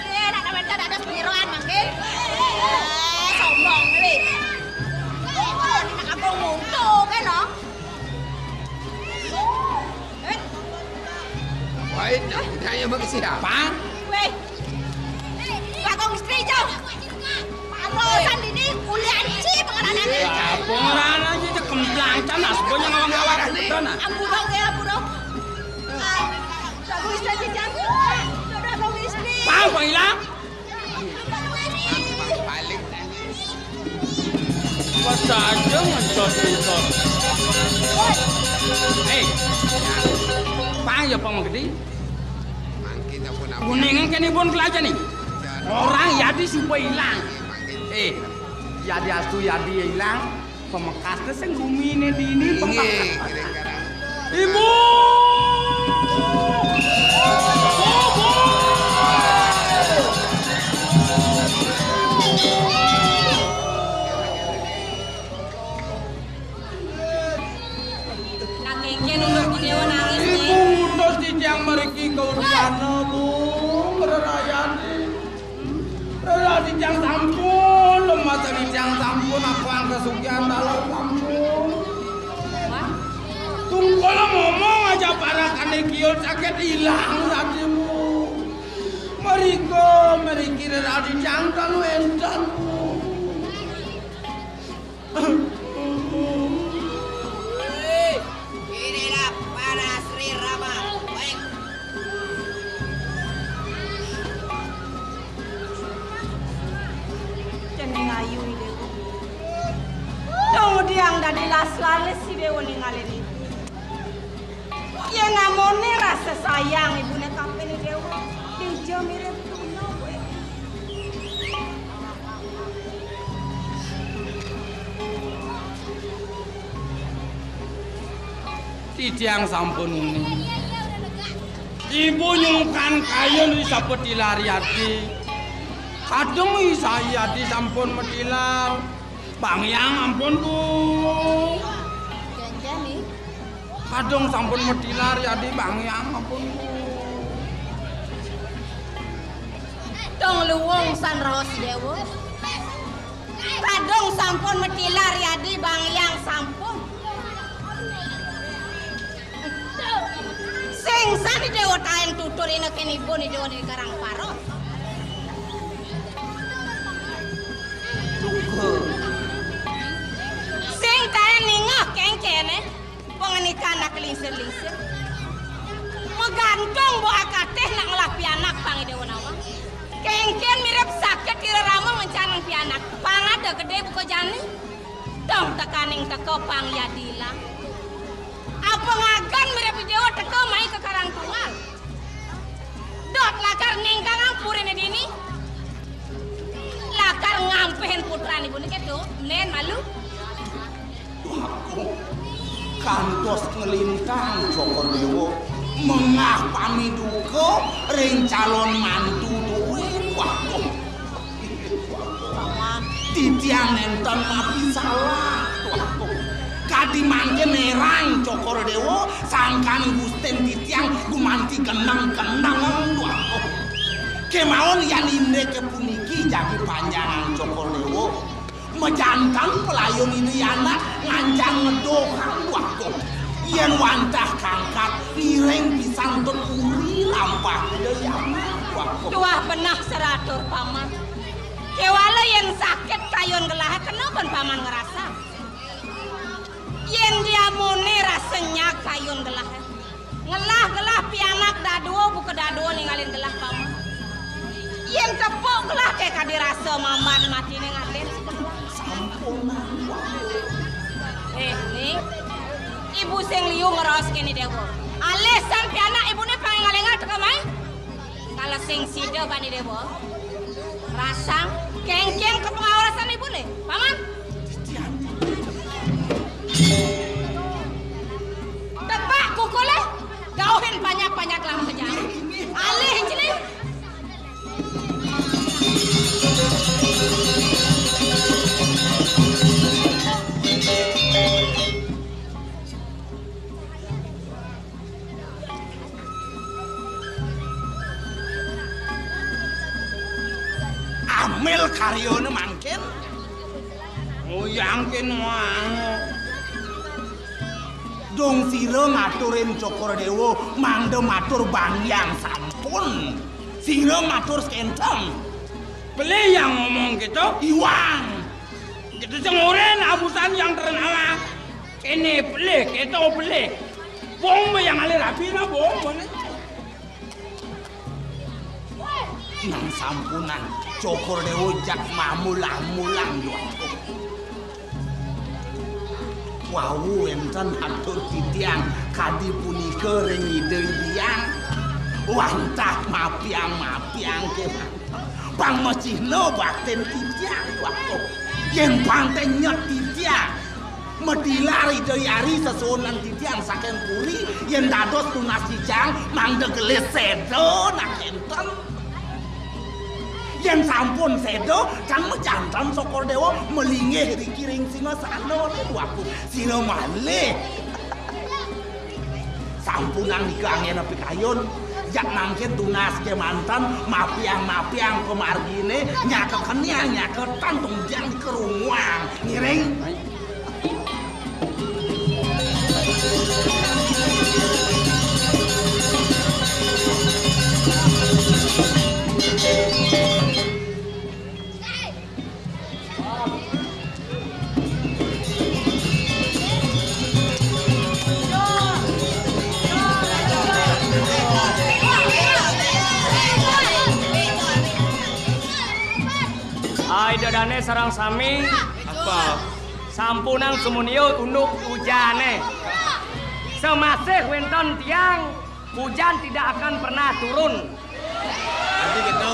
Eh, nak mentik ada penyeroan mangkin. Eh, sombong ni. Nak agung muntu kan, no? Eh. Wait, nak tanya bagi siapa? Weh. Bagong istri jauh. Palosan dini kuliah ci pengenalan. Iya, pengenalan ci cek kemplang canas, banyak ngawang-ngawang. Ampura, ya, ampura. Bagong istri jam. Bagong istri. Pang, pang hilang. Balik. Wah, saja ngencot-ngencot. Hei, pang ya pang gede. Mangkin apa nama? Kuningan kene pun kelaja nih. Orang yadi supaya hilang. Eh, Yadiastu yadi ilang, pamekasné sing guminé dini. Inggih, pamekasné. Ibu! Nah, kénkén ulun gedé nangis, ibu, nih. Utus titiang mriki ka Udayana, Bu, ngrerayani. Lah, titiang sampun, lemas titiang sampun, apan kasugihan taler sampun. Tungkul ngomong aja parakané kiul sakit ilang tadi, Bu. Mrika, mriki reradi jangkang wénten, Bu. Wih, inilah panas Sri Rama. Baik. Cening ayu, I Déwa. Dong diang dadi las-lalis, I Déwa, ningalin ibu. Yén amoné rasa sayang ibuné kapin, I Déwa, dija mirip tuna, wé. Titiang sampun uning. Ibu nyungkan kayun ri sapatilar yadi. Kadung ri sayadi sampun matilar. Bangyang ampun, Bu. Janjani. Kadung sampun matilar yadi, bangyang ampun, Bu. Dong luwung san raos, Déwa. Kadung sampun matilar yadi, bangyang sampun. Sing sani Déwa taén tutur inekin ibu ni Déwa di Karang Paros. Sing taén ningeh kéngkéné, pangandikané nak lingsir-lingsir. Magantung bo akatih nak ngelah pianak pang I Déwa nawang. Kéngkén mirip sakit ira rama ngencanang pianak. Pang ada gedé buka jani. Dong tekaning teka pang yadi ilang. Apa ngagan mirip I Déwa teka mai ka Karang Tunggal. Dot lakar ningkang puriné dini. Lakar ngampihin putran ibuné kéto. Nén malu. Wah, kantos nglintang Cokor Déwa. Mengah pamiduka ring calon mantu duwé. Wah, Paman. Titiang nénten mapisalah. Wah, kadi mangkin nérang Cokor Déwa, sangkan gustin titiang gumanti keneng-keneng. Wah, kémaon yan indiké puniki jagi panjangan Cokor Déwa. Majanten pelayun Ida Yana ngancan ngedohan. Wah, yén wantah kangkat ngiring pisan ten uri lampah Ida Yana. Wah, tuah benah seratur, Paman. Kéwala yén sakit kayun gelahé, kena pun Paman ngerasa. Yén diamuné rasa nyak kayun gelahé. Ngelah gelah pianak dadua, buka dadua ningalin gelah Paman. Yén tepuk gelah ké kadi rasa Maman matiné ngadén. Sampun. Éh, nih. Ibu sing liu ngraos kéné, Déwa. Alih san pianak ibuné pang énggal-énggal teka mai. Kala sing sida bani Déwa. Rasang, kéngkén kapangaosan ibuné. Paman. Tepak kukulé, dauhin panjak-panjak lam kerja. Alih, Cili. Ambil karyané mangkin. Ngoyang ké nuang. Dong sira ngaturin Cokor Déwa, mangda matur bangyang sampun. Sira matur sekénten. Pelih yang ngomong kéto? Iwang. Kéto sing orin abusan yang ternalah. Kéné pelih, kéto pelih. Bong yang alih rabi na bong. Nang sampunang Cokor Déwa jak mamulang-mulang, Déwa. Wau wénten atur titiang kadi punika ring Ida Hyang. Wantah mapiang-mapiang kémawon. Pang masihna baktin titiang, Déwa. Yén pang té nyet titiang, madilar Ida Hyang Ari sesuunan titiang saking puri, yén dados tunas titiang mangda gelis séda nak kénten. Yén sampun séda, kan majanten Cokor Déwa malinggih riki ring singasana, waduh, sira malih. Sampunang nika anggén pikayun, jak mangkin tunas kémanten, mapiang-mapiang pamarginé, nyaka keniang, nyaka tang tunggiang dikerunguang. Ngiring. Ai, Ida dané sareng sami. Apa? Sampunang sumunia unduk ujané. Samasih wénten tiang, hujan tidak akan pernah turun. Arti gitu?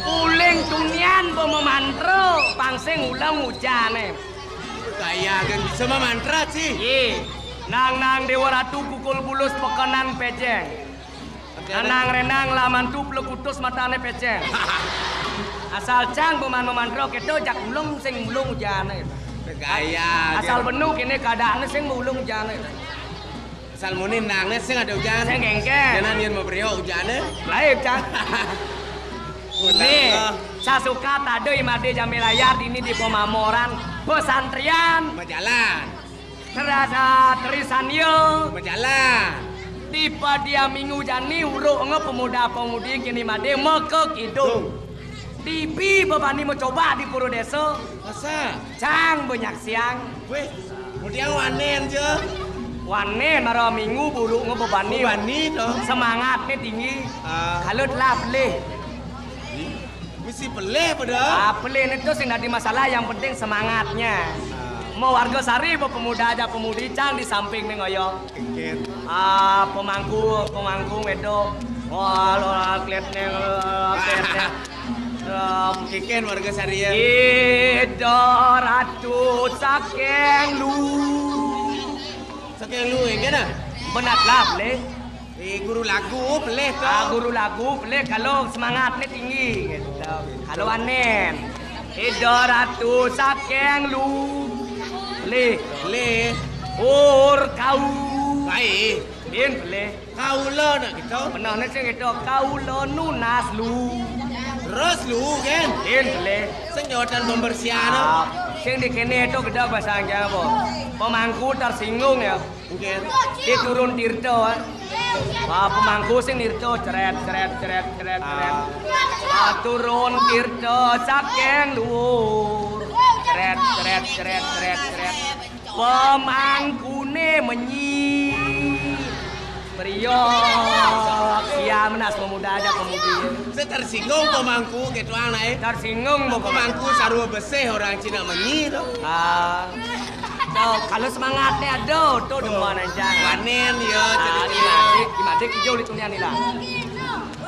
Uling tunian ba mamantra, pang sing uleng ujané. Kaya kan bisa mamantra sih. Yé. Nang nang Déwa Ratu kukul bulus pekenan pejeng. Oke, Anang renang lamantu plekutus matané pejeng. Asal cang ba maan mamantra kéto, jak uleng sing uleng ujané. Kaya Asal kan. Benu kéné keadaanné sing uleng ujané. Asal muni nangné sing ada ujan. Sing kéngkén. Kénan yén mabriok ujané. Laib, cang. Nih, sasuka tada I Madé Jamé Layar dini di pamamoran pesantrian. Majalan. Terasa Trisania. Majalan. Di padiam minggu jani uruk nga pemuda-pemudi kini Madé makakidung. Tibi bebani macoba di pura désa. Masa? Cang banyak siang. Wéh, kemudian wanén ja. Wanén mara minggu buru nga bebani. Bebani to. Semangatné tinggi. Ah. Kalau telah pelih. Ih, mesti pelih pada. Ah, pelih itu sing dadi masalah, yang penting semangatnya. Ah. Mau warga sari ba pemuda aja pemudi cang di samping ning ngoyo. Kikit. Ah, pemangku, pemangku wedo. Wah, lo kletné, kletné. Em, Kikén warga sari ya. Ida Ratu saking lu. Saking lu, enggak dah? Benat lah, pelih. Eh, guru lagu, pelih to. Ah, guru lagu, pelih kalau semangatnya tinggi, gitu. Kalau wanén. Ida Ratu saking lu. Pelih. Pelih. Ur kau. Baik. Din pelih. Kaula nak gitu. Benehné sing itu kaula nunas lu. Terus lu, kan? Din pelih. Sing jawatan pembersihan. Ah, sing di kéné itu gedé bahasa Inggris apa? Pemangku tersinggung ya. Oke. Dia turun tirta, ah. Wah, pemangku sing nirta, ceret, ceret, ceret, ceret, ceret. Ah. Ah, turun tirta saking luhur. Ceret, ceret, ceret, ceret, ceret. Pemangkuné menyi. Priok, siam nas pemuda aja pemudi. Saya tersinggung pemangku gitu, aneh. Tersinggung, Bu. Pemangku sarwa besih orang Cina menyi tuh. Ah. Tuh, kalau semangatnya ada, tuh demen aja. Panen ya, ah, jadi di madik, di madik hijau di tunian lah.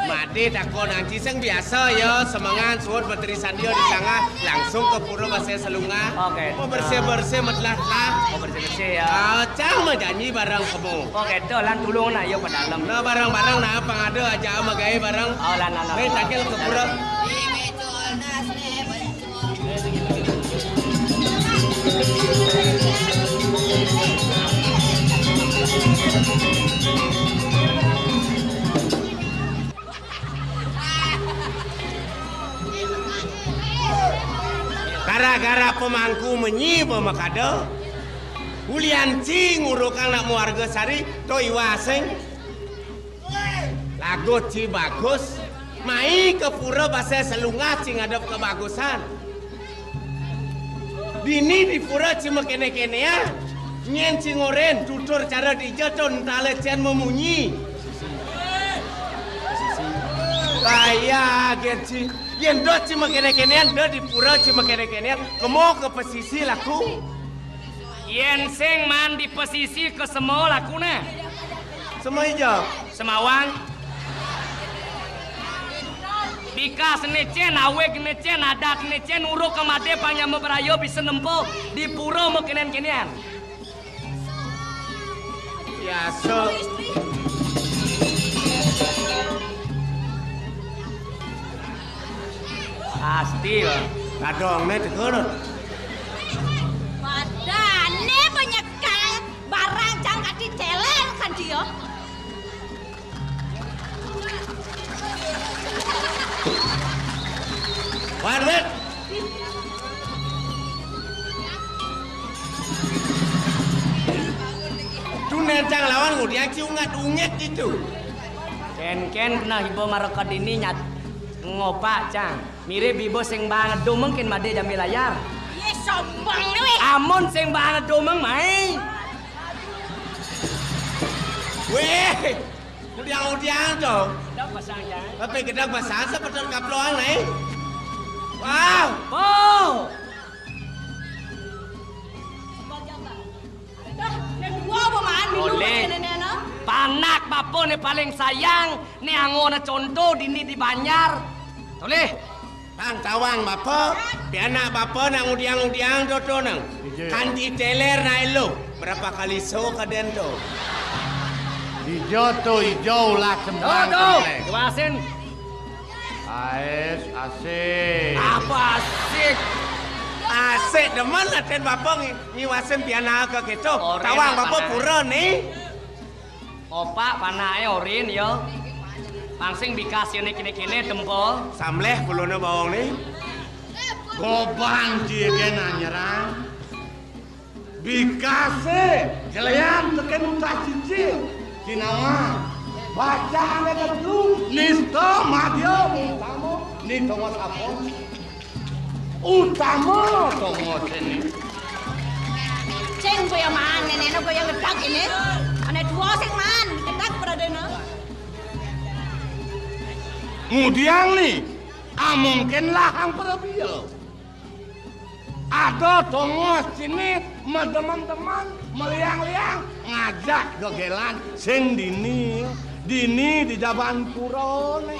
Madé takon anci sing biasa ya, semengan suud Menteri Sandia di tangah, langsung ke pura Pasir Selunga. Oke. Mau bersih-bersih, metlah-tlah. Mau bersih-bersih ya. Ah, cang majanji bareng kemu. Oke, tuh lan tulung nak, yuk ke dalam. Nah, bareng-bareng nah, pang ada aja magaé bareng. Oh, lan, lan, lan. Hei, tangkil ke pura. Gara-gara pemangku menyi pemakada, ulian ci ngurukang nak muarga sari, to iwaseng. Lagut ci bagus, mai ke pura Pasir Selunga ci ngadep kebagusan. Dini di pura ci makéné-kénéan, nyén ci ngorén tutur cara dija to entale cén mamunyi. Kaya gén ci, yén do ci makéné-kénéan, do di pura ci makéné-kénéan, kemo ke pesisi laku. Yén sing maan di pesisi ke sema lakune. Sema ija. Semawang. Di Ikas né cén, awig né cén, adat né cén, uruk ka madé pang nyama braya bisa nempuh di pura makenen-kenen. Biasa. Pasti, Bang. Kadong né tegur. Badané banyakang barang cang kati célér kan dia. Wan, Wit. Tuh nencang lawan ngudiang ci ungat-ungit itu. Kén-kén nah iba maraka dini nyat ngopak cang. Mirip iba sing banget domeng kén madé jambi layar. Yé, sombong né, wéh. Amun sing banget domeng, mai. Wéh, udiang-udiang to. Gedeg pasang, ya. Tapi gedeg pasang sebetul kaploang, né. Wow. Wow. Dah, né dua apa maan minum. Olé. Macam né, nah? Panak bapa né paling sayang, né anggona conto dini di banjar. Tolih. Bang, tawang bapa, pianak bapa nak ngudiang-udiang to, to nang. Ija. Kanti teler nak elo. Berapa kali so kadén to? Ijo to, ijo ulah sembang. To, to. Sembang. Jelasin. Ais, asik. Apa asik? Asik demen adén bapa ngi-, ngiwasin pianak ka kéto. Orén. Tawang bapa nak pura né. Opak panaké orén ya. Pang sing bikas kéné-kéné tempo. Samleh kuluna bawang né. Goban ci gén anyerang. Bikasé jeléan tekén utas cicing. Cinawa. Bacané tetu nista madya utama ni tongos apa? Utama tongos ini. Sing boya maan, nénéna boya gedeg ini. Ané dua sing maan, gedeg pradéna. Ngudiang ni, amungkin lahang prabia. Ada tongos sini, mademen-demen, maliang-liang, ngajak gegélan, sing dini, dini di jaban pura né.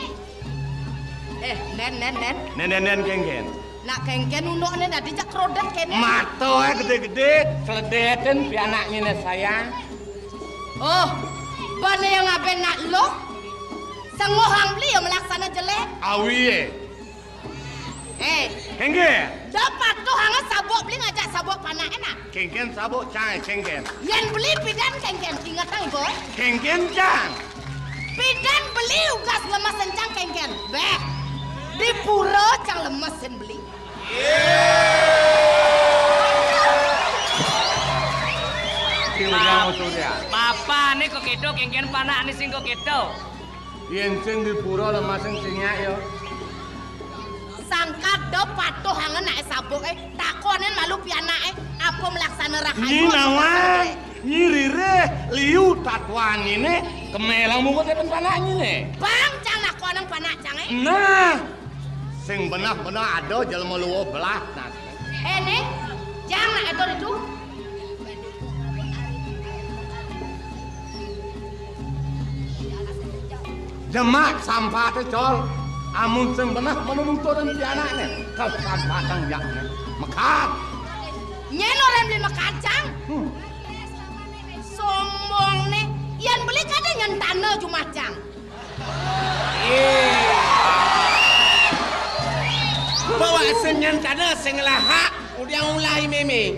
Eh, Nén, Nén, Nén. Nén, Nén, Nén, kénkén. Nak kénkén unduk né dadi jak rodét kéné. Mataé gedé-gedé, sledétin pianakné né sayang. Oh, bana yang abén nak lo? Sengohang beli ya melaksana jelek. Awi, eh. Eh. Kénkén. Da patuh hanga sabuk beli ngajak sabuk panak enak. Kénkén sabuk cang, kénkén. Yén beli pidan kénkén, ingetang, Boy. Kénkén cang. Pidan beli ugas lemes encang kénkén. Béh. Di pura cang lemes yén beli. Sing udah musuh dia. Bapané kok kéto, kénkén panakné sing kok kéto. Yén sing di pura lemes sing sinyak ya. Sangkal da patuh angen nak sabuk, eh. Takonin malu pianak, eh. Apa melaksana rahayu, nyi apa nawang, melaksana nyi ririh, liu tatuan nyiné, kemelang mungkut épen panak nyiné. Bang, cang nakonin panak cang, eh. Nah, sing benah-benah ada jelema luwuh belah, nah. Eh, né, cang nak atur itu. Jemak sampaté, Col. Amun sing beneh menu nututin pianakné, kasampatan yakné. Mekat. Nyén orén beli mekat, Cang? Hmm. Sombongné. Yén beli kadén nyentana jumah, Cang. Bawa sing nyentana sing lahak, udah mulai mémé.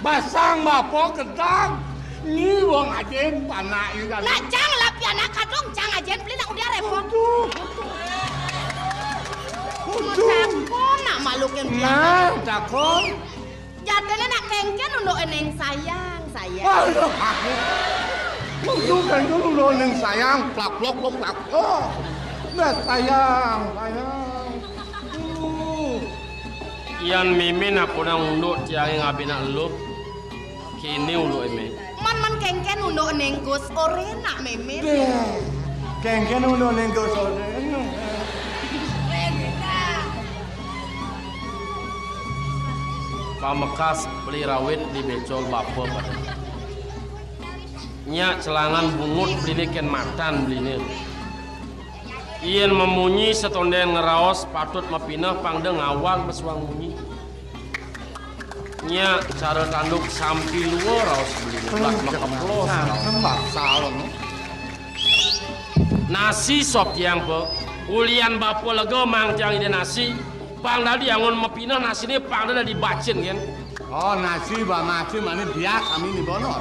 Basang bapa kedang, nyi wong ajin panak yu kan. Nak cang lapi anak kadung, cang ajin beli nak udah repot. Utuh. Utuh. Takon nak malukin pianak. Nah, takon. Jadiné nak kénkén unduk ening sayang, sayang. Aduh, aku. Utuh kan dulu lo ening sayang, plak plok plok plak. Oh. Nah, sayang, sayang. Tuh. Yan mémé nak kunang unduk tiangé ngabé nak elup. Kéné unduk émé. Man, man kénkén unduk ening Gus orén nak mémé. Déh. Kénkén unduk ening Gus orén. Pamekas beli rawit di bécol bapa. Nyak celangan bungut beliné kén matan beliné. Yén mamunyi satondén ngraos patut mapineh pang da ngawag masuang munyi. Nya cara tanduk sampi lua raos beli mutlak makeplos. Nasi sop tiang, Pak. Ulian bapa lega mang tiang ida nasi. Pang dadi anggon mapineh nasiné pang da dadi bacin kén. Oh, nasi ba nasi mané biak kami ni bono.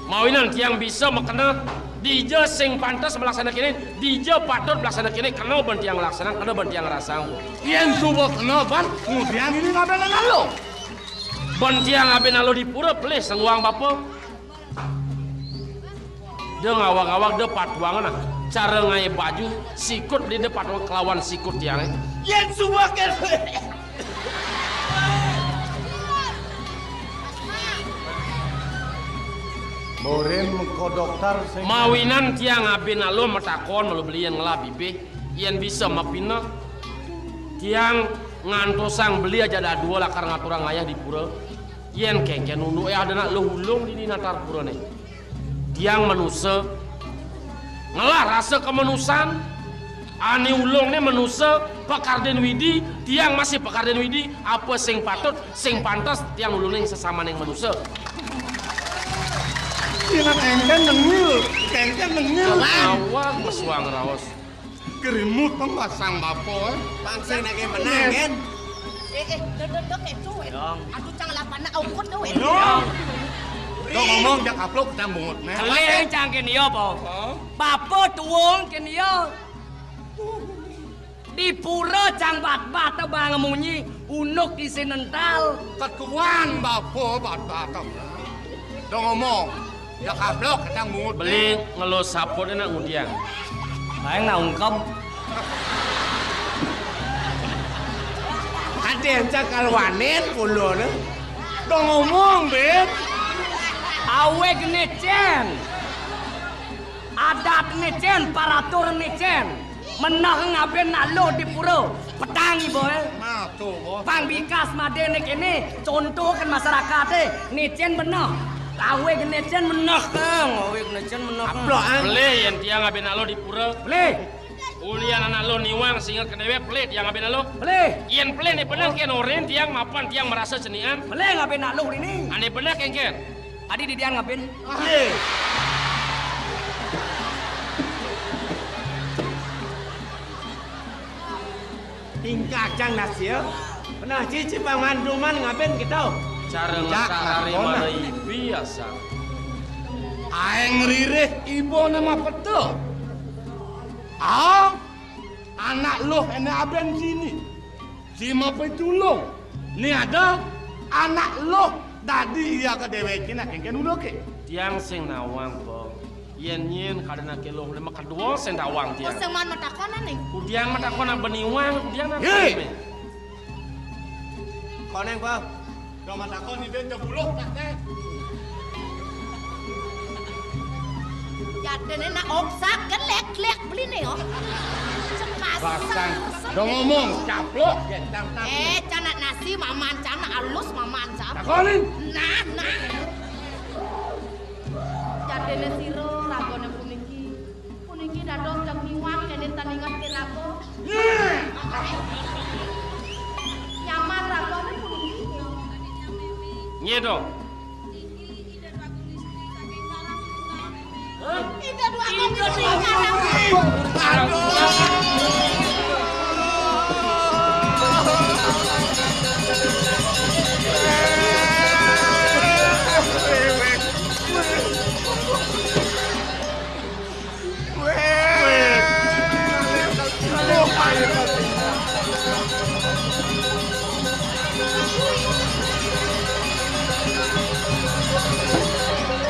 Mawinan tiang bisa makena dija sing pantes malaksana kéné, dija patut malaksana kéné, kena ban tiang laksana, kena ban tiang rasang. Yén suba kena ban, ngudiang ini ngabén alu. Ban tiang ngabén alu di pura pelih sengguang bapa. Da ngawag-ngawag da patuangan ah. Cara ngaé baju, sikut di da patuang kelawan sikut tiangé. Yén suba kén. Borin ko dokter sing mawinan tiang ngabén alu matakon malu beli yén ngelah bibih, yén bisa mapineh. Tiang ngantosang beli ajak dadua lakar ngaturang ayah di pura. Yén kénkén unduk ya ada nak luh ulung dini natar purané. Tiang manusa. Ngelah rasa kamanusan. Ané ulungné manusa, pakardin Widi, tiang masih pakardin Widi, apa sing patut, sing pantes, tiang nulungang sesamaning manusa. Tiang kénkén nengil, kénkén nengil. Awak masuang raos. Gerimuh pang basang bapa, eh. Pang sing nagih menang, kén. Eh, eh, dodok, dodok, kéto, wé. Dong. Aduh, cang lapan nak ukut, wé. Dong. Dong ngomong, jak kaplok, cang bungut, né. Keling cang kén iya, Po. Hah? Bapa tuung kén iya. Di pura cang bat-bat bang munyi, unduk isi nental. Ketuan bapa bat-bat. Dong ngomong, jak kaplok, cang bungut. Beli ngelus saput nak ngudiang. Aing nak ungkep. Kadén cang kalwanin puluh né. Dong ngomong, Bin. Awig né cén. Adat né cén, paratur né cén. Meneh ngabén nak luh di pura. Petang iba, eh. Nah, tuh, bos. Pang bikas madé né kéné, contoh kén masyarakat, eh. Né cén meneh. Awig né cén meneh, Kang. Awig né cén meneh. Aplok, ah. Pelih yén tiang ngabén nak luh di pura. Pelih. Ulian anak luh niwang sing inget ka déwék, pelih tiang ngabén nak luh. Pelih. Yén pelih né beneh kén orin tiang mapan tiang marasa cenian. Pelih ngabén nak luh dini. Ané beneh kénkén. Adi didian ngabén. Yé. Tingkah cang nasia. Pernah cici pamanduman ngabén kita. Cara ngesak hari mana ibi asal. Aing ririh iba nama peta. Ah, anak luh éné abén sini. Si mapitulung. Ni ada anak luh dadi ia ka déwék nak kénkén unduk ké. Tiang sing nawang, Bong. Yén nyén kadén aké luh lima kedua sing nawang tiang. Sing man matakon ané. Kudiang matakon nak beniwang, kudiang nak. Hé. Konéng, Bong. Dong matakon ni ben jebuluh nak téh. Jadiné nak oksak gelek-gelek beliné, oh. Cemas. Basang. Dong ngomong, caplok, ya, tang, tang. Eh, canak nasi maman, canak alus maman, canak. Takonin. Nah, nah. Jadiné sira ragané puniki. Puniki dados gemiwan kéné tan inget ké raga. Nyaman ragané puniki. Nggih, dong. Ida dua kali. Aduh.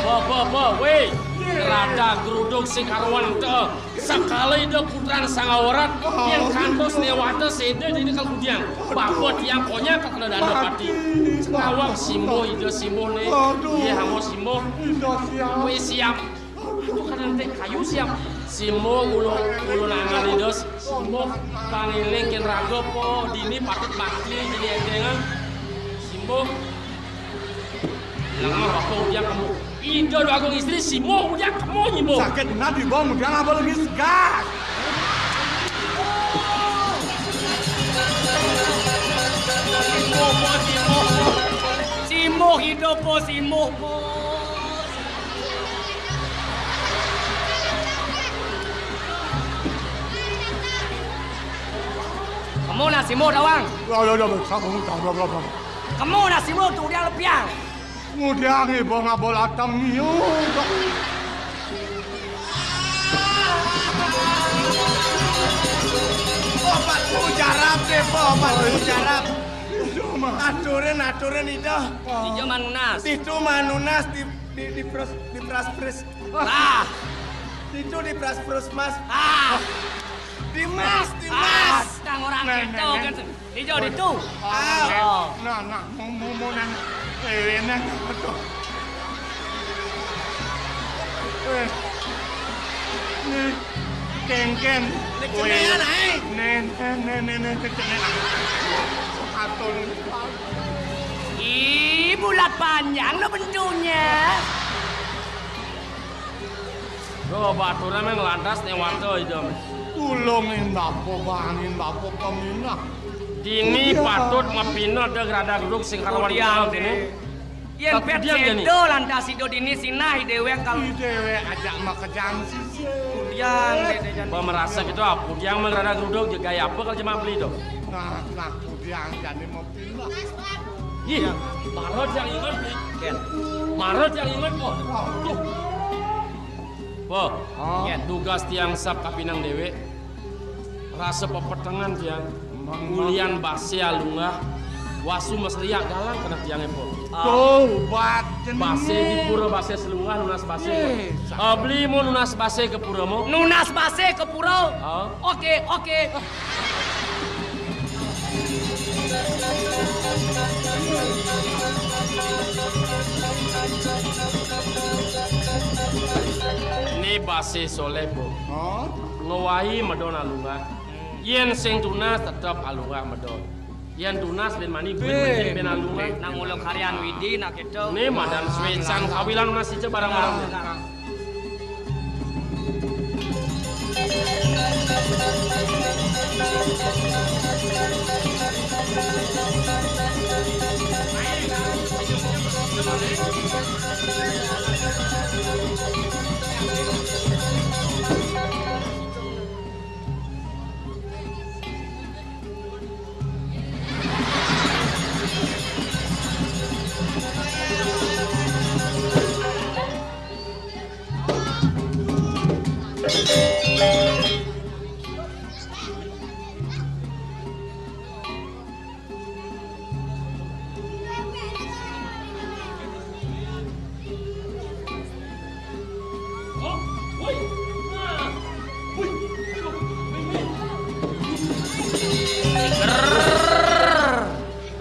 Ba, ba, ba, wéh. Rada gruduk sing karuan ente. Sakala ida putran sangawarat, yén kantos néwata séda dina kal kudiang. Bapa tiang konyang kakena dana pati. Ngawag simbuh ida simbuh né. Iya, hamo simbuh. Wéh, siap. Aduh, kadén téh kayu siap. Simbo ulun, ulun angan lidos. Simbo pangiling kén raga po dini patut bakti dini énténgan. Simbo. Bilang mah apa ujian kamu. Ida Déwa Agung Istri, simuh ngudiang, kema nyimuh. Sakit genah iba ngudiang aba legi segas. Simuh, simuh, simuh. Simuh, ida po, simuh po. Kema nak simuh, Dawang? Ya, ya, ya, ya, ya, ya, ya. Kema nak simuh tu, ngudiang lepiang. Ngudiang iba ngaba latang nyiu. Obat mujarab deh, po, obat mujarab. Iya, Mas. Aturin, aturin ida. Dija manunas. Ditu manunas di, di, di pres, di pras pres. Ah. Ditu di pras pres, Mas. Ah. Di Mas, di Mas. Ah, tang orang. Nah, kita nah, kan. Nah. Ijo ditu. Ah. Oh. Nah, nah, mau, mau, mau nang, eh, nang apa tuh? Eh, nih, kengken. Nih, cenean, ai. Nih, nih, nih, nih, nih, cenean. Atur. Ih, bulat panjang lo bentuknya. Duh, baturan mah lantas newata ida. Tulungin bapa, bangin bapa paminah. Dini patut mapinah da grada gruduk sing karawan. Kudiang dini. Yen pét séda lantas ida dini sinah i déwék kal. I déwék ajak makejang sisih. Kudiang dé, dé, jan. Pamerasa gitu, ah, kudiang mah grada gruduk, gaya apa kalau cuma beli tuh? Nah, nah, kudiang jani mau pindah. Ih, marot yang ingat nih. Ken. Marot yang ingat kok. Tuh. Po, dugas tiang sap kapinang déwék. Rasa pepetengan tiang. Ngulian basé alunggah. Wasu mesliak galang keneh tiangé, Po. Tuh, bat jenengé. Basé di pura, basé selunggah, nunas basé. Eh, beli mau nunas basé ke pura mau? Nunas basé ke pura. Oh. Oke, oke. Né basé soléh, Po. Oh? Ngowahi medon alunggah. Yén sing tunas tetep alunggah medon. Yén tunas bén mani buin, eh, bén alunggah. Nang mula karyan Widi nak kéto. Né madan suécan kawilan nunas ica barang-barang. Nah.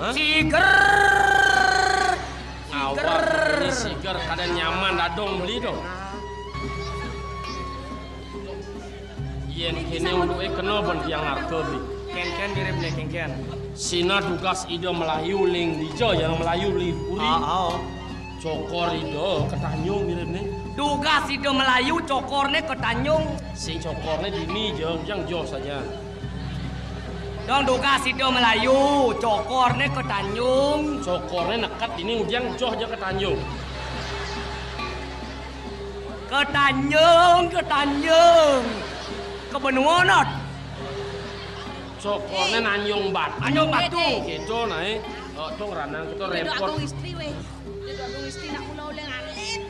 Hah? Siger. Awak ini siger, kada nyaman dadong beli to. Yén kéné untuké kena bén tiang narka beli. Kénkén mirip né, kénkén. Sina dugas ida Melayu ling dija, yang Melayu ling puri. Ah, ah. Cokor ida ka Tanjung mirip né. Dugas ida Melayu cokorné ka Tanjung. Sing cokorné dini ja, ujang joh saja. Dong dugas ida Melayu, cokorné ka Tanjung. Cokorné neket dini, ujang joh ja ka Tanjung. Ka Tanjung, ka Tanjung. Ka benua not. Cokorné Nanjung Batu. Nanjung Batu. Kéto naé. Oh, tuh ranang kéto repot. Agung Istri wéh. Agung Istri nak mula uling alit.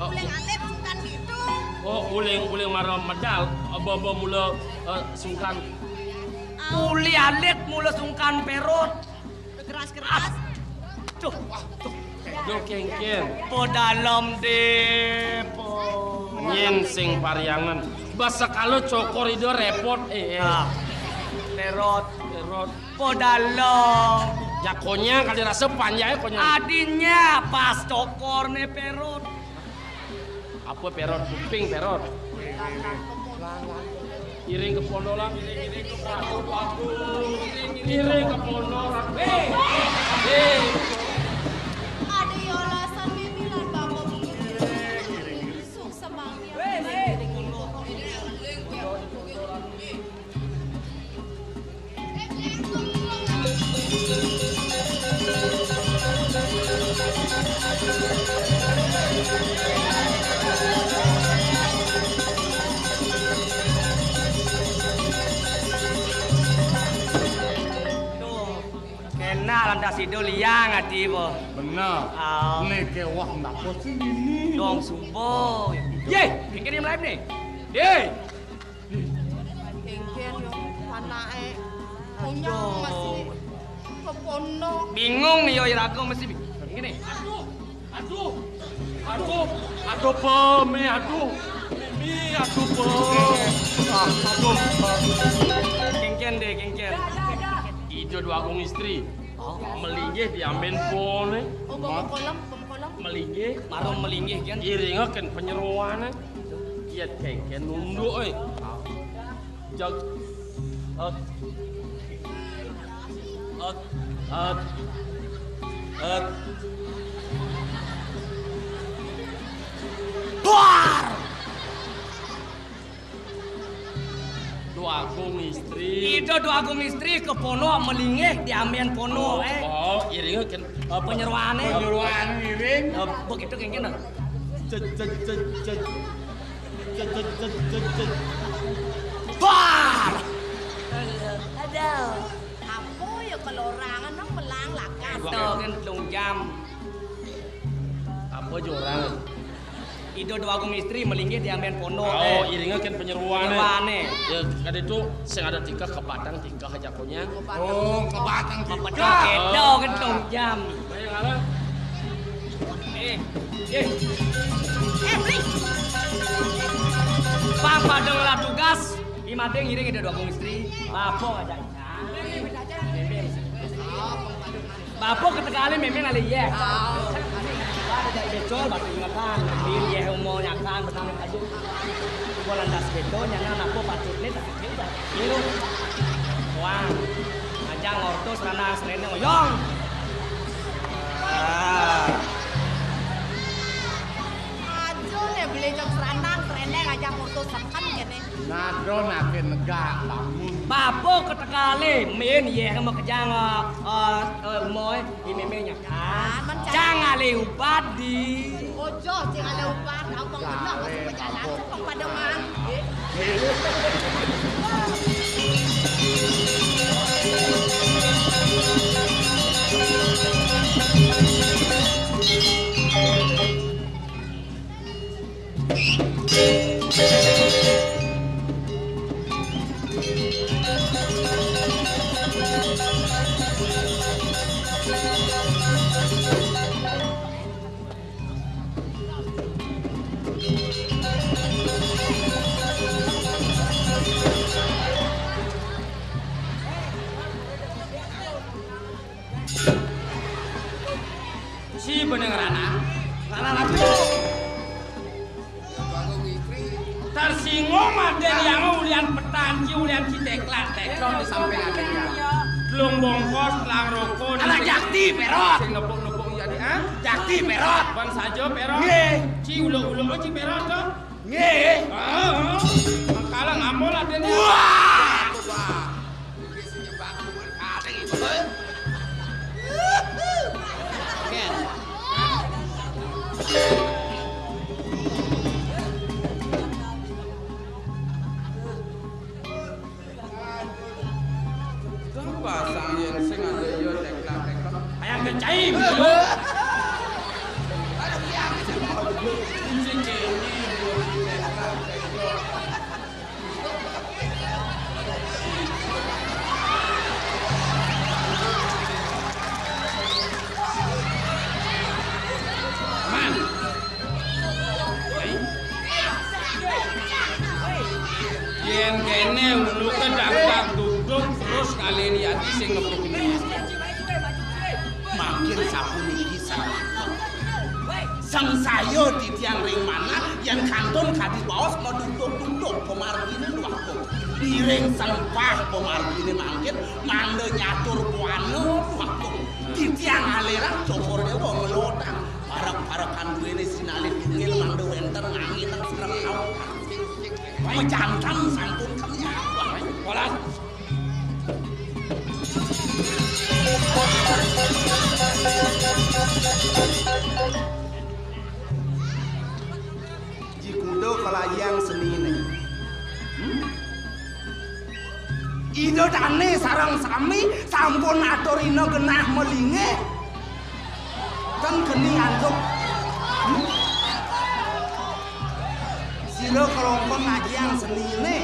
Oh. Uling alit sungkan gitu. Oh, uling, uling mara medal. Aba, aba mula, eh, sungkan. Uling alit mula sungkan perut. Keras-keras. Tuh, tuh. Duh, kénkén. Po dalem dé, po. Nyén sing pariangan. Basa kalau cokor ida repot, eh, eh. Ah. Perut. Perut. Po dalem. Ya konyang kali rasa panjang ya konyang. Adinnya pas cokorné perut. Apa perot? Kuping perot. Iring ke pondolan. Iring ke pondolan. Hei, hei. Ada alasan mimilan bapa bungkul. Sida liang ati, apa? Bener. Ah. Né kéweh napa sih ini? Dong suba. Yé, kéngkén né mlaib né. Yé. Kéngkén yo panaké. Punya masih ke pondok. Bingung yo iraga mesti bi-, ngéné. Aduh, aduh, aduh, aduh, Pe, Mi, aduh. Mi, aduh, Pe. Ah, aduh. Kéngkén dé, kéngkén. Ida Dwagung Istri. Oh. Malinggih di ambén poné. Oh, bapa kolom, bapa kolom. Malinggih. Marang malinggih, kan? Iringa kén panyeroané. Yén kéngkén nunduk, éh. Jag. Ot. Ot. Ot. Ot. Duar! Dwagung Istri. Ida Dwagung Istri ke pondok malinggih di ambén pondok, éh. Oh, iringa kén, eh, panyeroané. Panyeroané iring. Eh, begitu kéngkén. Cet, cet, cet, cet. Cet, cet, cet, cet, cet. Bar! Aduh. Apa ya kelorangan nang melang lakas. Ento kén telung jam. Apa jorangan? Ida Dwagung Istri malinggih di ambén pondok, oh, éh. Iringa kén panyeroané. Panyeroané. Ya, kadéna sing ada tiga kebatang tiga aja punya. Oh, kebatang tiga. Kebatang kéto kén telung jam. Ayo, ngalah. Éh, éh. Éh, Bli. Pang pada ngelah tugas, di madé ngiring Ida Dwagung Istri. Bapa aja. Bapa ketegalé mémé ngalih yéh. Ada jadi becol, batu ingetan, ngambil yéh umur nyakan, benang kaju. Gua lantas beto, nyana napa patutné, tak kira, tak kira. Wang, aja ngortos, rana, serene, oyong. Ah. Aduh, né beli jok serandang, serendeng aja ngortos seken kéné. Nado naké negak bangun. Bapa ketegalé, min yéh makejang, eh, eh, eh, umoy, di mémé nyakan. Cang ngalih upadi. Ojo, cing ngalih upadi, abang bener masih berjalan, abang pada mang. Si beneng ranang, ranang ratu. Tersinggung ada yang ulian petanci, ulian citeklat, teklon di samping ada ya. Telung bongkos, telang rokok, anak jakti perot. Sing nepuk-nepuk iya di, ah? Jakti perot. Ban saja perot. Nggih. Ci uluk-uluk ci perot to. Nggih. Heeh. Mangkala ngamul adene. Wah. Wah. Iki sing nyembah kuwi kadang iki. Ken. Gampang sang yen sing ada iya tekla-tekla. Ayang kecai, betul. Sing kene, tekla-tekla. Man. Yen kene uluke dagdag dugdug terus kalian yati sing ngebuk ini. Makin sapuniki sareng. Sangsaya titiang ring manah yen kantun kadi baos madugdug-dugdug pamargine luwaktu. Iring sempah pamargine mangkin mangda nyatur buana luwaktu. Titiang alirang Cokor Dewa ngelodang. Parek-parekan duwene sinalih tungil mangda wenten ngangineng sareng kau. Majanten sampun kenyang. Wah, polas. Ji kuda kalayang senine. Hmm? Ida dané sareng sami sampun aturina genah malinggih. Ten geni antuk. Hmm? Sira kelongkon ngajiang seniné.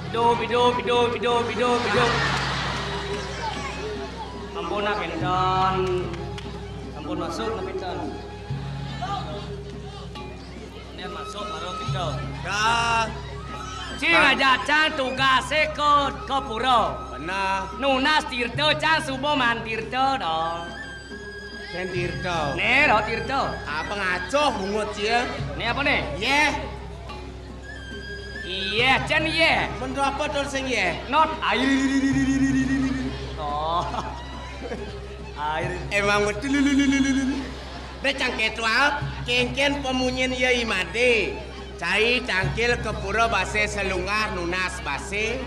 Pido, pido, pido, pido, pido, pido. Ampun, nak, pinten. Ampun, masuk, nak, pinten. Ini masuk, baru kita. Dah. Cing aja cang tugasé ke, ke pura. Benar. Nunas tirta cang suba maan tirta dong. Kén tirta. Né, roh tirta. Apa ngaco bungut cia? Né apa né? Yéh. Iyéh, cén iyéh. Men apa tuh sing yéh? Not air. Oh. Air. Emang betul. Dé cang kéto, kénkén pamunyin ya I Madé. Cai tangkil ke pura basé salunggah nunas basé.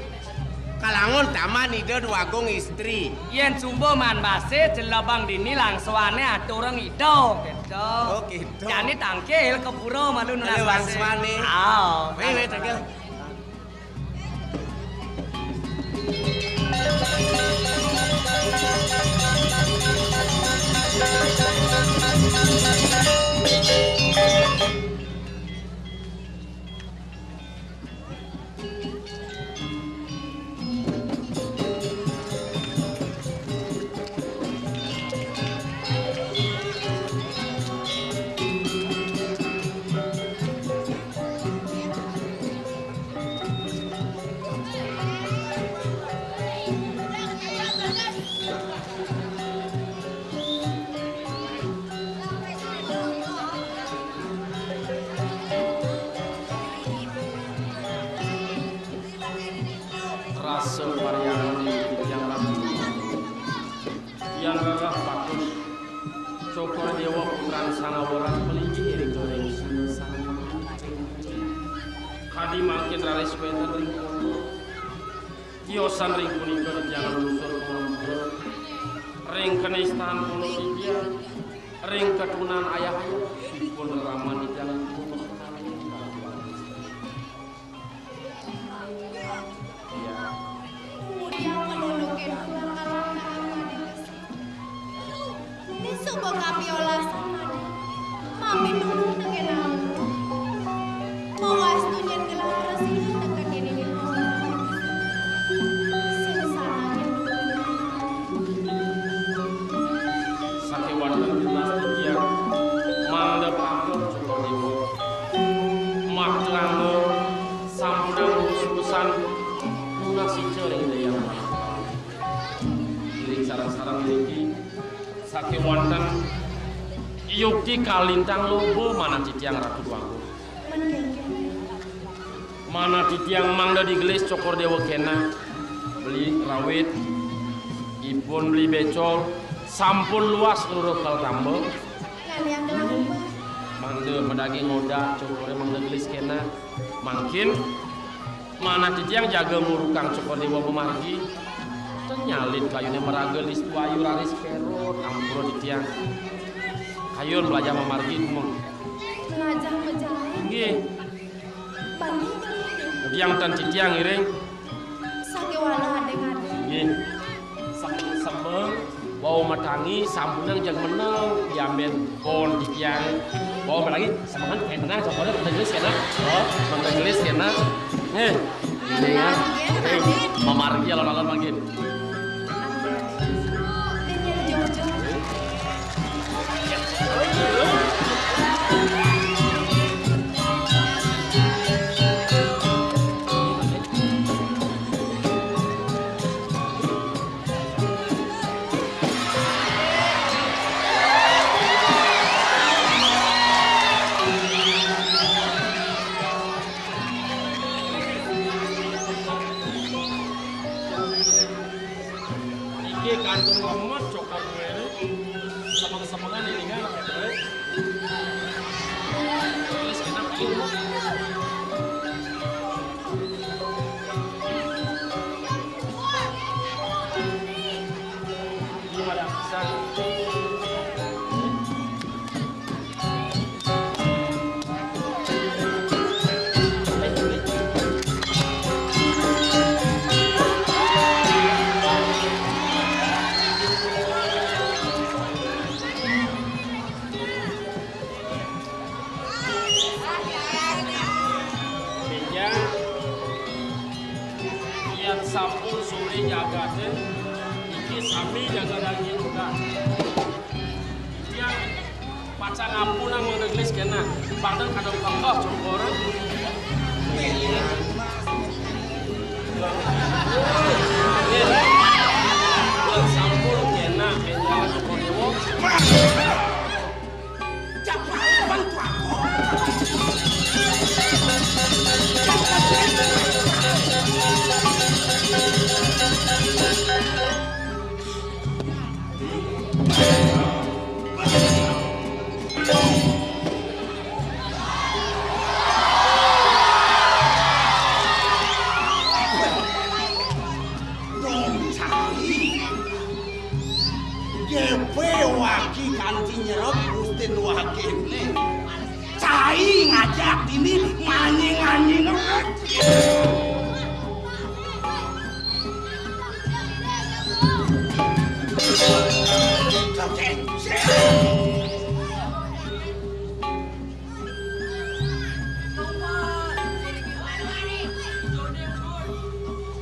Kalangun taman Ida Dwagung Istri. Yén suba maan basé jelebang dini langsuané aturang Ida, kéto. Oh, kéto. Jani tangkil ke pura malu nunas basé. Langsuané. Ah, wéh, wéh, tangkil. Rasa pariangan ing titiang ragu. Tiang rereh patut Cokor Déwa putran Sang Awerang malinggih ring ring singgasana. Kadi mangkin raris wénten ring pondok. Tiosan ring punika titiang nglungsur pangampura ring kanistan pondok titiang, ring katunan ayah ipun reraman titiang. Ngudiang peluluké tunggal kalang-kalang adi besi. Né suba kapiolasan adi. Mami nulung tekén aku. Mawastu nyén gelah prasida tekén dini. Sing sana nyén. Sakéwanten tunas titiang mangda pamit Cokor Déwa. Makta angga sampunang wus-wusan nunas ica ring Ida Hyang Widi. Iring sareng-sareng niki sakéwanten yukti kalintang loba manah titiang Ratu Déwagung. Manah titiang mangda digelis Cokor Déwa kéné. Beli rawit, ipun beli bécol, sampun luas ngruruh kal tamba. Ngaliang gelah. Mangda madaging ngodak, Cokoré mangda gelis kéné. Mangkin manah titiang jaga ngurukang Cokor Déwa mamargi. Ten nyalin kayuné maraga listu ayu raris pérot, ampura titiang. Kayun mlajah mamargi, Tumeng. Mlajah majalan. Nggih. Ngudiang tan titiang ngiring. Sakéwala adéng-adéng. Nggih. Semeng-semeng, wau matangi, sampunang jeg meneng, diambén pon titiang. Wau matangi, semengan kénten, coba deh, mangda gelis kéné. Oh, mangda gelis kéné. Nggih. Nggih, ya. Nggih, mamargi alon-alon mangkin. Iki kantun lemet, cokor gue ini. Semeng-semengan ini kan, oke. Terus kena pilih. Ini pada bisa. Meja yang sampun sore jagaté, iki sami jaga daging udah. Tiang pacang ngampun nang Mang Deglis kéné. Padahal kadang kokoh congkoran. Sampun kéné, kéné. Dong cai. Gépé wagi kanti nyerep Gustin waginé. Cai ngajak dini manying-manying.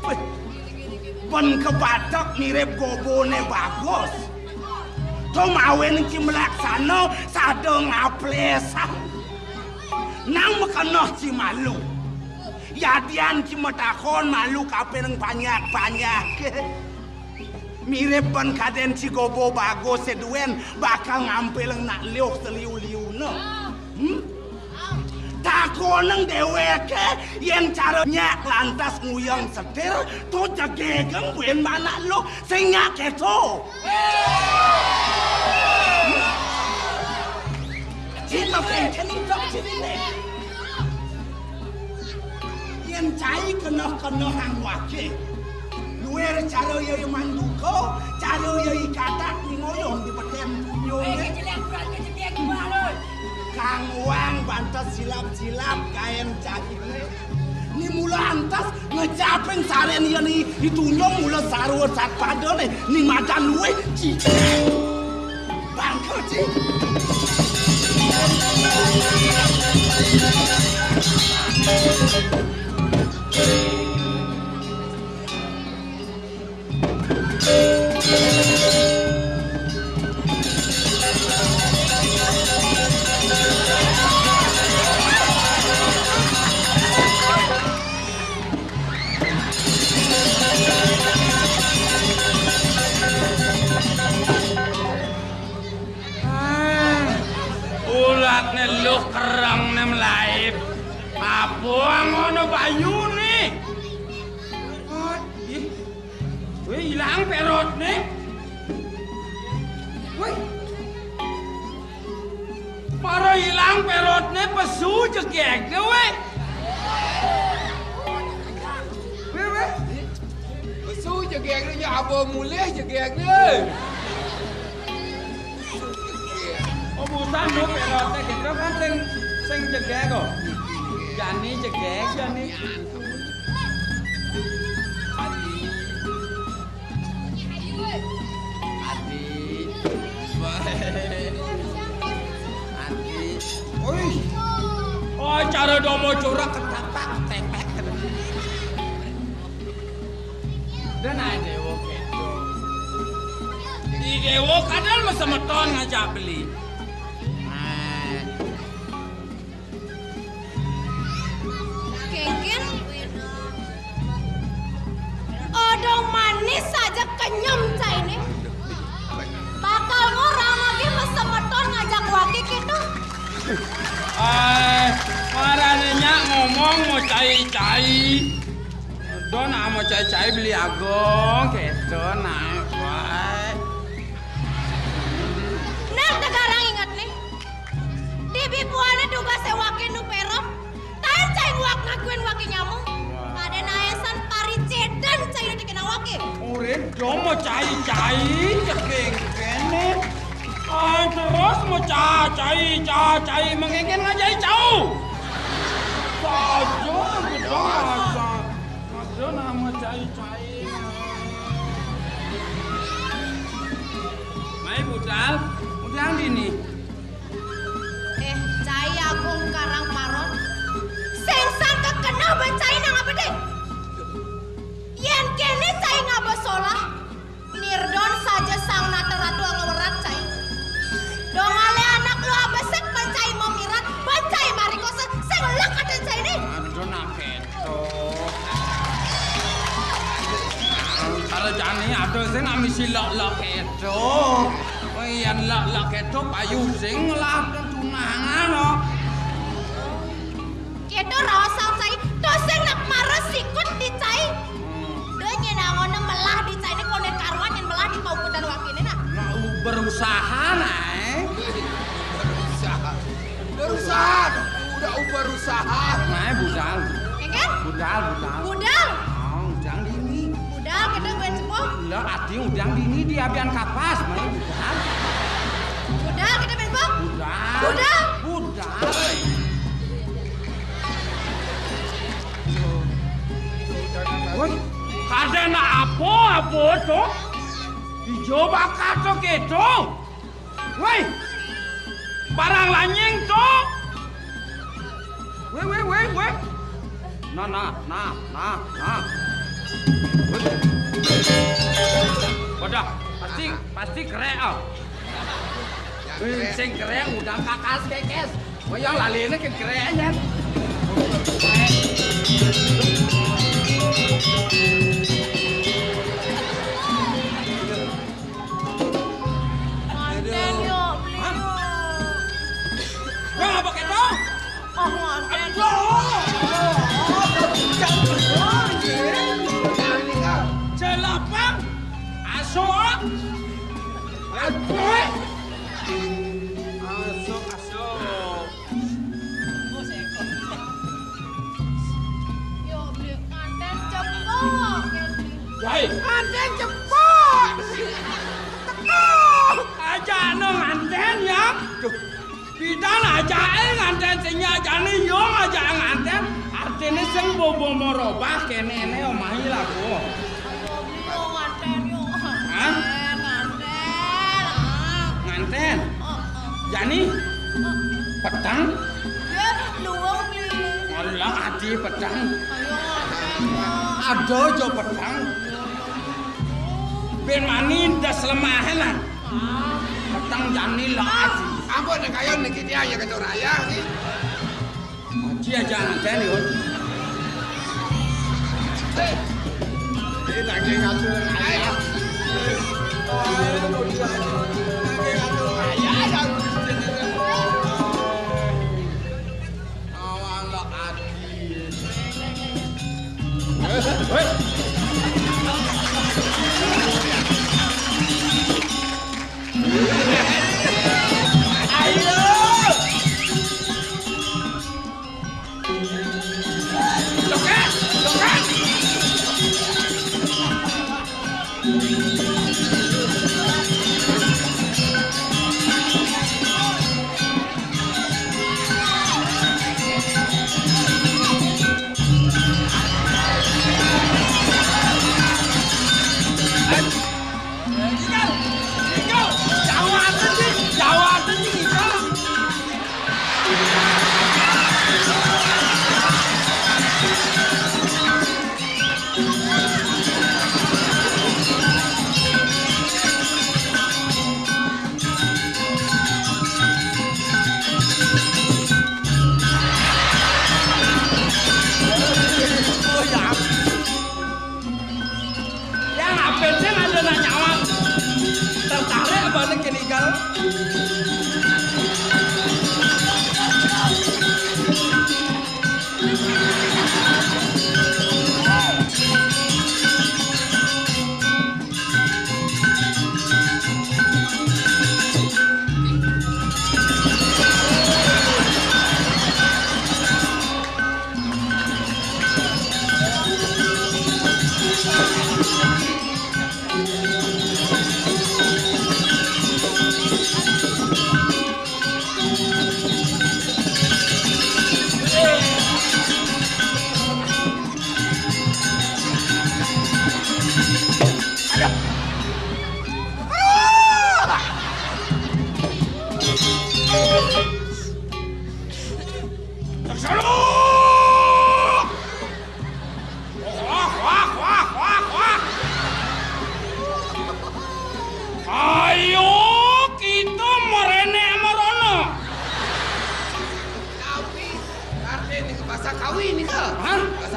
Wéh, bén kabatek mirip goboné Bagus. To mawinan ci malaksana sada ngaplésan. Nang makeneh ci malu. Yadian ci matakon malu kapining panjak-panjak. Mirip bén kadén ci gobo Bagus sing duén bakal ngampilang Nak Luh saliu-liuné. Hmm? Takonang déwéké yén cara nyak lantas nguyang setir, to jegégé buin Nak Luh sing nyak kéto. Cita pengkén idup ciriné. Yén cai keneh-kenehang waké. Luir cara yai manduka, cara yai katak ningoyong di petén tunjung. Wéh, kejelek kurang kejelek gimana? Kang Wang bantes silap-silap gaén cainé. Ni mula antes ngecapin sarén yén i, i tunjung mula sarwa satpadané ni madan luwih cicing. Bangka, Cing. Ah, ulatné Luh kerengné mlaib. Apa ngono bayuné? Aduh. Wéh, ilang pérotné. Wéh. Para ilang pérotné pesu jegégné, wéh. Wéh, wéh. Pesu jegégné, ya apa mulih jegégné. Oh, busan, Bu, pérotné kéto kan sing, sing jegég kok. Jani jegég, jani. Adi. Adi. Adi. Oi. Oh, cara domo curek ketapak ketepek. Dan ae dewo kedo. Di dewo kadal mah semeton ngajak beli. Nah. Kéngkén. Odong manis saja kenyem cainé. Bakal ngorang lagi semeton ngajak waki gitu. Eh, marane nyak ngomong mau cai-cai. Don ah mau cai-cai beli agong, kéto nah. Wah. Cai-cai, ceking kene. Ah, terus mau ca-, cai, ca-, cai, mengengken ngajai cau. Saja, gitu, masa. Ada nama cai-cai. Mai budal, udah dini. Eh, cai Agung Karang Paron. Sing sangka kenal ban cai nang apa deh? Yen kene cai ngaba solah, nirdon saja sang nata ratu angga werat cai. Dong ale anak lu abesek ban cai mamirat, ban cai marikosa, sing lek aden cai ne. Aduh, nak keto. Antara jani ada sing nak misi lek-lek keto. Oh, yen lek-lek keto payu sing lah tunangan, oh. Keto raosang cai, to sing nak maras sikut di cai. Hmm. Deh, nyen angone melah di cai ne, kone karuan nyen melah di paukudan wakine, nah. Nah, u-, berusaha, nah, eh. Berusaha. Berusaha. Udah, u-, berusaha. Nah, eh, budal. Engke? Budal, budal. Budal. Oh, udang dini. Budal, kita main sepuh. Lah, ati udang dini di abian kapas, main budal. Budal, kita main sepuh. Budal. Budal. Budal. Woi, ada nak apa, apa tu? Ijo bakar tu keto. Woi, barang lanying tu. Woi, woi, woi, woi. Nah, nah, nah, nah, nah. Woi. Wadah, pasti, pasti kerek, ah. Wih, sing kerek udah kakas kekes. Oh ya, lali ini kan kerek, ya. Manten yo, beli. Hah? Yo. Wah, apa keto? Oh, manten. Aduh. Jelapang. Aso. Aduh. Aso, aso. Yo, beli manten cepok. Woi. Manten cepok. Teko. Ajak no manten ya. Duh. Pidan ajake nganten sing nyajane yo ngajak nganten. Artine sing bobo morobah kenene omahe lho, Bu. Ayo, beli yo nganten yo. Hah? Eh, nganten. Ah. Nganten? Heeh. Jani? Heeh. Peteng? Ya, luwung beli. Alah, adi peteng. Ayo, nganten yo. Ada aja peteng. Ben mani ndas lemahe lah. Peteng jani lah. Ampun, nek kaya niki dia ya kencur ayah iki. Aji aja nganten yo. Hei. Ini lagi ngatur ayah. Ayo, lagi ngatur ayah. Awang lo adi. Hei. Ayo. Joget, joget. Yang apa sih ada nak nyawang? Tertarik apa nih kenigal?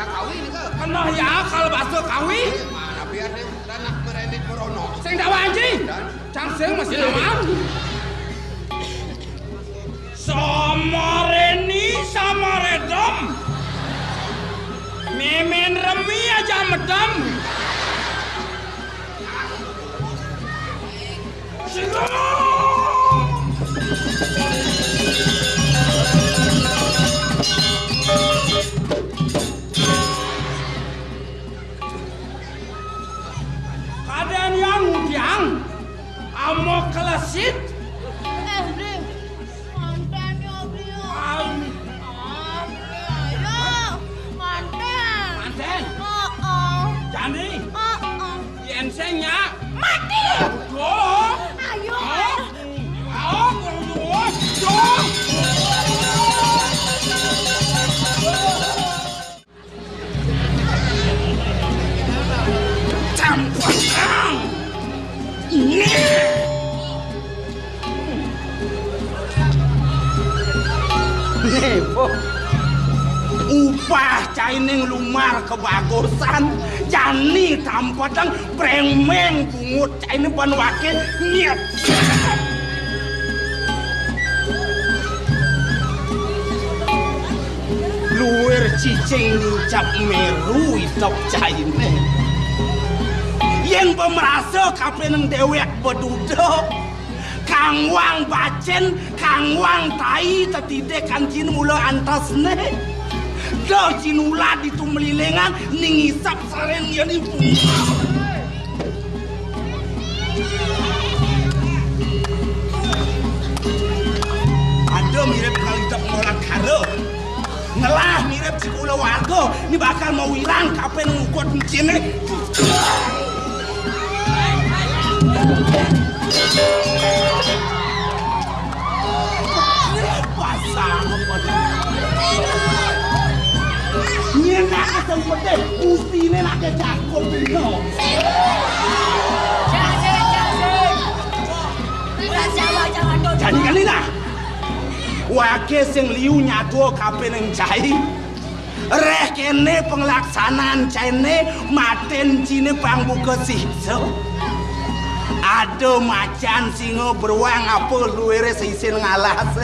Kawi nika. Keneh ya akal basa kawi. Mana biar nih, dan nak merenik merono. Sing dak wanci. Dan? Cang sing masih nawang. Sama reni, sama redem. Memen remi aja medem. Kadén yang ngudiang, amok kelesit. Eh, Bli. Manten ya, Bli. Am. Ah, Bli, ayo. Manten. Manten? Heeh. Jani? Heeh. Yén sing nyak. Mati. Aduh. Ayo. Ah. Ah, aduh. Aduh. Campur. Ini. Nih, Bu. Upah cainé nglumar kebagusan, jani tampedeng brengmeng bungut cainé ban waké nyet. Luir cicing nincap meru itep cainé. Yén pamrasa kapining déwék beduda, kangwang bacén, kangwang tai tetidik kancin mula antasné. Da cinulad ditu melilingan ning isap sarén yén ibu. Ada mirip kalidep ngolat kara. Ngelah mirip cikula warga, ini bakal mau ilang kapan ngugut enciné. Pasang apa? Nyenak sing penting, ustiné nak kecakut dino. Jangan kali lah. Waké sing liu nyadua kapining cai. Réh kéné panglaksanan cainé matin ciné pang buka siksa. Ada macan singa beruang apa luiré sisin ngalas.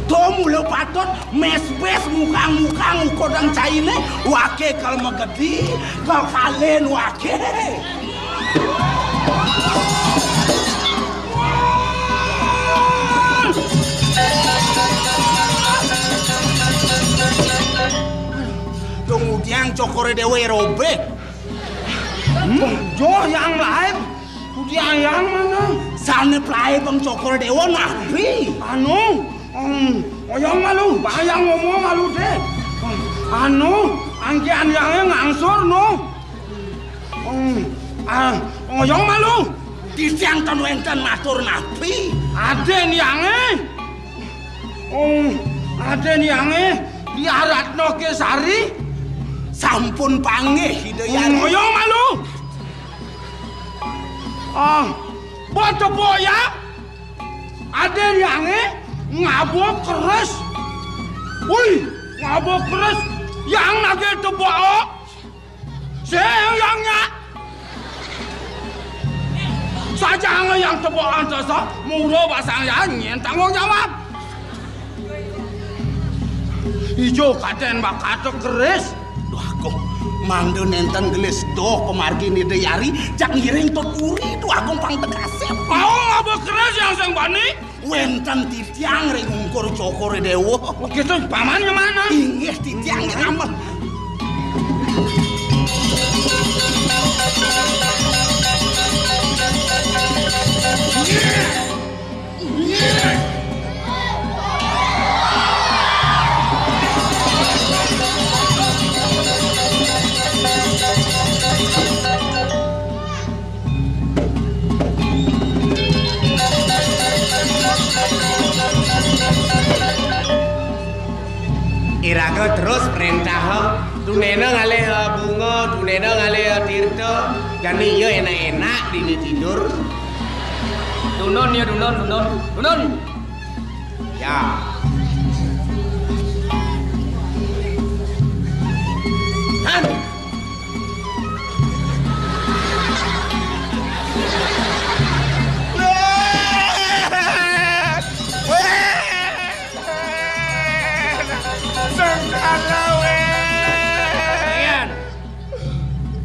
To mula patut mésbés mukang-mukang ukodang cainé waké kal magedi kal kalén waké. Dong udiang cokoré déwa robék. Hmm? Joh yang laib. Udiang yang mana? Sané pelaib bang cokoré déwa nabi. Anu, hmm, oyong malu, bayang ngomong malu deh. Anu, angkian yangé ngangsur no. Hmm, ah, oyong malu. Titiang ten wénten matur nabi. Adén yangé. Oh, Adén yangé, Diah Ratna Kesari. Sampun panggih, Ida Yari. Ngoyong malu. Ah, bot tepuk ya. Adén yangé ngabuk keris. Wih, ngabuk keris. Yang nagih tepuk. Sing yang nyak. Sajang yang tepuk antasa, mura basang ya nyén tanggung jawab. Ijo katen bakata keris. Duh Agung, mangda nénten gelis doh pamargin Ida Yari, jak ngiring tuturi, Duh Agung pang tekasip. Mau ngaba keris yang sing bani? Wénten titiang ring ungkur cokoré déwa. Oh, gitu, paman yang mana? Inggih, titiang ring amel. Iraga terus préntaha, tunéna ngalih bunga, tunéna ngalih tirta, jani ia énak-énak dini tidur. Dunun ya, dunun, dunun, dunun. Ya. Sengkala, weh. Iyan.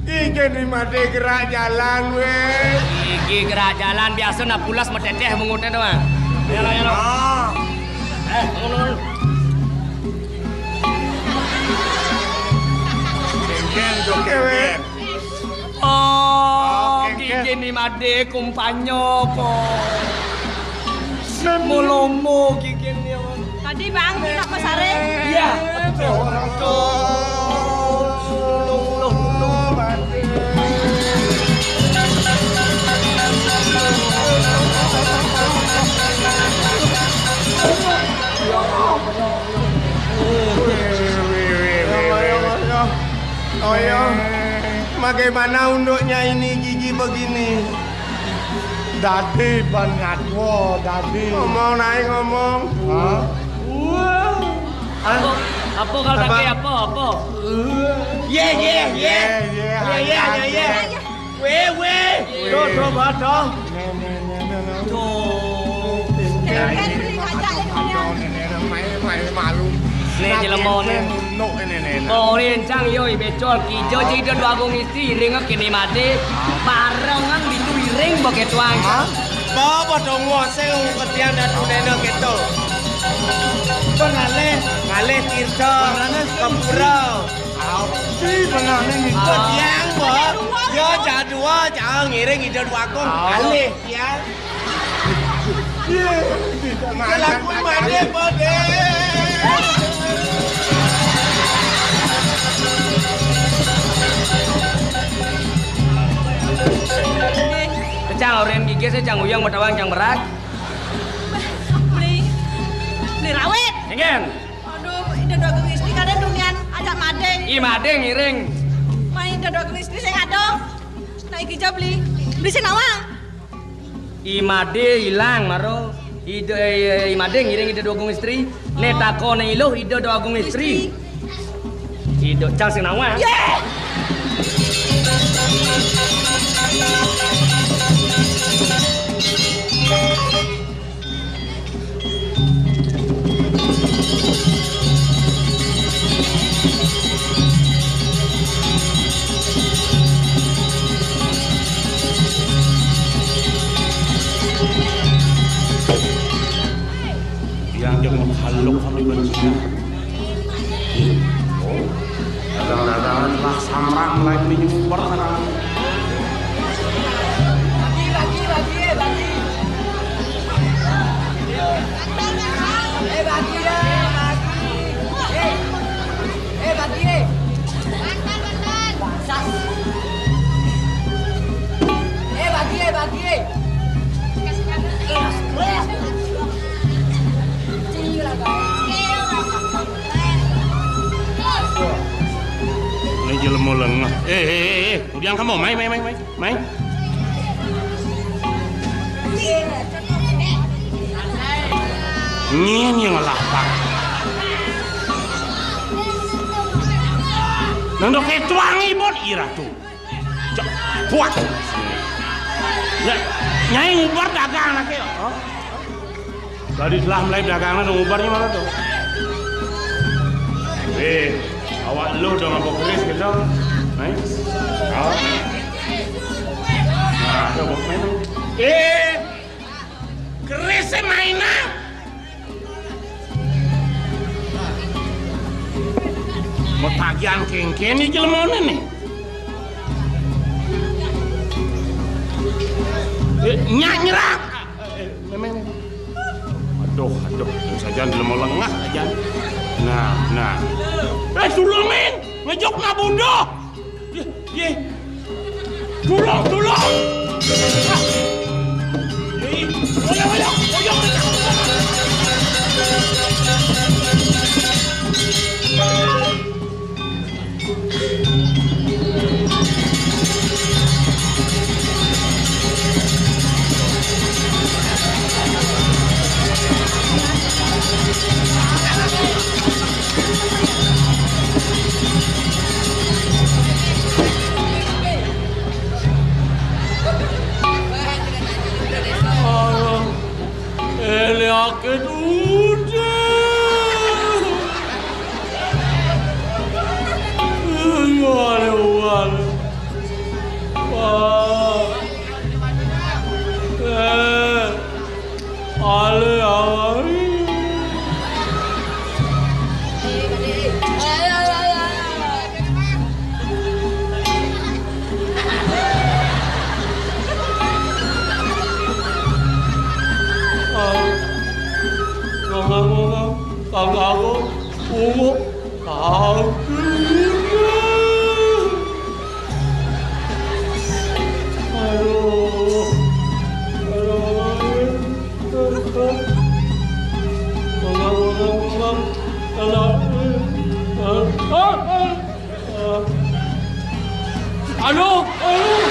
Iki ni mati gerak jalan, weh. Iki gerak jalan biasa nak pulas meteteh mengutnya tu, ah. Ya lah, ya lah. Ah. Eh, bangun, bangun. Kengken tu, kengken. Oh, kengken. Gigi ni made kumpanya apa? Mulomo gigi ni. Tadi, Bang, kita ke sare. Iya, betul. Betul. Dulu, dulu, dulu. Oh, ya. Bagaimana unduknya ini gigi begini? Dadi ban ngatwa, dadi. Ngomong, naik ngomong. Hah? Wah. Apa? Apa kalau apa? Apa? Apa? Ye, ye, ye. Ye, ye, ye, ye, ye. Weh, weh. Tuh, tuh, bah, tuh. Tuh. Nih, jelema nih. Ora encang yo, becol, kijo, Ida Dwagung Istri, iring kene mati. Barengan bitu iring begitu aja. Hah? Apa dong wong sing ketian dan dunene gitu. Pengalih, ngalih tirta, kepura. Abdi benane niku. Tiang, Mbok. Ya, cah dua, cah ngiring Ida Dwagung. Alih, ya. Kelakuan mane, Mbok, deh. Cang oren gigi, saya cang uyang, metawang cang berak. Beli, beli rawit. Enggak. Aduh, Ida Dwagung Istri kadang dunian ajak madeng. I madeng ngiring. Main Ida Dwagung Istri sing ada. Nah, iki ja beli. Beli sing nawang. I made ilang maro. Ida, eh, i madeng ngiring Ida Dwagung Istri. Ne takone iluh Ida Dwagung Istri. Ida cang sing nawang. Ye! Yang jangan makhluk kami benci. Dagang-dagangan lah samrang lain di nyumber sana. Bagi, bagi, bagi, eh, bagi. Eh, bagi dah, bagi. Eh, eh, bagi, eh. Bangsat. Eh, bagi, eh, bagi, eh. Ini jelema lengah. Eh, eh, eh, eh. Kemudian kamu, mai, mai, mai, mai. Mai. Nyen yang ngelah, Pak. Nang dok ketuang ibon, ira tuh. Cok, buat. Ya, nyai ngubar dagang anaknya. Oh. Tadi telah mulai dagangan ngubarnya mana tuh? Eh, awak lu udah ngapa keris gitu? Naik. Oh. Nah, tuh, bok main. Eh, keris sih mainan. Mau tagihan kengken nih jelemone nih. Eh, nyak nyerah. Eh, eh, memang. Aduh, aduh, sajan jelema lengah sajan. Nah, nah. Eh, tulungin, ngejok na bodoh. Ye, ye. Tulung, tulung. Ah. Ye, ye. Oyong, oyong, oyong. Sakit udah. Ngale, ngale. Wah. Eh. Ale, ale. Kakak, kakak, kakak, kakak. Aduh. Aduh. Kakak, kakak, kakak. Kakak. Ah, ah. Aduh, aduh,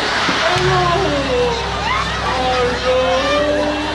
aduh, aduh, aduh.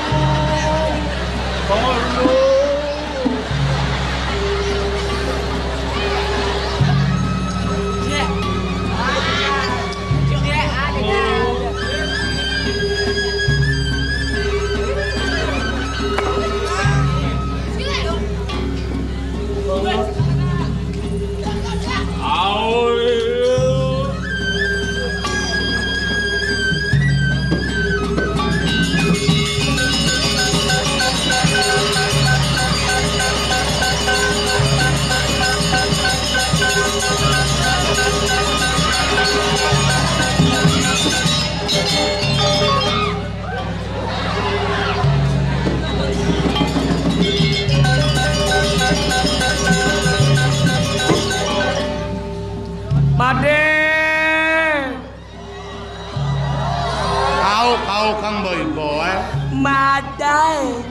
Madé. Kau, kau kang boy-boy. Madai.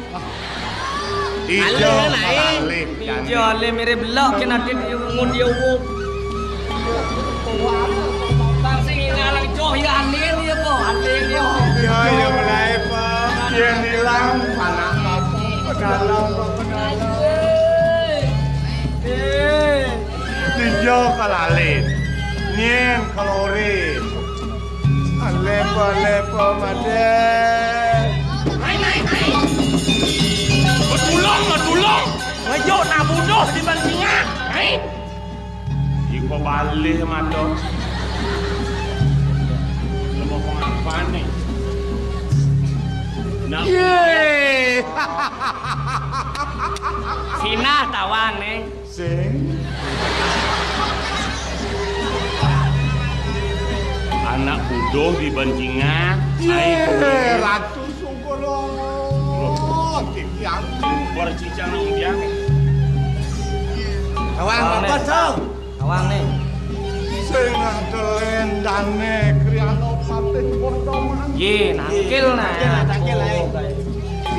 Ijo. Alih, alih. Ijo, alih mirip belok, kena dia ngun dia wuk. Bang sing ngalang joh ya aneh ya, po. Aneh ya. Ya, ya, mulai, Pak. Yang hilang, anak apa? Pedalang, Pak, pedalang. Eh. Tiga kalalit. Nyen kalori. Lepa, lepa, mate. Hai, hai, hai. Betulung, betulung. Ngejuk nak bunuh di bantingan. Hai. Iko balih mato. Lemo pengapan nih. Nah. Ye. Sinah tawang nih. Sing. Anak budoh di bancingan. Ye, Ratu Sugoro. Titiang. Percicang nang udiang. Tawang, Tawang, apa, nih. Tawang? Tawang nih. Sing ada lendane Kriano Patih Pertama. Ye, nangkil, nah. Nangkil, nangkil, ae.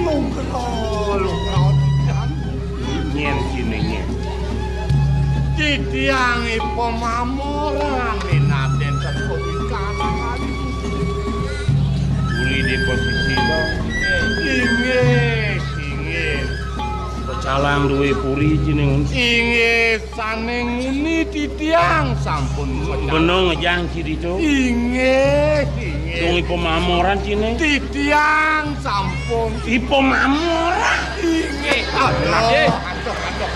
Nugra, nugra, nugra. Nyen sini, nyen. Titiang ipo mamoran minaten sepuh di kanan. Uli di posisi, Bang. Inggih, inggih. Pecalang duwe puri, jeneng. Inggih. Sané nguni titiang sampun pecah. Beno ngejang ciri to. Inggih, inggih. Dong ipo mamoran cine. Titiang sampun. Ipo mamoran. Inggih. Aduh, aduh, aduh, aduh.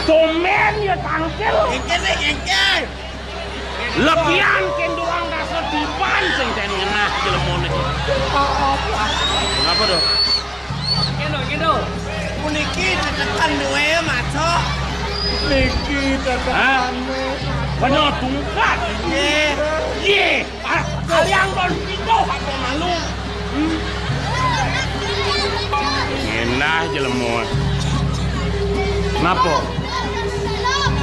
Tumben ya tangkil. Inggih, inggih. Lebihan kendurang dasar dipan sing ten ngenah jelemone. Apa to? Kendo, kendo. Puniki tetekan duwe maco. Niki tetekan. Hah? Bener tungkat. Nggih. Ye, ah, kalian kon pito apa malu? Hmm? Ngenah jelema. Napa?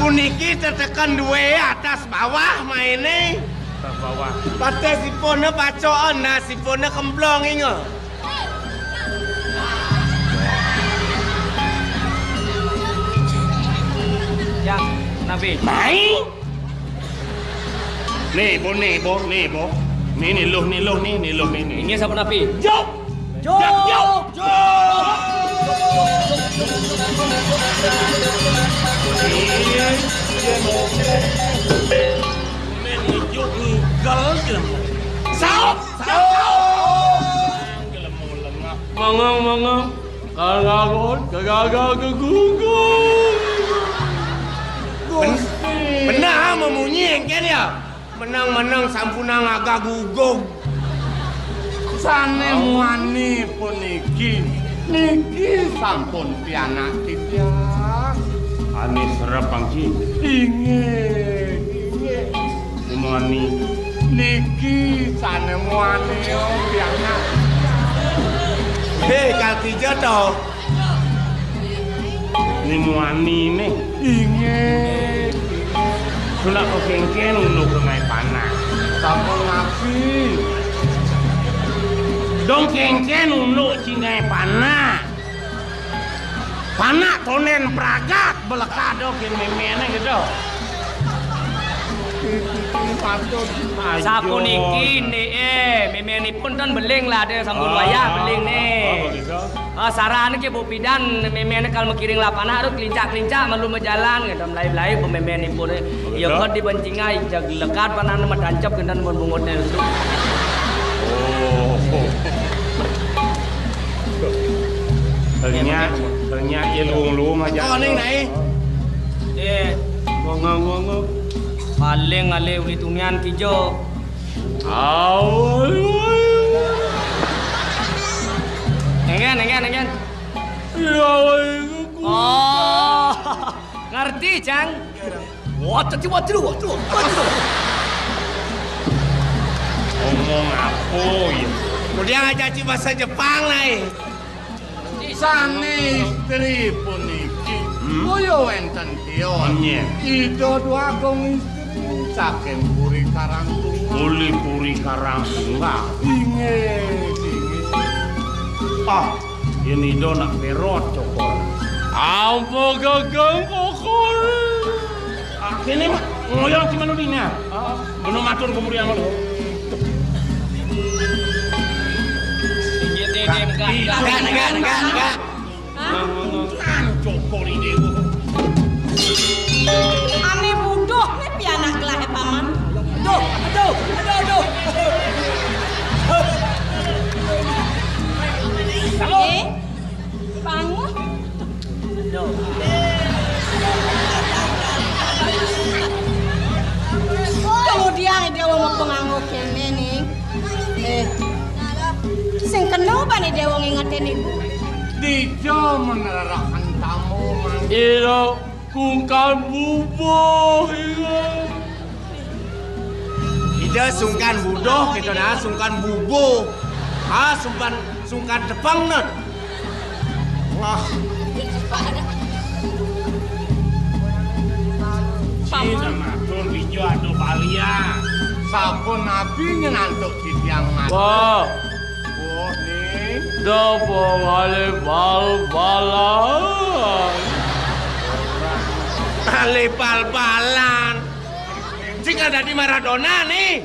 Puniki tetekan duwe atas bawah maine. Atas bawah. Patih sipone pacoan, nah sipone kemplong inga. Ya, Nabi. Mai. Nih, Bo, nih, Bo, nih, Bo. Nih, nih, luh, nih, luh, nih, nih, luh, nih, nih. Ini siapa, Nabi? Jok. Jok. Jok, jok. Jok. Men ijuk ngigal jelema. Saut, saut. Jelema lengah. Mongong, mongong. Kagagot, kagaga, kegugu. Gusti. Bener memunyi engken ya? Menang-menang sampunang agak gugug. Sane muani puniki, niki sampun pianak titiang. Ane serep, Anggi. Inggih, inggih. Muani. Niki sane muani, pianak. Hé, Kang Tija to. Ni muani ne. Inggih. Sunak ko kengken unduk ke mai panak. Sampun ngasi. Dong kengken unduk cingai panak. Panak tonden pragat belekah do kin memene gitu. Patut. Sapuniki, Nik, eh, memenipun ten beling lah, ada sampun wayah beling, Nik. Oh, begitu. Ah, sarane ke Bu Pidan, memene kal makiring lah panak, harus kelincak-kelincak, malu majalan, gitu, melai-melai, bu memenipun, eh. Begitu. Ya, kan dibencingai, jag-, lekat panakne matancep, kenten mun bungut, eh, itu. Oh. Ternyata, ternyata ya luung-luung aja. Oh, ning, naik. Eh. Ngong, ngong, ngong, ngong. Paling ale uli tumian kijo. Au. Engen, engen, engen. Ya, Oh, ngerti, Cang? Wah, tadi waduh, waduh, waduh. Ngomong apa ya? Kemudian ngajaji bahasa Jepang, lai. Sane istri puniki, hmm? Boyo wenten tios. Nggih. Ida dua agung istri saking Puri Karangtunggal. Uli Puri Karangtunggal. Inggih, inggih. Ah, yen ida nak perot cokor. Apa gagang kokor? Ah, kene mak ngoyong si manudina. Ah, bener matur kemudian malu. Inggih, Dede, enggak, enggak. Enggak, enggak, enggak, enggak. Hah? Cokor ini. Ane buduh ne pianak gelah paman. Aduh, aduh, aduh, aduh. Eh, bangun. Kemudian dia mau penganggo kene nih. Eh, sing kena bane dia wong ingetin ibu. Dija menerahan tamu, Man. Ira kungkan bubuh, ira. Ida sungkan buduh, kita dah sungkan bubuh. Ah, sungkan, sungkan tepang, Nut. Wah. Cina matur dija adu balian. Sampun nabi nyenantuk titiang matur. Wah. Wah, ning. Dapong ale bal-balan. Ale bal-balan. Sing dadi Maradona, nih.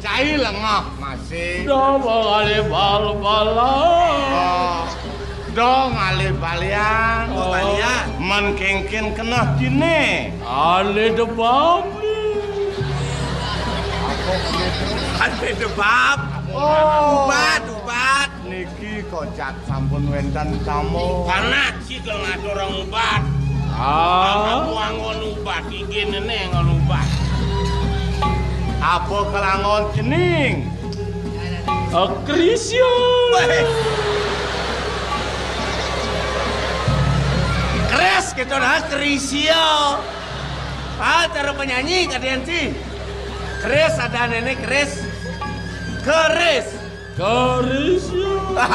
Cai lengah masih. Dong ale bal-balan. Oh. Dong ale balian. Oh, balian. Man kengken kenah dine. Ale debab. Ale debab. Oh. Ubat, ubat. Niki kocak sampun wenten tamu. Panak sida ngaturang ubat. Ah. Aku anggon ubat, igene ne anggon ubat. Apa kelangon cening? Krisya. Weh. Kris gitu dah, Krisya. Ah, cara penyanyi kadian sih. Kris ada nenek Kris. Keris. Keris, ya.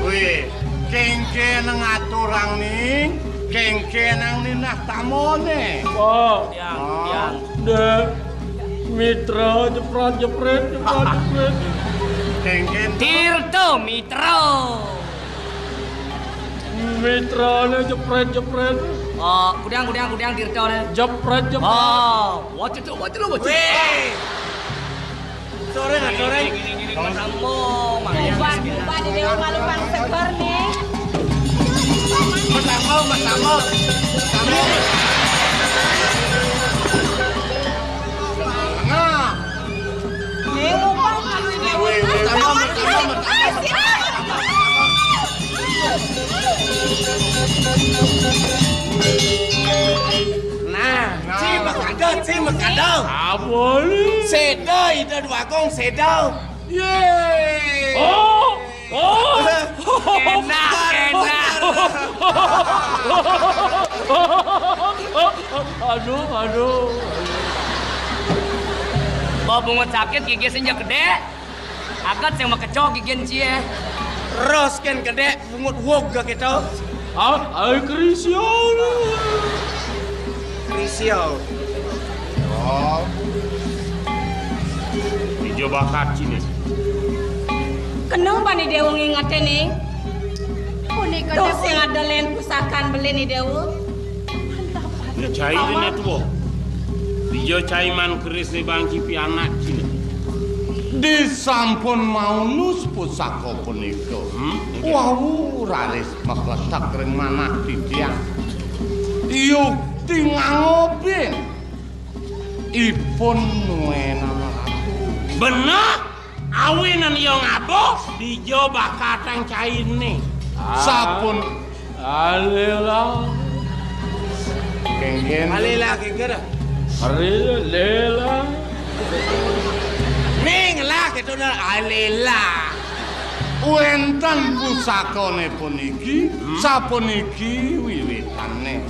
Wih, kengken ngaturang ning, kengken nang ninah tamone. Oh. Tiang, oh. Tiang. Deh. Mitra jeprat jepret, jeprat jepret. Kengken. Tirta Mitra. Mitrane jepret jepret. Oh, kudiang, kudiang, kudiang Tirtane. Jepret jepret. Oh, waduh, waduh, waduh. Weh. Sore, Mas, sore. Mas Ambo, Mas. Bubar, bubar di Dewa Malu Pang Seger nih. Mas Ambo, Mas Ambo. Nah. Nih, ngumpul kalau ini Sing makada. Apa ni? Séda, Ida Déwagung, séda. Yé. Oh, oh. Enak, enak. Aduh, aduh. Bawa bungut sakit, gigi senja gedé. Agat sing makeco gigin cié. Ros kén gedé, bungut wog ga kéto. Ah, ai Krisya. Krisya. Oh. Dija bakat ciné. Kena bani déwa ngingetin né. Punika tuh sing ada lén pusakan beli né déwa. Cai dene tuwa. Dija cai man keris ne bang cipi anak cine. Disampun maunus pusaka punika. Hmm? Wau raris makletek ring manah titiang. Yukti ngangobin. Ipun nuenan ratu. Bener? Awinan iya ngaba, dija bakatang caine. Ah. Sapun. Alela. Kengken. Alela, kengken. Alela. Ning lah, ketuna alela. Wenten pusakane puniki, hmm, sapuniki wiwitane.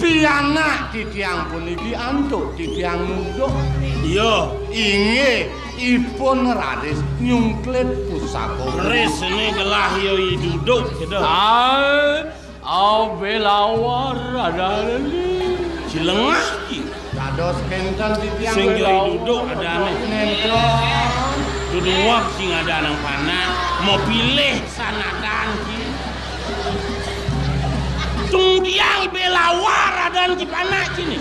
Pianak titiang puniki antuk titiang nuduk. Iya. Inggih, ipun raris nyungklit pusaka. Keris ini gelah iya iduduk, gitu. Ai, abelawar ada leli. Cilengah, ki. Dados kenten titiang sing jadi belawar. Duduk adane. Nenten. Duduh sing ada nang panak, mau pilih sanadan, ki. Tung tiang belawar adan ki panak kini.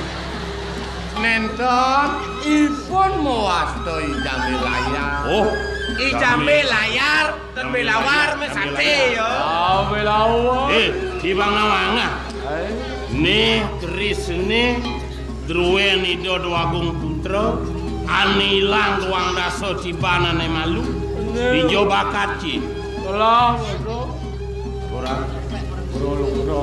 Nenten, ipun mawasta ijambe layar. Oh, ijambe layar, dan belawar mesate ya. Ah, belawar. Eh, di bang nawanga. Eh? Nih, keris nih, druen Ida Dwagung Putra, ane ilang duang dasa tibanane malu. Bener. Dija bakat ci. Telah, betul. Ora. Ora, ora.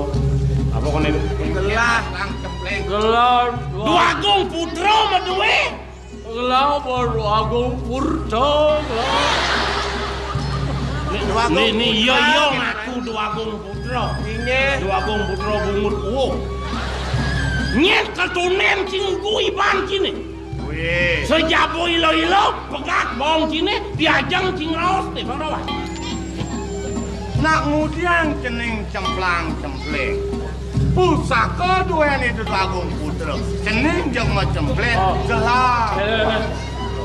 Apa kene? Gelah, lang cempleng. Gelah. Dwagung Putra maduwe. Gelah, Dwagung Putra. Gelah. Nih, nih, iya, iya, ngaku Dwagung Putra. Inggih. Dwagung Putra bungut uwuh. Nyet ketunen cing gui ban kini. Wih. Sejabo ilo-ilo, pegat bong kini, diajeng cing raos, di bawah. Nak ngudiang cening cemplang-cempling. Pusaka duweni Dwagung Putra. Cening jeng macempleng. Oh. Jelas. Eh, eh, eh.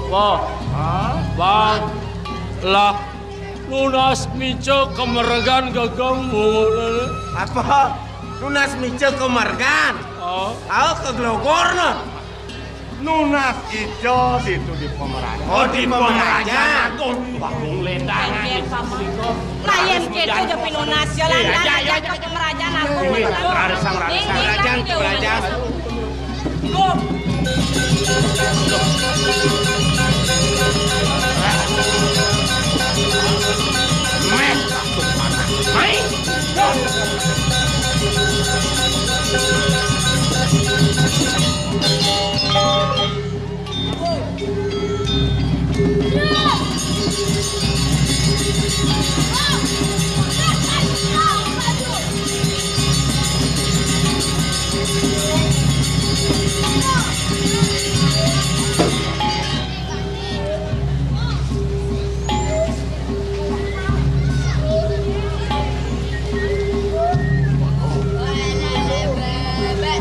Wah. Hah? Bang. Lah. Nunas mica kemergan gegem. Apa? Nunas mica kemergan? Oh. Ayo ke Glogor, no. Nunas ijo ditu di pemerajan. Oh, di pemerajan. Agung, Agung Lendang. Lain keto aja pinunas ya, Lendang. Iya, iya, iya. Aja ke pemerajan aku. Ini, rarisang, rarisang. Pemerajan, pemerajan. Go. Meh. Hai.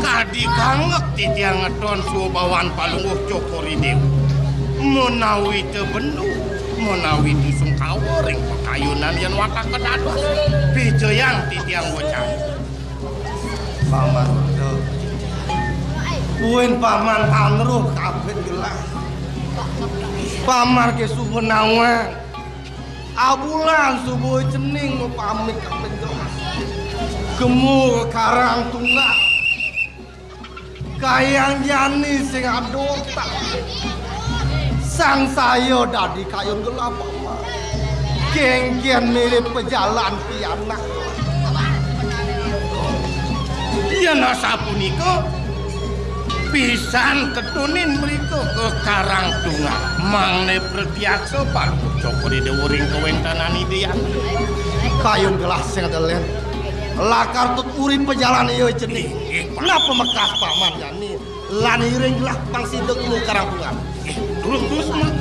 Kadi kangek titiang ngeton swabawan Palungguh Cokor I Déwa. Menawi tebendhu, menawi tusungkawa ring pakayunan yen watak kedados. Picayang titiang wacana. Paman, kuwi paman Tanruh kaping gelah. Paman ke suba nawang. Abulan suba cening mapamit kaping gelah. Gemu karang tunggal. Kayang jani sing adoh tak. Sangsaya dadi kayun gelah paman. Kengken mirip pejalan pianak. Yen asapunika, Pisan ketunin mriko ka Karang Tunggal. Mangda pratyaksa paluca ring dewuring kawéntenan Ida Hyang. Kayun gelah sing ada lén. Lakar tut uri pajalan iya cening. Inggih, Pak. Napa mekas paman jani? Lan iring gelah pang sida ka Karang Tunggal. Inggih, durus, durus, Pak.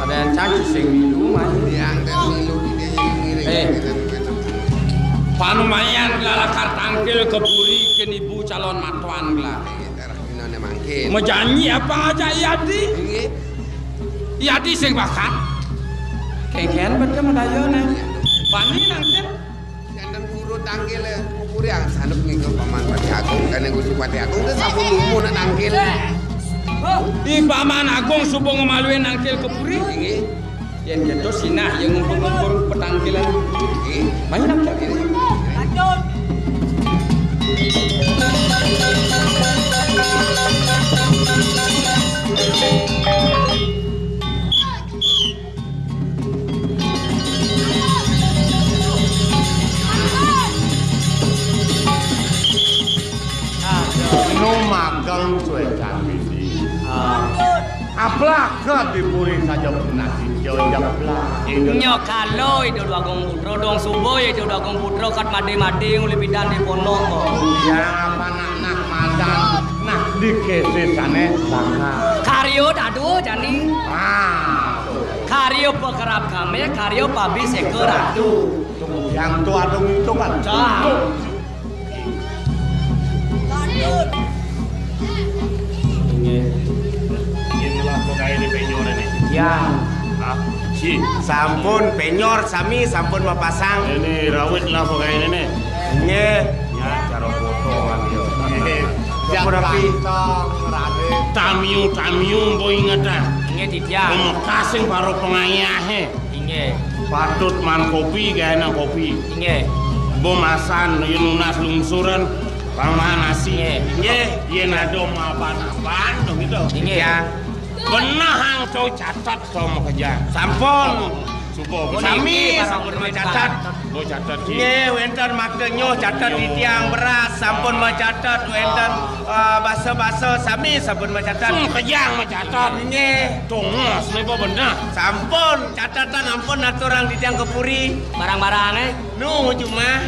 Ada yang cantik sing milu, Mas. Yang dan milu di dia yang ngiring. Eh. Panumayan gelah lakar tangkil ka puri kén ibu calon matuan gelah. Inggih, darah dinané mangkin. Majanji apa aja Yadi? Inggih. Yadi sing bakat. Kéngkén betul madaya né. Bani nangkil. Janten guru tangkil ya. Puri ang sanep nih ke paman Patih Agung, kan yang Gusti Patih Agung itu sampun lumu nak tangkil. Di paman Agung suba ngemaluin nangkil ka puri. Inggih. Yén kéto sinah ya ngumpul-ngumpul petangkilan. Inggih. Main nangkil. Lanjut. Nu mageng cuécan bisi. Aplaga di puri saja punah sija jeblak. Nya kala Ida Dwagung Putra dong suba Ida Dwagung Putra kat made-made nguli pidan di pondok. Ya apa nak nak madan nak dikese sané sangka. Karya dadu jani. Ah. Karya pakerab kamé, karya pabiseka ratu. Tunggu yang tu ada ngitungan. Cah. Inggih. Inilah pegawai di penyor ini. Ya. Hah? Si. Sampun penyor sami sampun mapasang. Ini rawit lah pegawai ini. Nggih. Ya, cara foto kan dia. Nggih. Siap rapi. Tamiu-tamiu mbok ingetan. Nggih, titiang. Pemekas sing para pengayahé. Inggih. Patut man kopi, gaénang kopi. Inggih. Bo masan, yén nunas lungsuran, pang mangan nasi. Inggih. Inggih. Yén ada mapan-apan, to gitu. Inggih. Ya. Benah ang to catet to makejang. Sampun. Suba. Sami, sampun macatet. Macatet, Ki. Nggih, wénten makta nyuh catet di tiang beras, sampun macatet, wénten, eh, basa-basa sami sampun macatet. Makejang macatet. Nggih. Tongos, napa benah? Sampun. Catetan ampun aturang titiang ka puri. Barang-barang, eh? Nu jumah.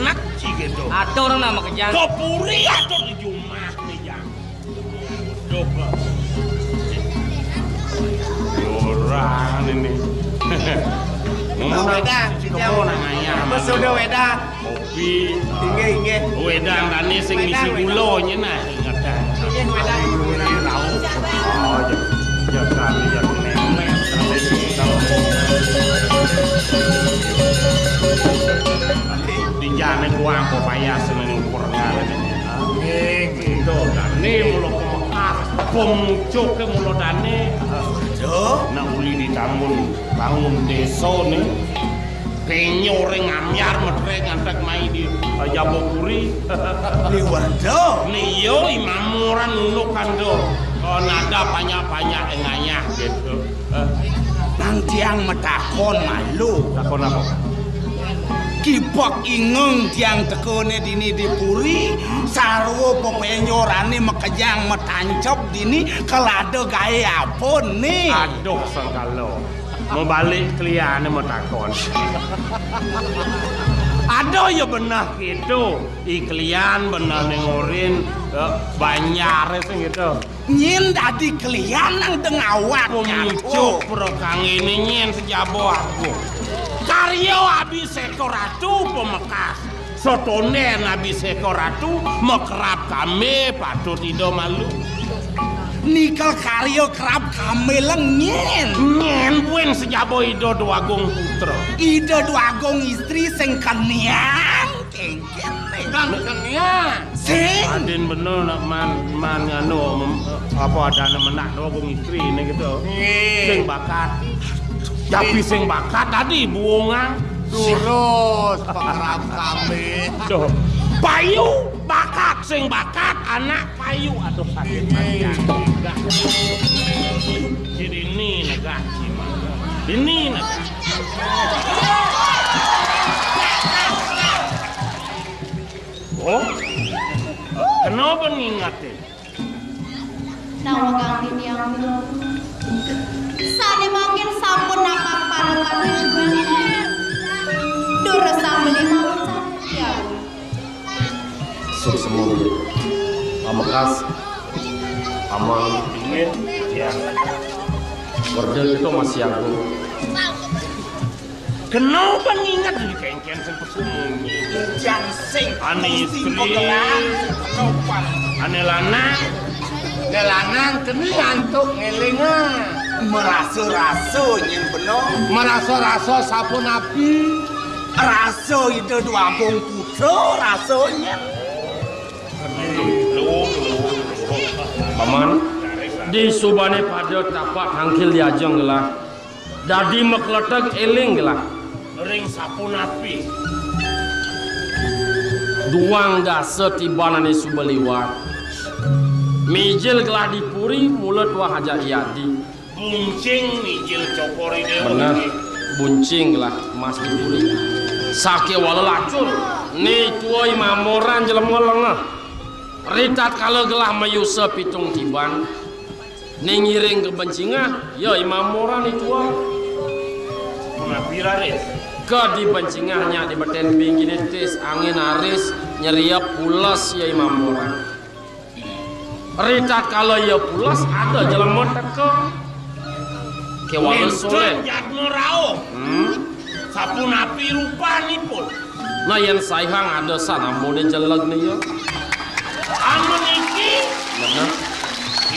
Enak ci gitu. Atur nama kejang. Ka puri atur di jumah nih, Jang. Duh. Orang ini. Ngomong wedang, si kebo nang ayam. Sudah wedang. Kopi. Inggih, inggih. Wedang dané sing ngisi gula nyén nah. Inggih, wedang. Rauh. Oh, ya. Ya, kali ya, nenek. Di jane kuang kok payah seneng ukur ngarep. Nggih, gitu. Dané mula pemekas, pemucuké mula dané. Nak uli ditambun bangun désa nih. Penyo ring amyar metrek ngantek mai di, eh, Jabopuri. Liwat do. Nih yo imam ora nunduk kando. Oh, nada banyak-banyak ngayah gitu. Eh. Nang tiang matakon malu. Takon apa? Kipek ingeng tiang tekone dini di puri, sarwa pepenyorane makejang matancep dini, kalada gae apa ni? Aduh, sengkala. Mabalik kliane matakon. Aduh, ya beneh gitu. I klian beneh ning orin, eh, banjare sing gitu. Nyen dadi klian nang dengawat. Pemucuk prakangene nyen sejaba agung. Karya Abiseka Ratu pemekas. Satonden Abiseka Ratu makerab kambe patut Ida malu. Nikel karya kerab kambe leng nyen. Nyen buin sejaba Ida Dwagung Putra. Ida Dwagung Istri sing keniang, kengken. Kang keniang. Sing. Adin bener nak man, man nganu, mem-, apa, adane menak doang istri ne gitu. Nggih. Sing bakat. Tapi sing bakat tadi buungan. Durus, pengerap kami. Duh. Payu bakat, sing bakat anak payu. Aduh, sakit hati. Jadi ini negah, ini negah. Oh? Kenapa ngingetin? Nawa kang titiang. Sane mangkin sampun napak parepan. Durus sambeli mawon. Suksema. Pamekas. Aman. Dingin. Ya. Werda kita masih agung. Kenapa nginget di kengken sing pesumunyi? Ujang sing ane istri. Kenapa? Ane lanang. Ane lanang keni ngantuk ngelinga. Merasa-rasa nyen bener. Merasa-rasa sapunapi? Rasa Ida Dwagung Putra rasa nyen. Paman, di subane pada tapak tangkil diajeng gelah. Dadi makleteg eling gelah. Ring sapunapi? Duang dasa tiban ane suba liwat. Mijil gelah di puri mula tuah ajak yadi. Buncing mijil cokor ide. Bener. Buncing gelah mas di puri. Sakewala lacur. Ni tua imamoran jelema lengeh. Ritatkala gelah mayusa pitung tiban. Ning ngiring ka bencingah, ya imamoran itua. Menapi raris? Ka di bencingah nyak di beten bingkine tis angin aris nyeriep pules ya imamoran. Ritatkala ya pules ada jelema teka. Kewala soleh. Jadma rauh. Hmm? Sapunapi rupanipun? Nah, yen saihang ada sanambone jeleg ne ya. Amun iki? Bener.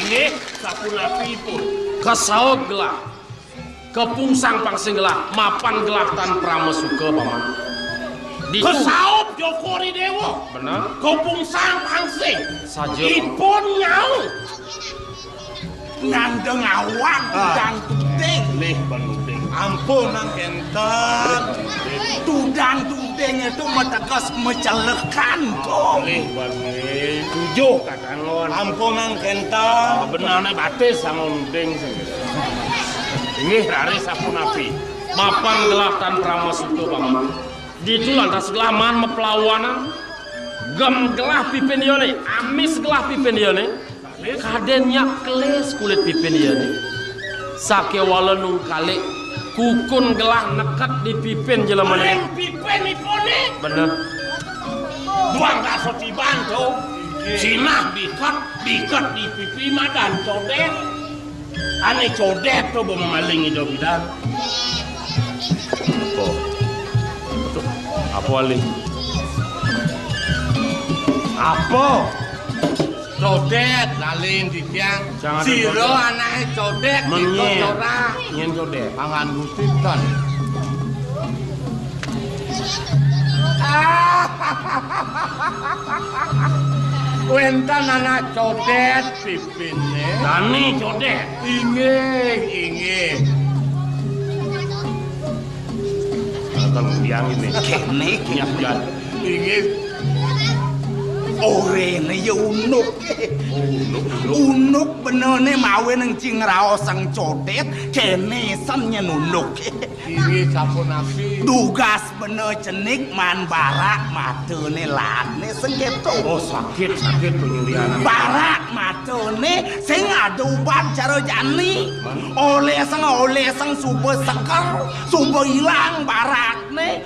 Inggih, sapunapipun? Kasaup gelah. Kapungsang pangsing gelah, mapan gelah tan pramasuka, Paman. Ditu. Kasaup Joko Ridewa. Bener. Kapungsang pangsing. Saja. Ipun nyau. Ngandeng awak. Ah. Tudang tuding. Lih, Bang Uding. Ampunang kenten. Tudang tuding itu mateges mecelekan, Kong. Lih, Bang Uding. Tujuh katangon. Ampunang kenten. Ah, benane batis sama Uding sing. Inggih, raris sapunapi? Mapan gelah tan pramasuka, Paman. Ditu lantas gelah maan maplawanan. Gem gelah pipin iyane, amis gelah pipin iyane. Kaden nyak kelis kulit pipin iyane. Sakewala nungkalik kukun gelah neket di pipin jelemane. Ring pipin ipune. Bener. Duang dasa tiban to. Sinah diket, diket di pipi madan codet. Ane codet to bemaling ida bidan. Apa? Apa, Ali? Apa? Codet, lali titiang. Jangan sira codet. Anake codet, kita menye. Ora. Nyen codet. Pangan gusitan. Wenten anak codet, pipinne. Dani codet. Inggih, inggih. Datang tiang ini. Kene, kene. Inggih. Orene ya unuk. Oh, unuk, unuk. Unuk benene mawe nang cing raos sang codet, kene san nyen unuk. Inggih, sampun napi? Dugas bener cenik man barak matene lane sengketo. Oh, sakit, sakit penyulian. Barak matene sing ada ubat cara jani. Oleh sang, oleh sang suba seker, suba ilang barakne.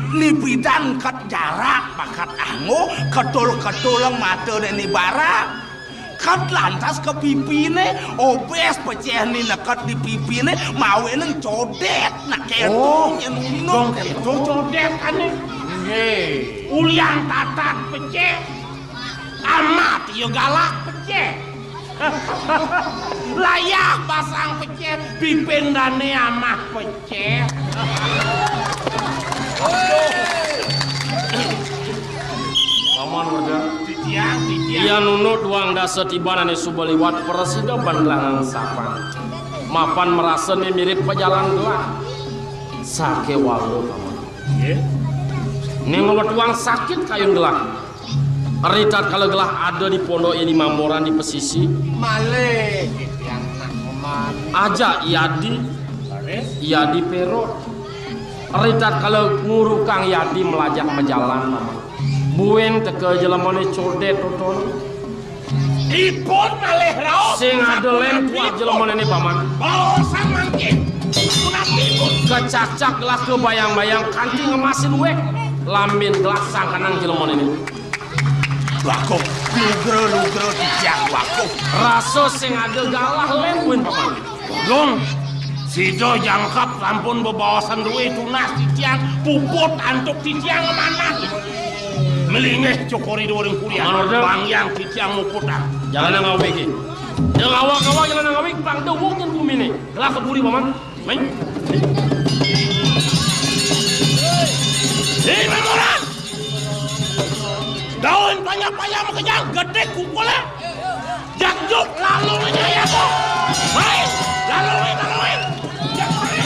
Lipidan ket jarak, bakat anggo, ketul-ketul matene ni barak. Ket lantas ke pipine, obes peceh ni neket di pipine, mawe neng codet, nak keto. Oh, nyen unuk. Dong keto codet ane. Nggih. Ulian tatat peceh, amat ya galak peceh. Layah basang peceh, pipin dane amah peceh. Paman, warga. Yan nunut duang dasa tiban ané suba liwat prasida ban gelah ngangsapan. Mapan marasa né mirib pajalan gelah. Sakéwala, Paman. Nggih. Né ngawetuang sakit kayun gelah. Ritatkala gelah ada di pondok ya di mamoran di pesisi. Malih titiang nak meman. Ajak yadi. Leres. Yadi Perot. Ritatkala ngurukang yadi melajah majalan, Paman. Buin teka jelemané codét toton. Ipun malih rauh. Sing ada lén kuat jelemané né, Paman. Baosan mangkin. Punapi pun. Kacacak gelah kabayang-bayang kanti ngemasin wéh. Lambin gelah sangkanang jelemané né. Waguh, lugra-lugra titiang, waguh. Rasa sing ada galah lén buin, Paman. Long, sida jangkep sampun bebaosan duwé tunas titiang, puput antuk titiang manah. Melinggih cokor Ida ring kulian. Aman, Orde. Pangyang titiang muputang. Jalan ngawé iki. Yang awak-awak jalan ngawé, pang dewek nyen guminé. Gelah ka puri, Paman. Mén. Hei, Mamoran! Daun paya-paya makejang, gedé kukulé. Jak juk lalu nyaya ko. Hei, lalu, lalu. Jak, hei.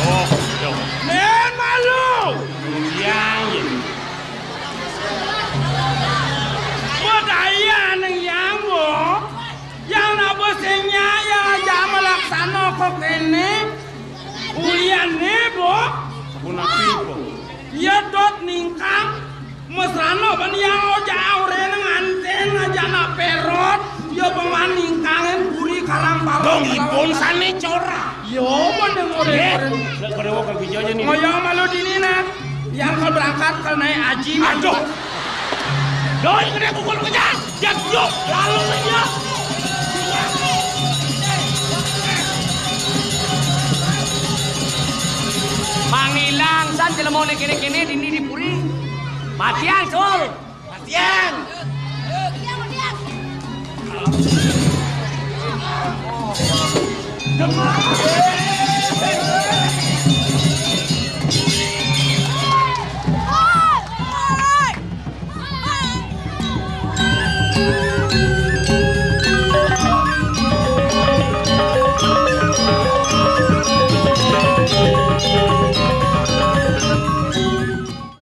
Oh, yo. Né malu. Yang, ya. Budaya neng yang, wo. Yang naba sing nyaya aja malaksana kok kéné. Uliané, Bo. Punapi, Bo? Ya dot ningkang mesrana ban yang ojak auré ngantén aja nak Perot, ya pengwan ningkangin puri Karang Parong. Dong ipun sané cora. Ya, bener, bener. Nggih. Nek kedewa kan bijanya nih. Ngoyong malu dini, nak. Yang kal berangkat kal naik haji. Aduh. Doi gedé pukul kejar. Jak yuk, lalu kejar. Mangilang san jelema né kéné-kéné dini di puri. Matian, Sul. Matian.